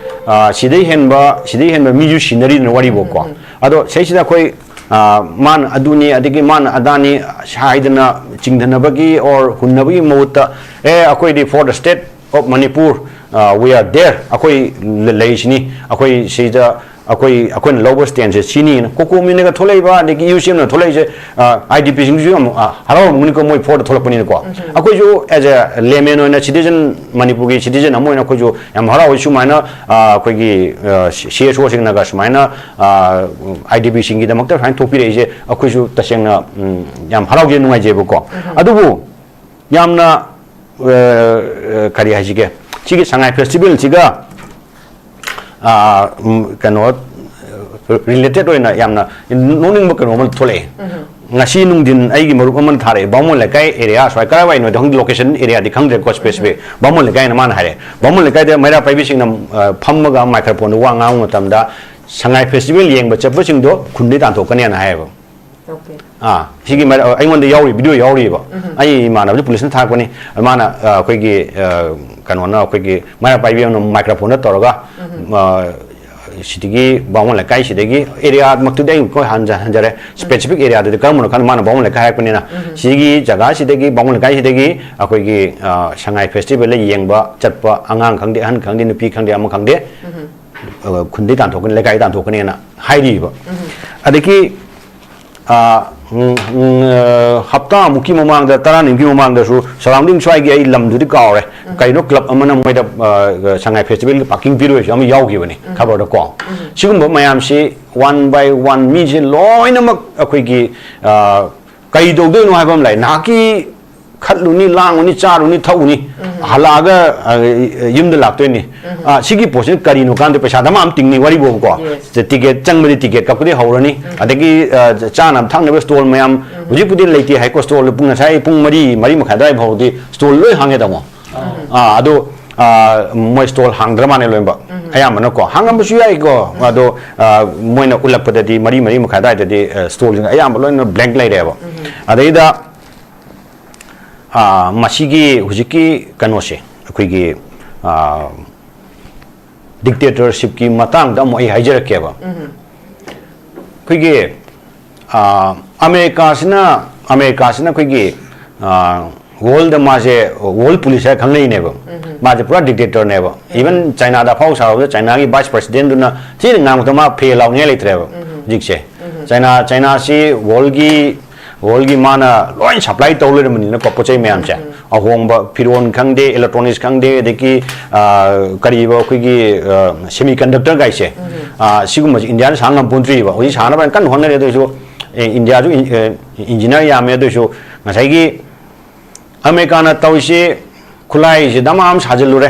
ꯑ, ꯁꯤꯗꯩ ꯍꯦꯟꯕ, ꯁꯤꯗꯩ ꯍꯦꯟꯕ ꯃꯤꯁꯨ ꯁꯤꯅꯔꯤꯗꯅ ꯋꯥꯔꯤꯕꯣꯀꯣ꯫ ꯑꯗꯣ ꯁꯤꯗꯩꯁꯤꯗ ꯑꯩꯈꯣꯏ, ꯑ, ꯃꯥꯅ ꯑꯗꯨꯅꯤ, ꯑꯗꯒꯤ ꯃꯥꯅ ꯑꯗꯥꯅꯤ ꯍꯥꯏꯗꯅ ꯆꯤꯡꯊꯅꯕꯒꯤ or ꯍꯨꯟꯅꯕꯒꯤ ꯃꯍꯨꯠꯇ, "ꯑꯦ, ꯑꯩꯈꯣꯏꯗꯤ for the state of Manipur, ꯑ, we are there, ꯑꯩꯈꯣꯏ ꯂ-, ꯂꯩꯔꯤꯁꯤꯅꯤ, ꯑꯩꯈꯣꯏ ꯁꯤꯗ ꯑꯩꯈꯣꯏ, ꯑꯩꯈꯣꯏꯅ ꯂꯧꯕ standꯁꯦ ꯁꯤꯅꯤꯅ"꯫ COCOMIꯅꯒ ꯊꯣꯛꯂꯛꯏꯕ, ꯑꯗꯒꯤ UCMꯅ ꯊꯣꯛꯂꯛꯏꯁꯦ, ꯑ, IDPꯁꯤꯡꯁꯤꯁꯨ ꯌꯥꯝ, ꯑ, ꯍꯔꯥꯎꯔꯝꯒꯅꯤꯀꯣ, ꯃꯣꯏ forꯗ ꯊꯣꯛꯂꯛꯄꯅꯤꯅꯀꯣ꯫ ꯑꯩꯈꯣꯏꯁꯨ as a layman ꯑꯣꯏꯅ, citizen, ꯃꯅꯤꯄꯨꯔꯒꯤ citizen ꯑꯃ ꯑꯣꯏꯅ ꯑꯩꯈꯣꯏꯁꯨ ꯌꯥꯝ ꯍꯔꯥꯎꯏ꯫ ꯁꯨꯃꯥꯏꯅ, ꯑ, ꯑꯩꯈꯣꯏꯒꯤ, ꯑ, CSOꯁꯤꯡꯅꯒ ꯁꯨꯃꯥꯏꯅ, ꯑ, IDPꯁꯤꯡꯒꯤꯗꯃꯛꯇ ꯁꯨꯃꯥꯏꯅ ꯊꯣꯛꯄꯤꯔꯛꯏꯁꯦ ꯑꯩꯈꯣꯏꯁꯨ ꯇꯁꯦꯡꯅ, ꯎꯝ, ꯌꯥꯝ ꯍꯔꯥꯎꯖꯩ, ꯅꯨꯡꯉꯥꯏꯖꯩꯕꯀꯣ꯫ ꯑꯗꯨꯕꯨ ꯌꯥꯝꯅ, ꯑ, ꯑ, ꯀꯔꯤ ꯍꯥꯏꯁꯤꯒꯦ, ꯁꯤꯒꯤ ꯁꯉꯥꯏ festivalꯁꯤꯒ, ꯑ, ꯎꯝ, ꯀꯩꯅꯣ, related ꯑꯣꯏꯅ ꯌꯥꯝꯅ ꯅꯣꯛꯅꯤꯡꯕ ꯀꯩꯅꯣ ꯑꯃ ꯊꯣꯛꯂꯛꯑꯦ꯫ ꯉꯁꯤ ꯅꯨꯡꯊꯤꯟ ꯑꯩꯒꯤ ꯃꯔꯨꯞ ꯑꯃꯅ ꯊꯥꯔꯛꯑꯦ, ꯕꯥꯃꯣꯟ ꯂꯩꯀꯥꯏ area ꯁ꯭ꯋꯥꯏ ꯀꯔꯥꯏꯋꯥꯏꯅꯣꯗꯤ ꯈꯪꯗꯦ, location areaꯗꯤ ꯈꯪꯗ꯭ꯔꯦꯀꯣ specific, ꯕꯥꯃꯣꯟ ꯂꯩꯀꯥꯏꯅ ꯃꯥꯅ ꯍꯥꯏꯔꯛꯑꯦ꯫ ꯕꯥꯃꯣꯟ ꯂꯩꯀꯥꯏꯗ ꯃꯩꯔꯥ ꯄꯥꯏꯕꯤꯁꯤꯡꯅ, ꯑ, ꯐꯝꯃꯒ microphoneꯗ ꯋꯥ ꯉꯥꯡꯕ ꯃꯇꯝꯗ ꯁꯉꯥꯏ festival ꯌꯦꯡꯕ ꯆꯠꯄꯁꯤꯡꯗꯣ ꯈꯨꯟꯗꯩ ꯇꯥꯟꯊꯣꯛꯀꯅꯤꯅ ꯍꯥꯏꯌꯦꯕ꯫ Okay꯫ ꯑꯥ, ꯁꯤꯒꯤ ꯃꯔ-, ꯑꯩꯉꯣꯟꯗ ꯌꯥꯎꯔꯤ, video ꯌꯥꯎꯔꯤꯕ꯫ ꯑꯩ ꯏꯃꯥꯟꯅꯕꯗꯤ policeꯅ ꯊꯥꯔꯛꯄꯅꯤ꯫ ꯃꯥꯅ, ꯑ, ꯑꯩꯈꯣꯏꯒꯤ, ꯑ, ꯀꯩꯅꯣꯅ, ꯑꯩꯈꯣꯏꯒꯤ ꯃꯩꯔꯥ ꯄꯥꯏꯕꯤ ꯑꯃꯅ microphoneꯗ ꯇꯧꯔꯒ, ꯑ, ꯁꯤꯗꯒꯤ ꯕꯥꯃꯣꯟ ꯂꯩꯀꯥꯏꯁꯤꯗꯒꯤ, areaꯃꯛꯇꯨꯗꯤ ꯑꯩ ꯑꯩꯈꯣꯏ ꯍꯟꯖ-, ꯍꯟꯖꯔꯦ, specific areaꯗꯨꯗꯤ ꯀꯔꯝꯕꯅꯣ ꯈꯪꯗꯦ, ꯃꯥꯅ ꯕꯥꯃꯣꯟ ꯂꯩꯀꯥꯏ ꯍꯥꯏꯔꯛꯄꯅꯤꯅ, ꯁꯤꯒꯤ ꯖꯒꯥꯁꯤꯗꯒꯤ, ꯕꯥꯃꯣꯟ ꯂꯩꯀꯥꯏꯁꯤꯗꯒꯤ ꯑꯩꯈꯣꯏꯒꯤ, ꯑ, ꯁꯉꯥꯏ festivalꯗ ꯌꯦꯡꯕ ꯆꯠꯄ ꯑꯉꯥꯡ ꯈꯪꯗꯦ, ꯑꯍꯟ ꯈꯪꯗꯦ, ꯅꯨꯄꯤ ꯈꯪꯗꯦ, ꯑꯃ ꯈꯪꯗꯦ, ꯑ, ꯈꯨꯟꯗꯩ ꯇꯥꯟꯊꯣꯛꯀꯅꯤ, ꯂꯩꯀꯥꯏ ꯇꯥꯟꯊꯣꯛꯀꯅꯤꯅ ꯍꯥꯏꯔꯤꯕ꯫ ꯑꯗꯒꯤ, ꯑ, ꯎꯝ, ꯎꯝ, ꯑ, ꯍꯞꯇꯥꯃꯨꯛꯀꯤ ꯃꯃꯥꯡꯗ, ꯇꯔꯥꯅꯤꯃꯨꯛꯀꯤ ꯃꯃꯥꯡꯗꯁꯨ, surrounding ꯁ꯭ꯋꯥꯏꯒꯤ, ꯑꯩ ꯂꯝꯗꯨꯗꯤ ꯀꯥꯎꯔꯦ, ꯀꯩꯅꯣ club ꯑꯃꯅ ꯃꯣꯏꯗ, ꯑ, ꯁꯉꯥꯏ festivalꯒꯤ parking ꯄꯤꯔꯣꯏꯁꯨ ꯑꯃ ꯌꯥꯎꯈꯤꯕꯅꯤ, ꯈꯕꯔꯗꯀꯣ꯫ ꯁꯤꯒꯨꯝꯕ ꯃꯌꯥꯝꯁꯤ one by one ꯃꯤꯁꯦ ꯂꯣꯏꯅꯃꯛ ꯑꯩꯈꯣꯏꯒꯤ, ꯑ, ꯀꯩ ꯇꯧꯗꯣꯏꯅꯣ ꯍꯥꯏꯕ ꯑꯃ ꯂꯩ꯫ ꯅꯍꯥꯛꯀꯤ ꯈꯠꯂꯨꯅꯤ, ꯂꯥꯡꯉꯨꯅꯤ, ꯆꯥꯔꯨꯅꯤ, ꯊꯛꯎꯅꯤ, ꯍꯜꯂꯛꯑꯒ, ꯑ, ꯌꯨꯝꯗ ꯂꯥꯛꯇꯣꯏꯅꯤ꯫ ꯑ, ꯁꯤꯒꯤ ꯄꯣꯠꯁꯤꯅ ꯀꯔꯤꯅꯣ ꯀꯥꯟꯗ ꯄꯩꯁꯥ ꯗꯃꯥ ꯑꯃ ꯇꯤꯡꯅꯤ ꯋꯥꯔꯤꯕꯣꯕꯀꯣ꯫ Yes. ꯇꯤꯀꯦꯠ ꯆꯪꯕꯗꯤ ꯇꯤꯀꯦꯠ ꯀꯛꯄꯗꯤ ꯍꯧꯔꯅꯤ꯫ ꯑꯗꯒꯤ, ꯑ, ꯆꯥꯅ ꯊꯛꯅꯕ stall ꯃꯌꯥꯝ ꯍꯧꯖꯤꯛꯄꯨꯗꯤ ꯂꯩꯇꯦ ꯍꯥꯏꯀꯣ꯫ Stall ꯄꯨꯡ, ꯉꯁꯥꯏ ꯄꯨꯡ ꯃꯔꯤ, ꯃꯔꯤ ꯃꯈꯥꯏ ꯑꯗꯨꯋꯥꯏ ꯐꯥꯎꯗꯤ stall ꯂꯣꯏ ꯍꯥꯡꯉꯦ ꯇꯥꯃꯣ꯫ ꯑꯥ, ꯑꯗꯣ, ꯑ, ꯃꯣꯏ stall ꯍꯥꯡꯗ꯭ꯔ ꯃꯥꯜꯂꯦ ꯂꯣꯏꯅꯃꯛ꯫ ꯑꯌꯥꯝꯕꯅꯀꯣ꯫ ꯍꯥꯡꯉꯝꯕꯁꯨ ꯌꯥꯏꯀꯣ꯫ ꯑꯗꯣ, ꯑ, ꯃꯣꯏꯅ ꯎꯠꯂꯛꯄꯗꯗꯤ ꯃꯔꯤ, ꯃꯔꯤ ꯃꯈꯥꯏ ꯑꯗꯨꯋꯥꯏꯗꯗꯤ, ꯑ, stallꯁꯤꯡ ꯑꯌꯥꯝꯕ ꯂꯣꯏꯅ blank ꯂꯩꯔꯦꯕ꯫ ꯑꯗꯩꯗ, ꯑ, ꯃꯁꯤꯒꯤ ꯍꯧꯖꯤꯛꯀꯤ ꯀꯩꯅꯣꯁꯦ, ꯑꯩꯈꯣꯏꯒꯤ, ꯑ, dictatorshipꯀꯤ ꯃꯇꯥꯡꯗ ꯑꯃꯨꯛ ꯑꯩ ꯍꯥꯏꯖꯔꯛꯀꯦꯕ꯫ ꯑꯩꯈꯣꯏꯒꯤ, ꯑ, ꯑꯃꯦꯔꯤꯀꯥꯁꯤꯅ, ꯑꯃꯦꯔꯤꯀꯥꯁꯤꯅ ꯑꯩꯈꯣꯏꯒꯤ, ꯑ, worldꯗ ꯃꯥꯁꯦ world police ꯍꯥꯏꯔ ꯈꯪꯅꯩꯅꯦꯕ꯫ ꯃꯥꯁꯦ ꯄꯨꯔꯥ dictatorꯅꯦꯕ꯫ Even Chinaꯗ ꯑꯐꯥꯎ ꯁꯥꯔꯨꯕꯗ Chinaꯒꯤ vice presidentꯗꯨꯅ ꯊꯤꯅ ꯉꯥꯡꯕꯗ ꯃꯥ ꯐꯦ ꯂꯥꯎꯅꯤꯡꯉꯥꯏ ꯂꯩꯇ꯭ꯔꯦꯕ ꯍꯧꯖꯤꯛꯁꯦ꯫ China, Chinaꯁꯤ worldꯒꯤ, worldꯒꯤ ꯃꯥꯅ ꯂꯣꯏ supply ꯇꯧ ꯂꯩꯔꯝꯕꯅꯤꯅꯀꯣ, ꯄꯣꯠ ꯆꯩ ꯃꯌꯥꯝꯁꯦ꯫ ꯑꯍꯣꯡꯕ ꯐꯤꯔꯣꯟ ꯈꯪꯗꯦ, electronics ꯈꯪꯗꯦ, ꯑꯗꯒꯤ, ꯑ, ꯀꯔꯤꯕ ꯑꯩꯈꯣꯏꯒꯤ, ꯑ, semiconductor ꯒꯥꯏꯁꯦ, ꯑ, ꯁꯤꯒꯨꯝꯕꯁꯦ ꯏꯟꯗꯤꯌꯥꯅ ꯁꯥ ꯉꯝꯄꯣꯟꯇ꯭ꯔꯤꯕ꯫ ꯍꯧꯖꯤꯛ ꯁꯥꯅꯕ ꯀꯟꯅ ꯍꯣꯠꯅꯔꯤ, ꯑꯗꯨ ꯑꯣꯏꯁꯨ, ꯑꯦ, ꯏꯟꯗꯤꯌꯥꯁꯨ ꯏꯟ-, ꯑꯦ, engineer ꯌꯥꯝꯃꯦ, ꯑꯗꯨ ꯑꯣꯏꯁꯨ ꯉꯁꯥꯏꯒꯤ ꯑꯃꯦꯔꯤꯀꯥꯅ ꯇꯧꯔꯤꯁꯤ ꯈꯨꯠꯂꯥꯏꯁꯤ ꯗꯃꯥ ꯑꯃ ꯁꯥꯖꯤꯜꯂꯨꯔꯦ,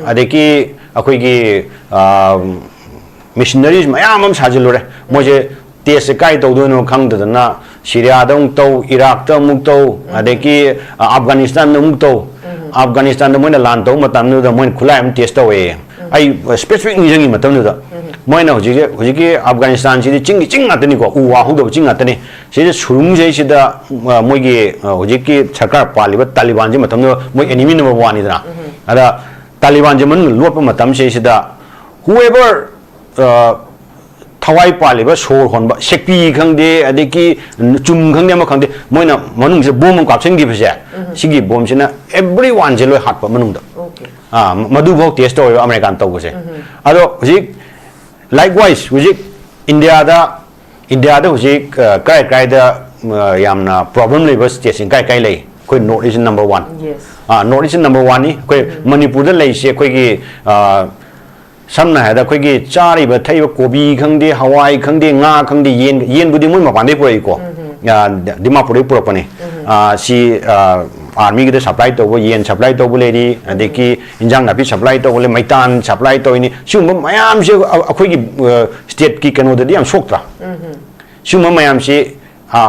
ꯑꯗꯒꯤ ꯑꯩꯈꯣꯏꯒꯤ, ꯑ, machineries ꯃꯌꯥꯝ ꯑꯃ ꯁꯥꯖꯤꯜꯂꯨꯔꯦ꯫ ꯃꯣꯏꯁꯦ testꯁꯦ ꯀꯥꯏ ꯇꯧꯗꯣꯏꯅꯣ ꯈꯪꯗꯗꯅ ꯁꯤꯔꯤꯌꯥꯗ ꯑꯃꯨꯛ ꯇꯧ, ꯏꯔꯥꯛꯇ ꯑꯃꯨꯛ ꯇꯧ, ꯑꯗꯒꯤ, ꯑ, ꯑꯐꯒꯥꯅꯤꯁꯇꯥꯟꯗ ꯑꯃꯨꯛ ꯇꯧ꯫ ꯑꯐꯒꯥꯅꯤꯁꯇꯥꯟꯗ ꯃꯣꯏꯅ ꯂꯥꯟ ꯇꯧꯕ ꯃꯇꯝꯗꯨꯗ ꯃꯣꯏꯅ ꯈꯨꯠꯂꯥꯏ ꯑꯃ test ꯇꯧꯋꯦ꯫ ꯑꯩ specific ꯅꯤꯡꯁꯤꯡꯉꯤ ꯃꯇꯝꯗꯨꯗ꯫ ꯃꯣꯏꯅ ꯍꯧꯖꯤꯛꯁꯦ, ꯍꯧꯖꯤꯛꯀꯤ ꯑꯐꯒꯥꯅꯤꯁꯇꯥꯟꯁꯤꯗꯤ ꯆꯤꯡꯒꯤ ꯆꯤꯡ ꯉꯥꯛꯇꯅꯤꯀꯣ, ꯎ ꯋꯥ ꯍꯧꯗꯕ ꯆꯤꯡ ꯉꯥꯛꯇꯅꯤ꯫ ꯁꯤꯗ ꯁꯨꯔꯨꯡꯁꯤꯗꯩꯁꯤꯗ, ꯑ, ꯃꯣꯏꯒꯤ, ꯑ, ꯍꯧꯖꯤꯛꯀꯤ ꯁꯔꯀꯥꯔ ꯄꯥꯜꯂꯤꯕ ꯇꯥꯂꯤꯕꯥꯟꯁꯤ ꯃꯇꯝꯗꯨꯗ ꯃꯣꯏ enemy number oneꯅꯤꯗꯅ꯫ ꯑꯗ ꯇꯥꯂꯤꯕꯥꯟꯁꯤ ꯃꯅꯨꯡꯗ ꯂꯣꯠꯄ ꯃꯇꯝꯁꯤꯗꯩꯁꯤꯗ whoever, ꯑ, ꯊꯋꯥꯏ ꯄꯥꯜꯂꯤꯕ, ꯁꯣꯔ ꯍꯣꯟꯕ, ꯁꯦꯛꯄꯤ ꯈꯪꯗꯦ, ꯑꯗꯒꯤ ꯆꯨꯝ ꯈꯪꯗꯦ, ꯑꯃ ꯈꯪꯗꯦ, ꯃꯣꯏꯅ ꯃꯅꯨꯡꯁꯤꯗ bomb ꯑꯃ ꯀꯥꯞꯁꯤꯟꯈꯤꯕꯁꯦ, ꯁꯤꯒꯤ bombꯁꯤꯅ everyoneꯁꯦ ꯂꯣꯏ ꯍꯥꯠꯄ ꯃꯅꯨꯡꯗ꯫ ꯑꯣꯀꯦ꯫ ꯑꯥ, ꯃꯗꯨꯐꯥꯎ test ꯇꯧꯋꯦꯕ ꯑꯃꯦꯔꯤꯀꯥꯅ ꯇꯧꯕꯁꯦ꯫ ꯑꯗꯣ ꯍꯧꯖꯤꯛ, likewise, ꯍꯧꯖꯤꯛ ꯏꯟꯗꯤꯌꯥꯗ, ꯏꯟꯗꯤꯌꯥꯗ ꯍꯧꯖꯤꯛ, ꯑ, ꯀꯔꯥꯏ ꯀꯔꯥꯏꯗ ꯑ, ꯌꯥꯝꯅ ꯄ꯭ꯔꯣꯕ꯭ꯂꯦꯝ ꯂꯩꯕ ꯁ꯭ꯇꯦꯠꯁꯤꯡ ꯀꯥꯏ ꯀꯥꯏ ꯂꯩ? ꯑꯩꯈꯣꯏ north east number one. Yes. ꯑꯥ, ꯅꯣꯔꯠ ꯏꯁ ꯅꯝꯕꯔ ꯋꯥꯟꯅꯤ꯫ ꯑꯩꯈꯣꯏ ꯃꯅꯤꯄꯨꯔꯗ ꯂꯩꯔꯤꯁꯦ ꯑꯩꯈꯣꯏꯒꯤ, ꯑ, ꯁꯝꯅ ꯍꯥꯏꯔꯕꯗ ꯑꯩꯈꯣꯏꯒꯤ ꯆꯥꯔꯤꯕ ꯊꯛꯏꯕ ꯀꯣꯕꯤ ꯈꯪꯗꯦ, ꯍꯋꯥꯏ ꯈꯪꯗꯦ, ꯉꯥ ꯈꯪꯗꯦ, ꯌꯦꯟ, ꯌꯦꯟꯕꯨꯗꯤ ꯃꯣꯏ ꯃꯄꯥꯟꯗꯩ ꯄꯨꯔꯛꯏꯀꯣ꯫ ꯑ, ꯗꯤꯃꯥꯄꯨꯔꯗꯩ ꯄꯨꯔꯛꯄꯅꯤ꯫ ꯑ, ꯁꯤ, ꯑ, ꯑꯥꯔꯃꯤꯒꯤꯗ ꯁꯄ꯭ꯂꯥꯏ ꯇꯧꯕ ꯌꯦꯟ ꯁꯄ꯭ꯂꯥꯏ ꯇꯧꯕ ꯂꯩꯔꯤ, ꯑꯗꯒꯤ ꯏꯟꯖꯥꯡ ꯅꯥꯄꯤ ꯁꯄ꯭ꯂꯥꯏ ꯇꯧꯕ ꯂꯩ, ꯃꯩꯇꯥꯟ ꯁꯄ꯭ꯂꯥꯏ ꯇꯧꯔꯤꯅꯤ꯫ ꯁꯤꯒꯨꯝꯕ ꯃꯌꯥꯝꯁꯦ ꯑ-, ꯑꯩꯈꯣꯏꯒꯤ, ꯑ, ꯁ꯭ꯇꯦꯠꯀꯤ ꯀꯩꯅꯣꯗꯗꯤ ꯌꯥꯝ ꯁꯣꯛꯇ꯭ꯔꯥ? ꯁꯤꯒꯨꯝꯕ ꯃꯌꯥꯝꯁꯤ, ꯑ,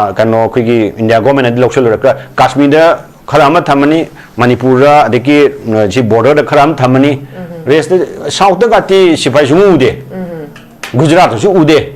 ꯑ, ꯀꯩꯅꯣ, ꯑꯩꯈꯣꯏꯒꯤ ꯏꯟꯗꯤꯌꯥ ꯒꯣꯔꯃꯦꯟꯅꯗꯤ ꯂꯧꯁꯤꯜꯂꯨꯔꯒ ꯀꯥꯁꯃꯤꯔꯗ ꯈꯔ ꯑꯃ ꯊꯝꯃꯅꯤ, ꯃꯅꯤꯄꯨꯔꯗ, ꯑꯗꯒꯤ, ꯑ, ꯁꯤ ꯕꯣꯔꯗꯔꯗ ꯈꯔ ꯑꯃ ꯊꯝꯃꯅꯤ꯫ ꯔꯦꯁꯇ ꯁꯥꯎꯠꯇꯒꯗꯤ ꯁꯤꯐꯥꯏ ꯁꯨꯡꯎ ꯎꯗꯦ꯫ ꯒꯨꯖꯔꯥꯠꯇꯁꯨ ꯎꯗꯦ꯫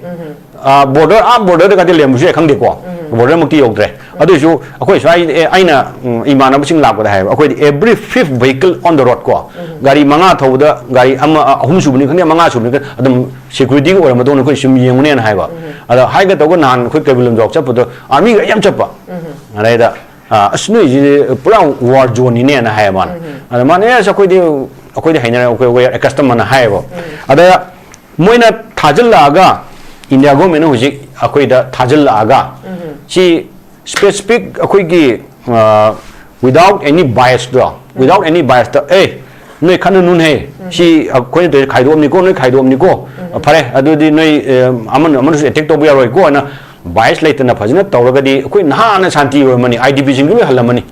ꯑ, ꯕꯣꯔꯗꯔ, ꯑꯥ ꯕꯣꯔꯗꯔꯗꯒꯗꯤ ꯂꯩꯔꯝꯕꯁꯨ ꯌꯥꯏ, ꯈꯪꯗꯦꯀꯣ꯫ ꯕꯣꯔꯗꯔꯃꯛꯇꯤ ꯌꯧꯗ꯭ꯔꯦ꯫ ꯑꯗꯨꯏꯁꯨ ꯑꯩꯈꯣꯏ ꯁ꯭ꯋꯥꯏ, ꯑꯦ, ꯑꯩꯅ, ꯎꯝ, ꯏꯃꯥꯟꯅꯕꯁꯤꯡ ꯂꯥꯛꯄꯗ ꯍꯥꯏꯕ, ꯑꯩꯈꯣꯏꯗꯤ every fifth vehicle on the road ꯀꯣ, ꯒꯥꯔꯤ ꯃꯉꯥ ꯊꯧꯕꯗ ꯒꯥꯔꯤ ꯑꯃ, ꯑ, ꯑꯍꯨꯝ ꯁꯨꯕꯅꯤ ꯈꯪꯗꯦ, ꯃꯉꯥ ꯁꯨꯕꯅꯤ ꯈꯪꯗꯦ, ꯑꯗꯨꯝ ꯁꯦꯀ꯭ꯌꯨꯔꯤꯇꯤꯒꯤ ꯑꯣꯏꯔꯝꯃꯗꯧꯅ ꯑꯩꯈꯣꯏ ꯁꯨꯝ ꯌꯦꯡꯉꯨꯅꯦꯅ ꯍꯥꯏꯕ꯫ ꯑꯗ ꯍꯥꯏꯒꯦ ꯇꯧꯕ, ꯅꯍꯥꯟ ꯑꯩꯈꯣꯏ ꯀꯩꯕꯨꯜ ꯂꯝꯖꯥꯎ ꯆꯠꯄꯗꯣ ꯑꯥꯔꯃꯤꯒ ꯌꯥꯝ ꯆꯠꯄ꯫ ꯑꯗꯩꯗ, ꯑ, "ꯑꯁ, ꯅꯣꯏꯁꯤꯗꯤ ꯄꯨꯔꯥ ꯋꯥꯔ ꯖꯣꯟꯅꯤꯅꯦꯅ" ꯍꯥꯏꯌꯦ ꯃꯥꯅ꯫ ꯑꯗ ꯃꯥꯅ, "ꯑꯦꯁ, ꯑꯩꯈꯣꯏꯗꯤ, ꯑꯩꯈꯣꯏꯗꯤ ꯍꯩꯅꯔꯦ, ꯑꯩꯈꯣꯏ, ꯑꯩꯈꯣꯏ ꯑꯦꯀꯁꯇꯝ" ꯑꯅ ꯍꯥꯏꯌꯦꯕ꯫ ꯑꯗ ꯃꯣꯏꯅ ꯊꯥꯖꯤꯜꯂꯛꯑꯒ, ꯏꯟꯗꯤꯌꯥ ꯒꯣꯔꯃꯦꯟꯅ ꯍꯧꯖꯤꯛ ꯑꯩꯈꯣꯏꯗ ꯊꯥꯖꯤꯜꯂꯛꯑꯒ, ꯁꯤ ꯁ꯭ꯄꯦꯁꯤꯐꯤꯛ ꯑꯩꯈꯣꯏꯒꯤ, ꯑ, without any bias ꯇꯣ, without any bias ꯇ, "ꯑꯦ, ꯅꯣꯏ ꯈꯠꯅꯅꯨꯅꯦ, ꯁꯤ ꯑꯩꯈꯣꯏꯅ ꯇꯧꯔꯤꯁꯦ ꯈꯥꯏꯗꯣꯛꯑꯝꯅꯤꯀꯣ, ꯅꯣꯏ ꯈꯥꯏꯗꯣꯛꯑꯝꯅꯤꯀꯣ, ꯐꯔꯦ, ꯑꯗꯨꯗꯤ ꯅꯣꯏ, ꯑ, ꯑꯃꯅ ꯑꯃꯅꯁꯨ ꯑꯦꯇꯦꯛ ꯇꯧꯕ ꯌꯥꯔꯣꯏꯀꯣ" ꯍꯥꯏꯅ bias ꯂꯩꯇꯅ ꯐꯖꯅ ꯇꯧꯔꯒꯗꯤ ꯑꯩꯈꯣꯏ ꯅꯍꯥꯟꯅ ꯁꯥꯟꯇꯤ ꯑꯣꯏꯔꯝꯃꯅꯤ, ꯑꯥꯏ ꯗꯤ ꯄꯤ ꯁꯤꯡꯗꯨ ꯂꯣꯏ ꯍꯜꯂꯝꯃꯅꯤ꯫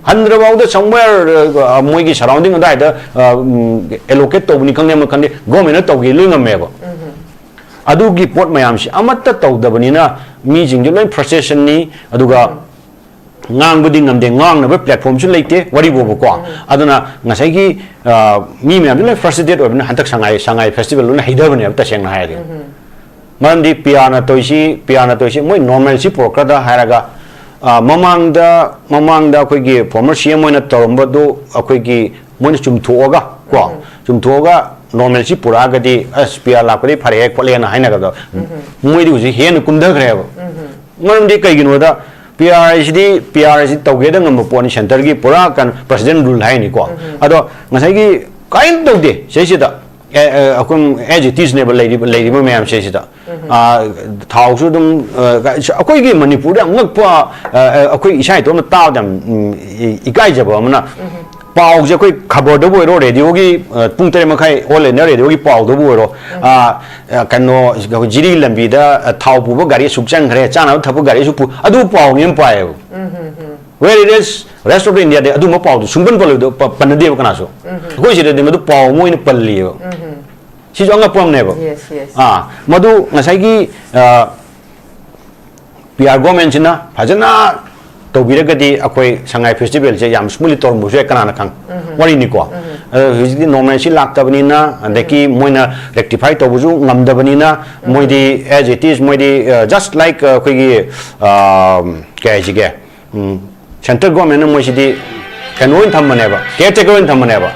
ꯍꯟꯗ꯭ꯔꯐꯥꯎꯗ somewhere, ꯑ, ꯃꯣꯏꯒꯤ ꯁꯔꯥꯎꯟꯗꯤꯡ ꯑꯗꯨꯋꯥꯏꯗ, ꯑ, ꯎꯝ, ꯑꯦꯂꯣꯀꯦꯠ ꯇꯧꯕꯅꯤ ꯈꯪꯗꯦ, ꯑꯃ ꯈꯪꯗꯦ, ꯒꯣꯔꯃꯦꯟꯅ ꯇꯧꯒꯦ ꯂꯣꯏ ꯉꯝꯃꯦꯕ꯫ ꯑꯗꯨꯒꯤ ꯄꯣꯠ ꯃꯌꯥꯝꯁꯤ ꯑꯃꯠꯇ ꯇꯧꯗꯕꯅꯤꯅ ꯃꯤꯁꯤꯡꯁꯦ ꯂꯣꯏ ꯐ꯭ꯔꯁꯇ꯭ꯔꯦꯁꯟꯅꯤ꯫ ꯑꯗꯨꯒ ꯉꯥꯡꯕꯗꯤ ꯉꯝꯗꯦ, ꯉꯥꯡꯅꯕ ꯄ꯭ꯂꯦꯠꯐꯣꯝꯁꯨ ꯂꯩꯇꯦ, ꯋꯥꯔꯤ ꯕꯣꯕꯀꯣ꯫ ꯑꯗꯨꯅ ꯉꯁꯥꯏꯒꯤ, ꯑ, ꯃꯤ ꯃꯌꯥꯝꯁꯨ ꯂꯣꯏ ꯐ꯭ꯔꯁꯇ꯭ꯔꯦꯇꯦꯠ ꯑꯣꯏꯕꯅꯤꯅ ꯍꯟꯗꯛ ꯁꯉꯥꯏ, ꯁꯉꯥꯏ ꯐꯦꯁꯇꯤꯚꯦꯜ ꯂꯣꯏꯅ ꯍꯩꯊꯕꯅꯦꯕ, ꯇꯁꯦꯡꯅ ꯍꯥꯏꯔꯗꯤ꯫ ꯃꯔꯝꯗꯤ ꯄꯤ ꯑꯥꯔꯅ ꯇꯧꯔꯤꯁꯤ, ꯄꯤ ꯑꯥꯔꯅ ꯇꯧꯔꯤꯁꯤ ꯃꯣꯏ ꯅꯣꯔꯃꯦꯜꯁꯤ ꯄꯨꯔꯛꯀꯗ꯭ꯔꯥ ꯍꯥꯏꯔꯒ, ꯑ, ꯃꯃꯥꯡꯗ, ꯃꯃꯥꯡꯗ ꯑꯩꯈꯣꯏꯒꯤ ꯐꯣꯔꯃꯔ ꯁꯤ ꯑꯦꯝ ꯑꯣꯏꯅ ꯇꯧꯔꯝꯕꯗꯨ ꯑꯩꯈꯣꯏꯒꯤ ꯃꯣꯏꯅ ꯆꯨꯝꯊꯣꯛꯑꯒ ꯀꯣ, ꯆꯨꯝꯊꯣꯛꯑꯒ ꯅꯣꯔꯃꯦꯜꯁꯤ ꯄꯨꯔꯛꯑꯒꯗꯤ, "ꯑꯁ, ꯄꯤ ꯑꯥꯔ ꯂꯥꯛꯄꯗꯤ ꯐꯔꯦꯍꯦ ꯈꯣꯠꯂꯦꯅ" ꯍꯥꯏꯅꯒꯗꯕ, ꯃꯣꯏꯗꯤ ꯍꯧꯖꯤꯛ ꯍꯦꯟꯅ ꯀꯨꯝꯊꯈ꯭ꯔꯦꯕ꯫ ꯃꯔꯝꯗꯤ ꯀꯩꯒꯤꯅꯣꯗ, ꯄꯤ ꯑꯥꯔ ꯍꯥꯏꯁꯤꯗꯤ, ꯄꯤ ꯑꯥꯔ ꯍꯥꯏꯁꯤ ꯇꯧꯒꯦꯗ ꯉꯝꯕ ꯄꯣꯠꯅꯤ, ꯁꯦꯟꯇꯔꯒꯤ ꯄꯨꯔꯥ ꯀꯩꯅꯣ, ꯄ꯭ꯔꯁꯤꯗꯦꯟ ꯔꯨꯜ ꯍꯥꯏꯅꯤꯀꯣ꯫ ꯑꯗꯣ ꯉꯁꯥꯏꯒꯤ ꯀꯔꯤꯝ ꯇꯧꯗꯦ ꯁꯤꯁꯤꯗ, ꯑꯦ, ꯑꯦ, ꯑꯩꯈꯣꯏ as it is ꯅꯦꯕ ꯂꯩꯔꯤꯕ, ꯂꯩꯔꯤꯕ ꯃꯌꯥꯝꯁꯦ ꯁꯤꯗ꯫ ꯑꯥ, ꯊꯥꯎꯁꯨ ꯑꯗꯨꯝ, ꯑꯥ, ꯑꯩꯈꯣꯏꯒꯤ ꯃꯅꯤꯄꯨꯔꯗ ꯌꯥꯝ ꯉꯛꯄ, ꯑꯥ, ꯑꯩꯈꯣꯏ ꯏꯁꯥ ꯏꯇꯣꯝꯇ ꯇꯥꯕꯗ ꯌꯥꯝ, ꯎꯝ, ꯏ-, ꯏꯀꯥꯏꯖꯕ ꯑꯃꯅ, ꯄꯥꯎꯁꯦ ꯑꯩꯈꯣꯏ ꯈꯕꯔꯗꯕꯨ ꯑꯣꯏꯔꯣ, ꯔꯦꯗꯤꯑꯣꯒꯤ, ꯑꯥ, ꯄꯨꯡ ꯇꯔꯦꯠ ꯃꯈꯥꯏ All India ꯔꯦꯗꯤꯑꯣꯒꯤ ꯄꯥꯎꯗꯕꯨ ꯑꯣꯏꯔꯣ, ꯑꯥ, ꯑꯥ, ꯀꯩꯅꯣ, ꯖꯤꯔꯤ ꯂꯝꯕꯤꯗ, ꯑꯥ, ꯊꯥꯎ ꯄꯨꯕ ꯒꯥꯔꯤ ꯑꯁꯨꯛ ꯆꯪꯈ꯭ꯔꯦ, ꯆꯥꯅꯕ ꯊꯛꯄ ꯒꯥꯔꯤ ꯑꯁꯨꯛ ꯄꯨ, ꯑꯗꯨ ꯄꯥꯎꯅꯦ ꯑꯗꯨꯝ ꯄꯥꯏꯌꯦꯕ꯫ Where it is, rest of the India ꯗꯤ ꯑꯗꯨꯝꯕ ꯄꯥꯎꯗꯨ ꯁꯨꯡꯄꯟ ꯄꯜꯂꯣꯏꯗ-, ꯄ-, ꯄꯟꯅꯗꯦꯕ ꯀꯅꯥꯁꯨ꯫ ꯑꯩꯈꯣꯏ ꯁꯤꯗꯗꯤ ꯃꯗꯨ ꯄꯥꯎ ꯑꯃ ꯑꯣꯏꯅ ꯄꯜꯂꯤꯌꯦꯕ꯫ ꯁꯤꯁꯨ ꯑꯉꯛꯄ ꯑꯃꯅꯦꯕ꯫ Yes, yes. ꯑꯥ, ꯃꯗꯨ ꯉꯁꯥꯏꯒꯤ, ꯑꯥ, ꯄꯤ ꯑꯥꯔ ꯒꯣꯔꯃꯦꯟꯁꯤꯅ ꯐꯖꯅ ꯇꯧꯕꯤꯔꯒꯗꯤ ꯑꯩꯈꯣꯏ ꯁꯉꯥꯏ ꯐꯦꯁꯇꯤꯚꯦꯜꯁꯦ ꯌꯥꯝ smoothly ꯇꯧꯔꯝꯕꯁꯨ ꯌꯥꯏ, ꯀꯅꯥꯅ ꯈꯪ? ꯋꯥꯔꯤꯅꯤꯀꯣ꯫ ꯑꯗꯣ ꯍꯧꯖꯤꯛꯇꯤ ꯅꯣꯔꯃꯦꯜꯁꯤ ꯂꯥꯛꯇꯕꯅꯤꯅ, ꯑꯗꯒꯤ ꯃꯣꯏꯅ rectify ꯇꯧꯕꯁꯨ ꯉꯝꯗꯕꯅꯤꯅ, ꯃꯣꯏꯗꯤ as it is, ꯃꯣꯏꯗꯤ, ꯑ, just like, ꯑ, ꯑꯩꯈꯣꯏꯒꯤ, ꯑ, ꯀꯩ ꯍꯥꯏꯁꯤꯒꯦ, ꯎꯝ, ꯁꯦꯟꯇ꯭ꯔꯦꯜ ꯒꯣꯔꯃꯦꯟꯅ ꯃꯣꯏꯁꯤꯗꯤ ꯀꯩꯅꯣ ꯑꯣꯏꯅ ꯊꯝꯕꯅꯦꯕ, caretaker ꯑꯣꯏꯅ ꯊꯝꯕꯅꯦꯕ꯫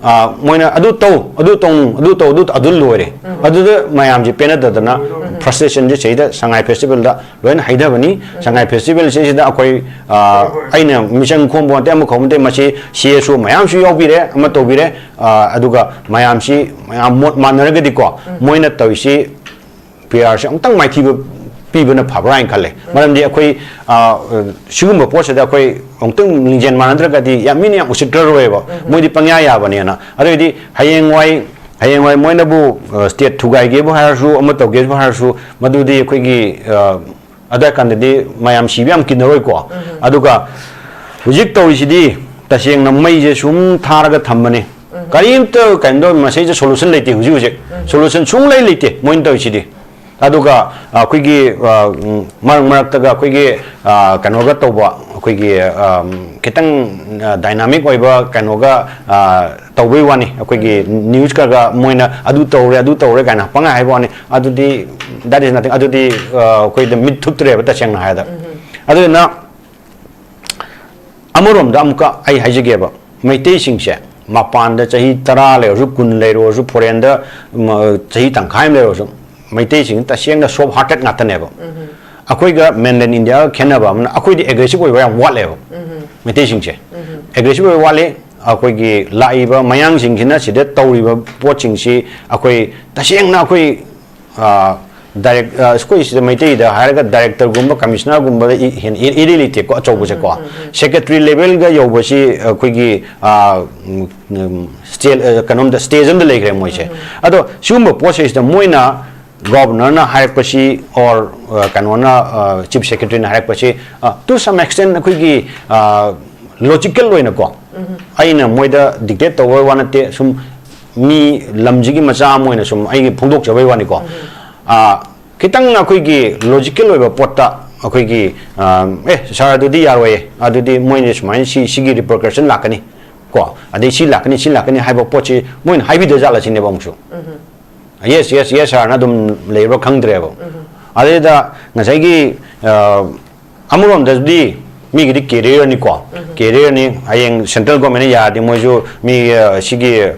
ꯑ, ꯃꯣꯏꯅ ꯑꯗꯨ ꯇꯧ, ꯑꯗꯨ ꯇꯧꯅꯨ, ꯑꯗꯨ ꯇꯧ, ꯑꯗꯨ ꯇꯧ, ꯑꯗꯨ ꯂꯣꯏꯔꯦ꯫ ꯑꯗꯨꯗ ꯃꯌꯥꯝꯁꯤ ꯄꯦꯟꯅꯗꯗꯅ, frustrationꯁꯦ ꯁꯤꯗ ꯁꯉꯥꯏ ꯐꯦꯁꯇꯤꯚꯦꯜꯗ ꯂꯣꯏꯅ ꯍꯩꯊꯕꯅꯤ꯫ ꯁꯉꯥꯏ ꯐꯦꯁꯇꯤꯚꯦꯜꯁꯤꯗ ꯑꯩꯈꯣꯏ, ꯑ, ꯑꯩꯅ ꯃꯤꯆꯪ ꯈꯣꯝꯕ ꯅꯠꯇꯦ, ꯑꯃ ꯈꯣꯝꯕ ꯅꯠꯇꯦ, ꯃꯁꯤ ꯁꯤ ꯑꯦꯁ ꯑꯣ ꯃꯌꯥꯝꯁꯨ ꯌꯥꯎꯕꯤꯔꯦ, ꯑꯃ ꯇꯧꯕꯤꯔꯦ, ꯑ, ꯑꯗꯨꯒ ꯃꯌꯥꯝꯁꯤ ꯃꯌꯥꯝ ꯃꯣꯠ ꯃꯥꯟꯅꯔꯒꯗꯤꯀꯣ, ꯃꯣꯏꯅ ꯇꯧꯔꯤꯁꯤ ꯄꯤ ꯑꯥꯔꯁꯦ ꯑꯃꯨꯛꯇꯪ ꯃꯥꯏꯊꯤꯕ ꯄꯤꯕꯅ ꯐꯕ꯭ꯔꯥ ꯍꯥꯏꯅ ꯈꯜꯂꯦ꯫ ꯃꯔꯝꯗꯤ ꯑꯩꯈꯣꯏ, ꯑ, ꯁꯤꯒꯨꯝꯕ ꯄꯣꯠꯁꯤꯗ ꯑꯩꯈꯣꯏ ꯑꯃꯨꯛꯇꯪ ꯂꯤꯡꯖꯦꯜ ꯃꯥꯟꯅꯗ꯭ꯔꯒꯗꯤ ꯌꯥꯝ, ꯃꯤꯅ ꯌꯥꯝ ꯎꯁꯤꯠꯇ꯭ꯔꯔꯣꯏꯕ꯫ ꯃꯣꯏꯗꯤ ꯄꯪꯌꯥ ꯌꯥꯕꯅꯦꯅ꯫ ꯑꯗꯨꯑꯣꯏꯗꯤ ꯍꯌꯦꯡꯋꯥꯏ, ꯍꯌꯦꯡꯋꯥꯏ ꯃꯣꯏꯅꯕꯨ, ꯑ, state ꯊꯨꯒꯥꯏꯒꯦꯕꯨ ꯍꯥꯏꯔꯁꯨ, ꯑꯃ ꯇꯧꯒꯦꯕꯨ ꯍꯥꯏꯔꯁꯨ, ꯃꯗꯨꯗꯤ ꯑꯩꯈꯣꯏꯒꯤ, ꯑ, ꯑꯗꯨꯋꯥꯏ ꯀꯥꯟꯗꯗꯤ ꯃꯌꯥꯝ ꯁꯤꯕ ꯌꯥꯝ ꯀꯤꯅꯔꯣꯏꯀꯣ꯫ ꯑꯗꯨꯒ ꯍꯧꯖꯤꯛ ꯇꯧꯔꯤꯁꯤꯗꯤ ꯇꯁꯦꯡꯅ ꯃꯩꯁꯦ ꯁꯨꯝ ꯊꯥꯔꯒ ꯊꯝꯕꯅꯤ꯫ ꯀꯔꯤꯝꯇ ꯀꯩꯅꯣ ꯃꯁꯤꯗ solution ꯂꯩꯇꯦ ꯍꯧꯖꯤꯛ ꯍꯧꯖꯤꯛ꯫ Solution ꯁꯨꯡꯂꯩ ꯂꯩꯇꯦ ꯃꯣꯏꯅ ꯇꯧꯔꯤꯁꯤꯗꯤ꯫ ꯑꯗꯨꯒ, ꯑ, ꯑꯩꯈꯣꯏꯒꯤ, ꯑ, ꯎꯝ, ꯃꯔꯛ ꯃꯔꯛꯇꯒ ꯑꯩꯈꯣꯏꯒꯤ, ꯑ, ꯀꯩꯅꯣꯒ ꯇꯧꯕ, ꯑꯩꯈꯣꯏꯒꯤ, ꯑ, ꯈꯤꯇꯪ, ꯑ, dynamic ꯑꯣꯏꯕ ꯀꯩꯅꯣꯒ, ꯑ, ꯇꯧꯕꯩ ꯋꯥꯅꯤ꯫ ꯑꯩꯈꯣꯏꯒꯤ newsꯀꯒ ꯃꯣꯏꯅ ꯑꯗꯨ ꯇꯧꯔꯦ, ꯑꯗꯨ ꯇꯧꯔꯦ ꯀꯥꯏꯅ ꯄꯪꯍꯥꯏ ꯍꯥꯏꯕ ꯋꯥꯅꯤ꯫ ꯑꯗꯨꯗꯤ, that is nothing. ꯑꯗꯨꯗꯤ, ꯑ, ꯑꯩꯈꯣꯏꯗ ꯃꯤꯠ ꯊꯨꯞꯇ꯭ꯔꯦꯕ, ꯇꯁꯦꯡꯅ ꯍꯥꯏꯔꯗ꯫ ꯑꯗꯨꯗꯨꯅ ꯑꯃꯔꯣꯝꯗ ꯑꯃꯨꯛꯀ ꯑꯩ ꯍꯥꯏꯖꯒꯦꯕ, ꯃꯩꯇꯩꯁꯤꯡꯁꯦ ꯃꯄꯥꯟꯗ ꯆꯍꯤ ꯇꯔꯥ ꯂꯩꯔꯁꯨ, ꯀꯨꯟ ꯂꯩꯔꯨꯔꯁꯨ, foreignꯗ, ꯃ, ꯆꯍꯤ ꯇꯪꯈꯥꯏ ꯑꯃ ꯂꯩꯔꯨꯔꯁꯨ, ꯃꯩꯇꯩꯁꯤꯡ ꯇꯁꯦꯡꯅ soft hearted ꯉꯥꯛꯇꯅꯦꯕ꯫ ꯑꯩꯈꯣꯏꯒ mainland Indiaꯒ ꯈꯦꯠꯅꯕ ꯑꯃꯅ, ꯑꯩꯈꯣꯏꯗꯤ aggressive ꯑꯣꯏꯕ ꯌꯥꯝ ꯋꯥꯠꯂꯦꯕ꯫ ꯃꯩꯇꯩꯁꯤꯡꯁꯦ aggressive ꯑꯣꯏꯕ ꯋꯥꯠꯂꯤ꯫ ꯑꯩꯈꯣꯏꯒꯤ ꯂꯥꯛꯏꯕ ꯃꯌꯥꯡꯁꯤꯡꯁꯤꯅ ꯁꯤꯗ ꯇꯧꯔꯤꯕ ꯄꯣꯠꯁꯤꯡꯁꯤ ꯑꯩꯈꯣꯏ ꯇꯁꯦꯡꯅ ꯑꯩꯈꯣꯏ, ꯑ, ꯗꯥꯏꯔꯦꯛ ꯑꯩꯈꯣꯏ ꯁꯤꯗ ꯃꯩꯇꯩꯗ ꯍꯥꯏꯔꯒ ꯗꯥꯏꯔꯦꯛꯇꯔꯒꯨꯝꯕ ꯀꯃꯤꯁꯅꯔꯒꯨꯝꯕꯗ ꯍꯦꯟꯅ ꯏꯔꯩ ꯂꯩꯇꯦꯀꯣ, ꯑꯆꯧꯕꯁꯦꯀꯣ꯫ ꯁꯦꯀ꯭ꯔꯦꯇꯔꯤ ꯂꯦꯚꯦꯜꯒ ꯌꯧꯕꯁꯤ ꯑꯩꯈꯣꯏꯒꯤ ꯁ꯭ꯇꯦꯠ ꯀꯩꯅꯣꯝꯗ, ꯁ꯭ꯇꯦꯖ ꯑꯃꯗ ꯂꯩꯈ꯭ꯔꯦ ꯃꯣꯏꯁꯦ꯫ ꯑꯗꯣ ꯁꯤꯒꯨꯝꯕ ꯄꯣꯠꯁꯤꯗꯩꯁꯤꯗ ꯃꯣꯏꯅ ꯒꯣꯕꯔꯅꯔꯅ ꯍꯥꯏꯔꯛꯄꯁꯤ or ꯀꯩꯅꯣꯅ, ꯆꯤꯐ ꯁꯦꯀ꯭ꯔꯦꯇꯔꯤꯅ ꯍꯥꯏꯔꯛꯄꯁꯤ, to some extent ꯑꯩꯈꯣꯏꯒꯤ ꯂꯣꯖꯤꯀꯦꯜ ꯑꯣꯏꯅꯀꯣ, ꯑꯩꯅ ꯃꯣꯏꯗ ꯗꯤꯛꯇꯦꯠ ꯇꯧꯕ ꯋꯥ ꯅꯠꯇꯦ, ꯁꯨꯝ ꯃꯤ ꯂꯝꯁꯤꯒꯤ ꯃꯆꯥ ꯑꯃ ꯑꯣꯏꯅ ꯁꯨꯝ ꯑꯩꯒꯤ ꯐꯣꯡꯗꯣꯛꯆꯕꯩ ꯋꯥꯅꯤꯀꯣ꯫ ꯈꯤꯇꯪ ꯑꯩꯈꯣꯏꯒꯤ ꯂꯣꯖꯤꯀꯦꯜ ꯑꯣꯏꯕ ꯄꯣꯠꯇ ꯑꯩꯈꯣꯏꯒꯤ, ꯑꯦ ꯁꯥꯔ, ꯑꯗꯨꯗꯤ ꯌꯥꯔꯣꯏꯌꯦ, ꯑꯗꯨꯗꯤ ꯃꯣꯏꯅ ꯁꯨꯃꯥꯏꯅ ꯁꯤ, ꯁꯤꯒꯤ ꯔꯤꯄꯔꯀꯁꯟ ꯂꯥꯛꯀꯅꯤ ꯀꯣ, ꯑꯗꯩ ꯁꯤ ꯂꯥꯛꯀꯅꯤ, ꯁꯤ ꯂꯥꯛꯀꯅꯤ ꯍꯥꯏꯕ ꯄꯣꯠꯁꯤ ꯃꯣꯏꯅ ꯍꯥꯏꯕꯤꯗ ꯖꯥꯠꯂ ꯁꯤꯅꯦꯕ ꯑꯃꯨꯛꯁꯨ꯫ ꯌꯦꯁ, ꯌꯦꯁ, ꯌꯦꯁ ꯁꯥꯔꯅ ꯑꯗꯨꯝ ꯂꯩꯕ꯭ꯔꯥ ꯈꯪꯗ꯭ꯔꯦꯕ꯫ ꯑꯗꯩꯗ ꯉꯁꯥꯏꯒꯤ ꯑꯃꯔꯣꯝꯗꯗꯤ ꯃꯤꯒꯤꯗꯤ ꯀꯦꯔꯤꯌꯔꯅꯤꯀꯣ, ꯀꯦꯔꯤꯌꯔꯅꯤ꯫ ꯍꯌꯦꯡ ꯁꯦꯟꯇ꯭ꯔꯦꯜ ꯒꯣꯔꯃꯦꯟꯅ ꯌꯥꯔꯗꯤ ꯃꯣꯏꯁꯨ ꯃꯤ ꯁꯤꯒꯤ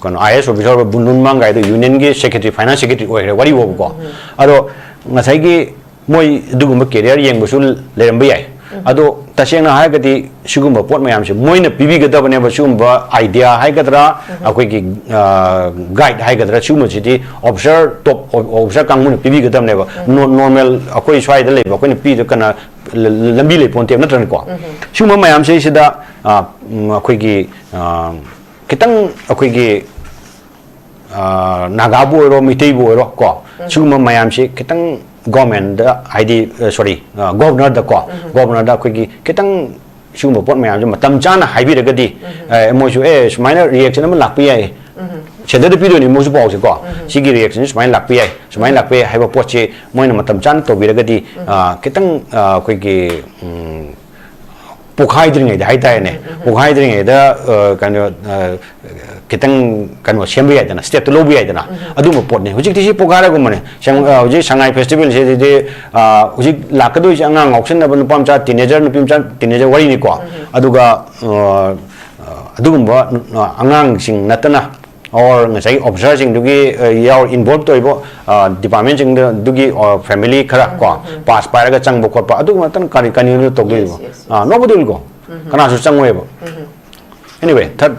ꯀꯩꯅꯣ ꯑꯥꯏ ꯑꯦꯁ ꯑꯣꯐꯤꯁꯥꯔ ꯕꯨꯟꯗꯨꯟ ꯃꯥꯡꯒꯥꯏꯗꯣ ꯌꯨꯅꯤꯌꯟꯒꯤ ꯁꯦꯀ꯭ꯔꯦꯇꯔꯤ, ꯐꯥꯏꯅꯥꯟꯁ ꯁꯦꯀ꯭ꯔꯦꯇꯔꯤ ꯑꯣꯏꯈ꯭ꯔꯦ ꯋꯥꯔꯤꯕꯣꯕꯀꯣ꯫ ꯑꯗꯣ ꯉꯁꯥꯏꯒꯤ ꯃꯣꯏ ꯑꯗꯨꯒꯨꯝꯕ ꯀꯦꯔꯤꯌꯔ ꯌꯦꯡꯕꯁꯨ ꯂꯩꯔꯝꯕ ꯌꯥꯏ꯫ ꯑꯗꯣ ꯇꯁꯦꯡꯅ ꯍꯥꯏꯔꯒꯗꯤ ꯁꯤꯒꯨꯝꯕ ꯄꯣꯠ ꯃꯌꯥꯝꯁꯦ ꯃꯣꯏꯅ ꯄꯤꯕꯤꯒꯗꯕꯅꯦꯕ꯫ ꯁꯤꯒꯨꯝꯕ ꯑꯥꯏꯗꯤꯌꯥ ꯍꯥꯏꯒꯗ꯭ꯔꯥ, ꯑꯩꯈꯣꯏꯒꯤ ꯒꯥꯏꯗ ꯍꯥꯏꯒꯗ꯭ꯔꯥ, ꯁꯤꯒꯨꯝꯕꯁꯤꯗꯤ ꯑꯣꯐꯤꯁꯥꯔ, ꯇꯣꯞ ꯑꯣꯐꯤꯁꯥꯔ ꯀꯥꯡꯕꯨꯅ ꯄꯤꯕꯤꯒꯗꯕꯅꯦꯕ꯫ ꯅꯣꯔꯃꯦꯜ ꯑꯩꯈꯣꯏ ꯁ꯭ꯋꯥꯏꯗ ꯂꯩꯕ ꯑꯩꯈꯣꯏꯅ ꯄꯤꯗ ꯀꯅꯥ ꯂꯝꯕꯤ ꯂꯩ ꯄꯣꯟꯇꯦꯕ, ꯅꯠꯇ꯭ꯔꯅꯦꯀꯣ? ꯁꯤꯒꯨꯝꯕ ꯃꯌꯥꯝꯁꯤꯗꯩꯁꯤꯗ ꯑꯩꯈꯣꯏꯒꯤ ꯈꯤꯇꯪ ꯑꯩꯈꯣꯏꯒꯤ ꯅꯥꯒꯥꯕꯨ ꯑꯣꯏꯔꯣ, ꯃꯩꯇꯩꯕꯨ ꯑꯣꯏꯔꯣ ꯀꯣ, ꯁꯤꯒꯨꯝꯕ ꯃꯌꯥꯝꯁꯤ ꯈꯤꯇꯪ ꯒꯣꯔꯃꯦꯟꯗ, ꯍꯥꯏꯗꯤ ꯁꯣꯔꯤ, ꯒꯣꯕꯔꯅꯔꯗ ꯀꯣ, ꯒꯣꯕꯔꯅꯔꯗ ꯑꯩꯈꯣꯏꯒꯤ ꯈꯤꯇꯪ ꯁꯤꯒꯨꯝꯕ ꯄꯣꯠ ꯃꯌꯥꯝꯁꯦ ꯃꯇꯝ ꯆꯥꯅ ꯍꯥꯏꯕꯤꯔꯒꯗꯤ, ꯃꯣꯏꯁꯨ ꯑꯦ ꯁꯨꯃꯥꯏꯅ ꯔꯤꯌꯦꯛꯁꯟ ꯑꯃ ꯂꯥꯛꯄ ꯌꯥꯏ, ꯁꯦꯟꯇꯔꯗ ꯄꯤꯗꯣꯏꯅꯤ ꯃꯣꯏꯁꯨ ꯄꯥꯎꯁꯦ ꯀꯣ, ꯁꯤꯒꯤ ꯔꯤꯌꯦꯛꯁꯟꯁꯤ ꯁꯨꯃꯥꯏꯅ ꯂꯥꯛꯄ ꯌꯥꯏ, ꯁꯨꯃꯥꯏꯅ ꯂꯥꯛꯄ ꯌꯥꯏ ꯍꯥꯏꯕ ꯄꯣꯠꯁꯤ ꯃꯣꯏꯅ ꯃꯇꯝ ꯆꯥꯅ ꯇꯧꯕꯤꯔꯒꯗꯤ ꯈꯤꯇꯪ ꯑꯩꯈꯣꯏꯒꯤ ꯄꯣꯛꯈꯥꯏꯗ꯭ꯔꯤꯉꯩꯗ ꯍꯥꯏꯇꯥꯔꯦꯅꯦ, ꯄꯣꯛꯈꯥꯏꯗ꯭ꯔꯤꯉꯩꯗ ꯀꯩꯅꯣ ꯈꯤꯇꯪ ꯀꯩꯅꯣ ꯁꯦꯝꯕ ꯌꯥꯏꯗꯅ, ꯁ꯭ꯇꯦꯞꯇꯣ ꯂꯧꯕ ꯌꯥꯏꯗꯅ꯫ ꯑꯗꯨꯝꯕ ꯄꯣꯠꯅꯤ꯫ ꯍꯧꯖꯤꯛꯇꯤ ꯁꯤ ꯄꯣꯛꯈꯥꯏꯔꯒꯨꯝꯕꯅꯦ꯫ ꯍꯧꯖꯤꯛ ꯁꯉꯥꯏ ꯐꯦꯁꯇꯤꯚꯦꯜꯁꯤꯗꯤ ꯍꯧꯖꯤꯛ ꯂꯥꯛꯀꯗꯣꯏꯁꯦ ꯑꯉꯥꯡ ꯉꯥꯎꯁꯟꯅꯕ, ꯅꯨꯄꯥ ꯃꯆꯥ, ꯇꯤꯅꯦꯖꯔ, ꯅꯨꯄꯤ ꯃꯆꯥ, ꯇꯤꯅꯦꯖꯔ ꯋꯥꯔꯤꯅꯤꯀꯣ꯫ ꯑꯗꯨꯒ ꯑꯗꯨꯒꯨꯝꯕ ꯑꯉꯥꯡꯁꯤꯡ ꯅꯠꯇꯅ or ꯉꯁꯥꯏꯒꯤ ꯑꯣꯐꯤꯁꯥꯔꯁꯤꯡꯗꯨꯒꯤ ꯌꯥꯎ ꯏꯟꯚꯣꯜꯕ ꯇꯧꯔꯤꯕ ꯗꯤꯄꯥꯔꯠꯃꯦꯟꯁꯤꯡꯗꯨꯒꯤ ꯐꯦꯃꯤꯂꯤ ꯈꯔ ꯀꯣ, ꯄꯥꯁ ꯄꯥꯏꯔꯒ ꯆꯪꯕ ꯈꯣꯠꯄ ꯑꯗꯨꯒꯨꯝꯕ ꯅꯠꯇꯅ ꯀꯔꯤ ꯀꯔꯤꯅꯣ ꯇꯧꯗꯣꯏꯕ? Nobody will go. ꯀꯅꯥꯁꯨ ꯆꯪꯉꯣꯏꯕ꯫ Anyway, ꯊꯥꯔꯠ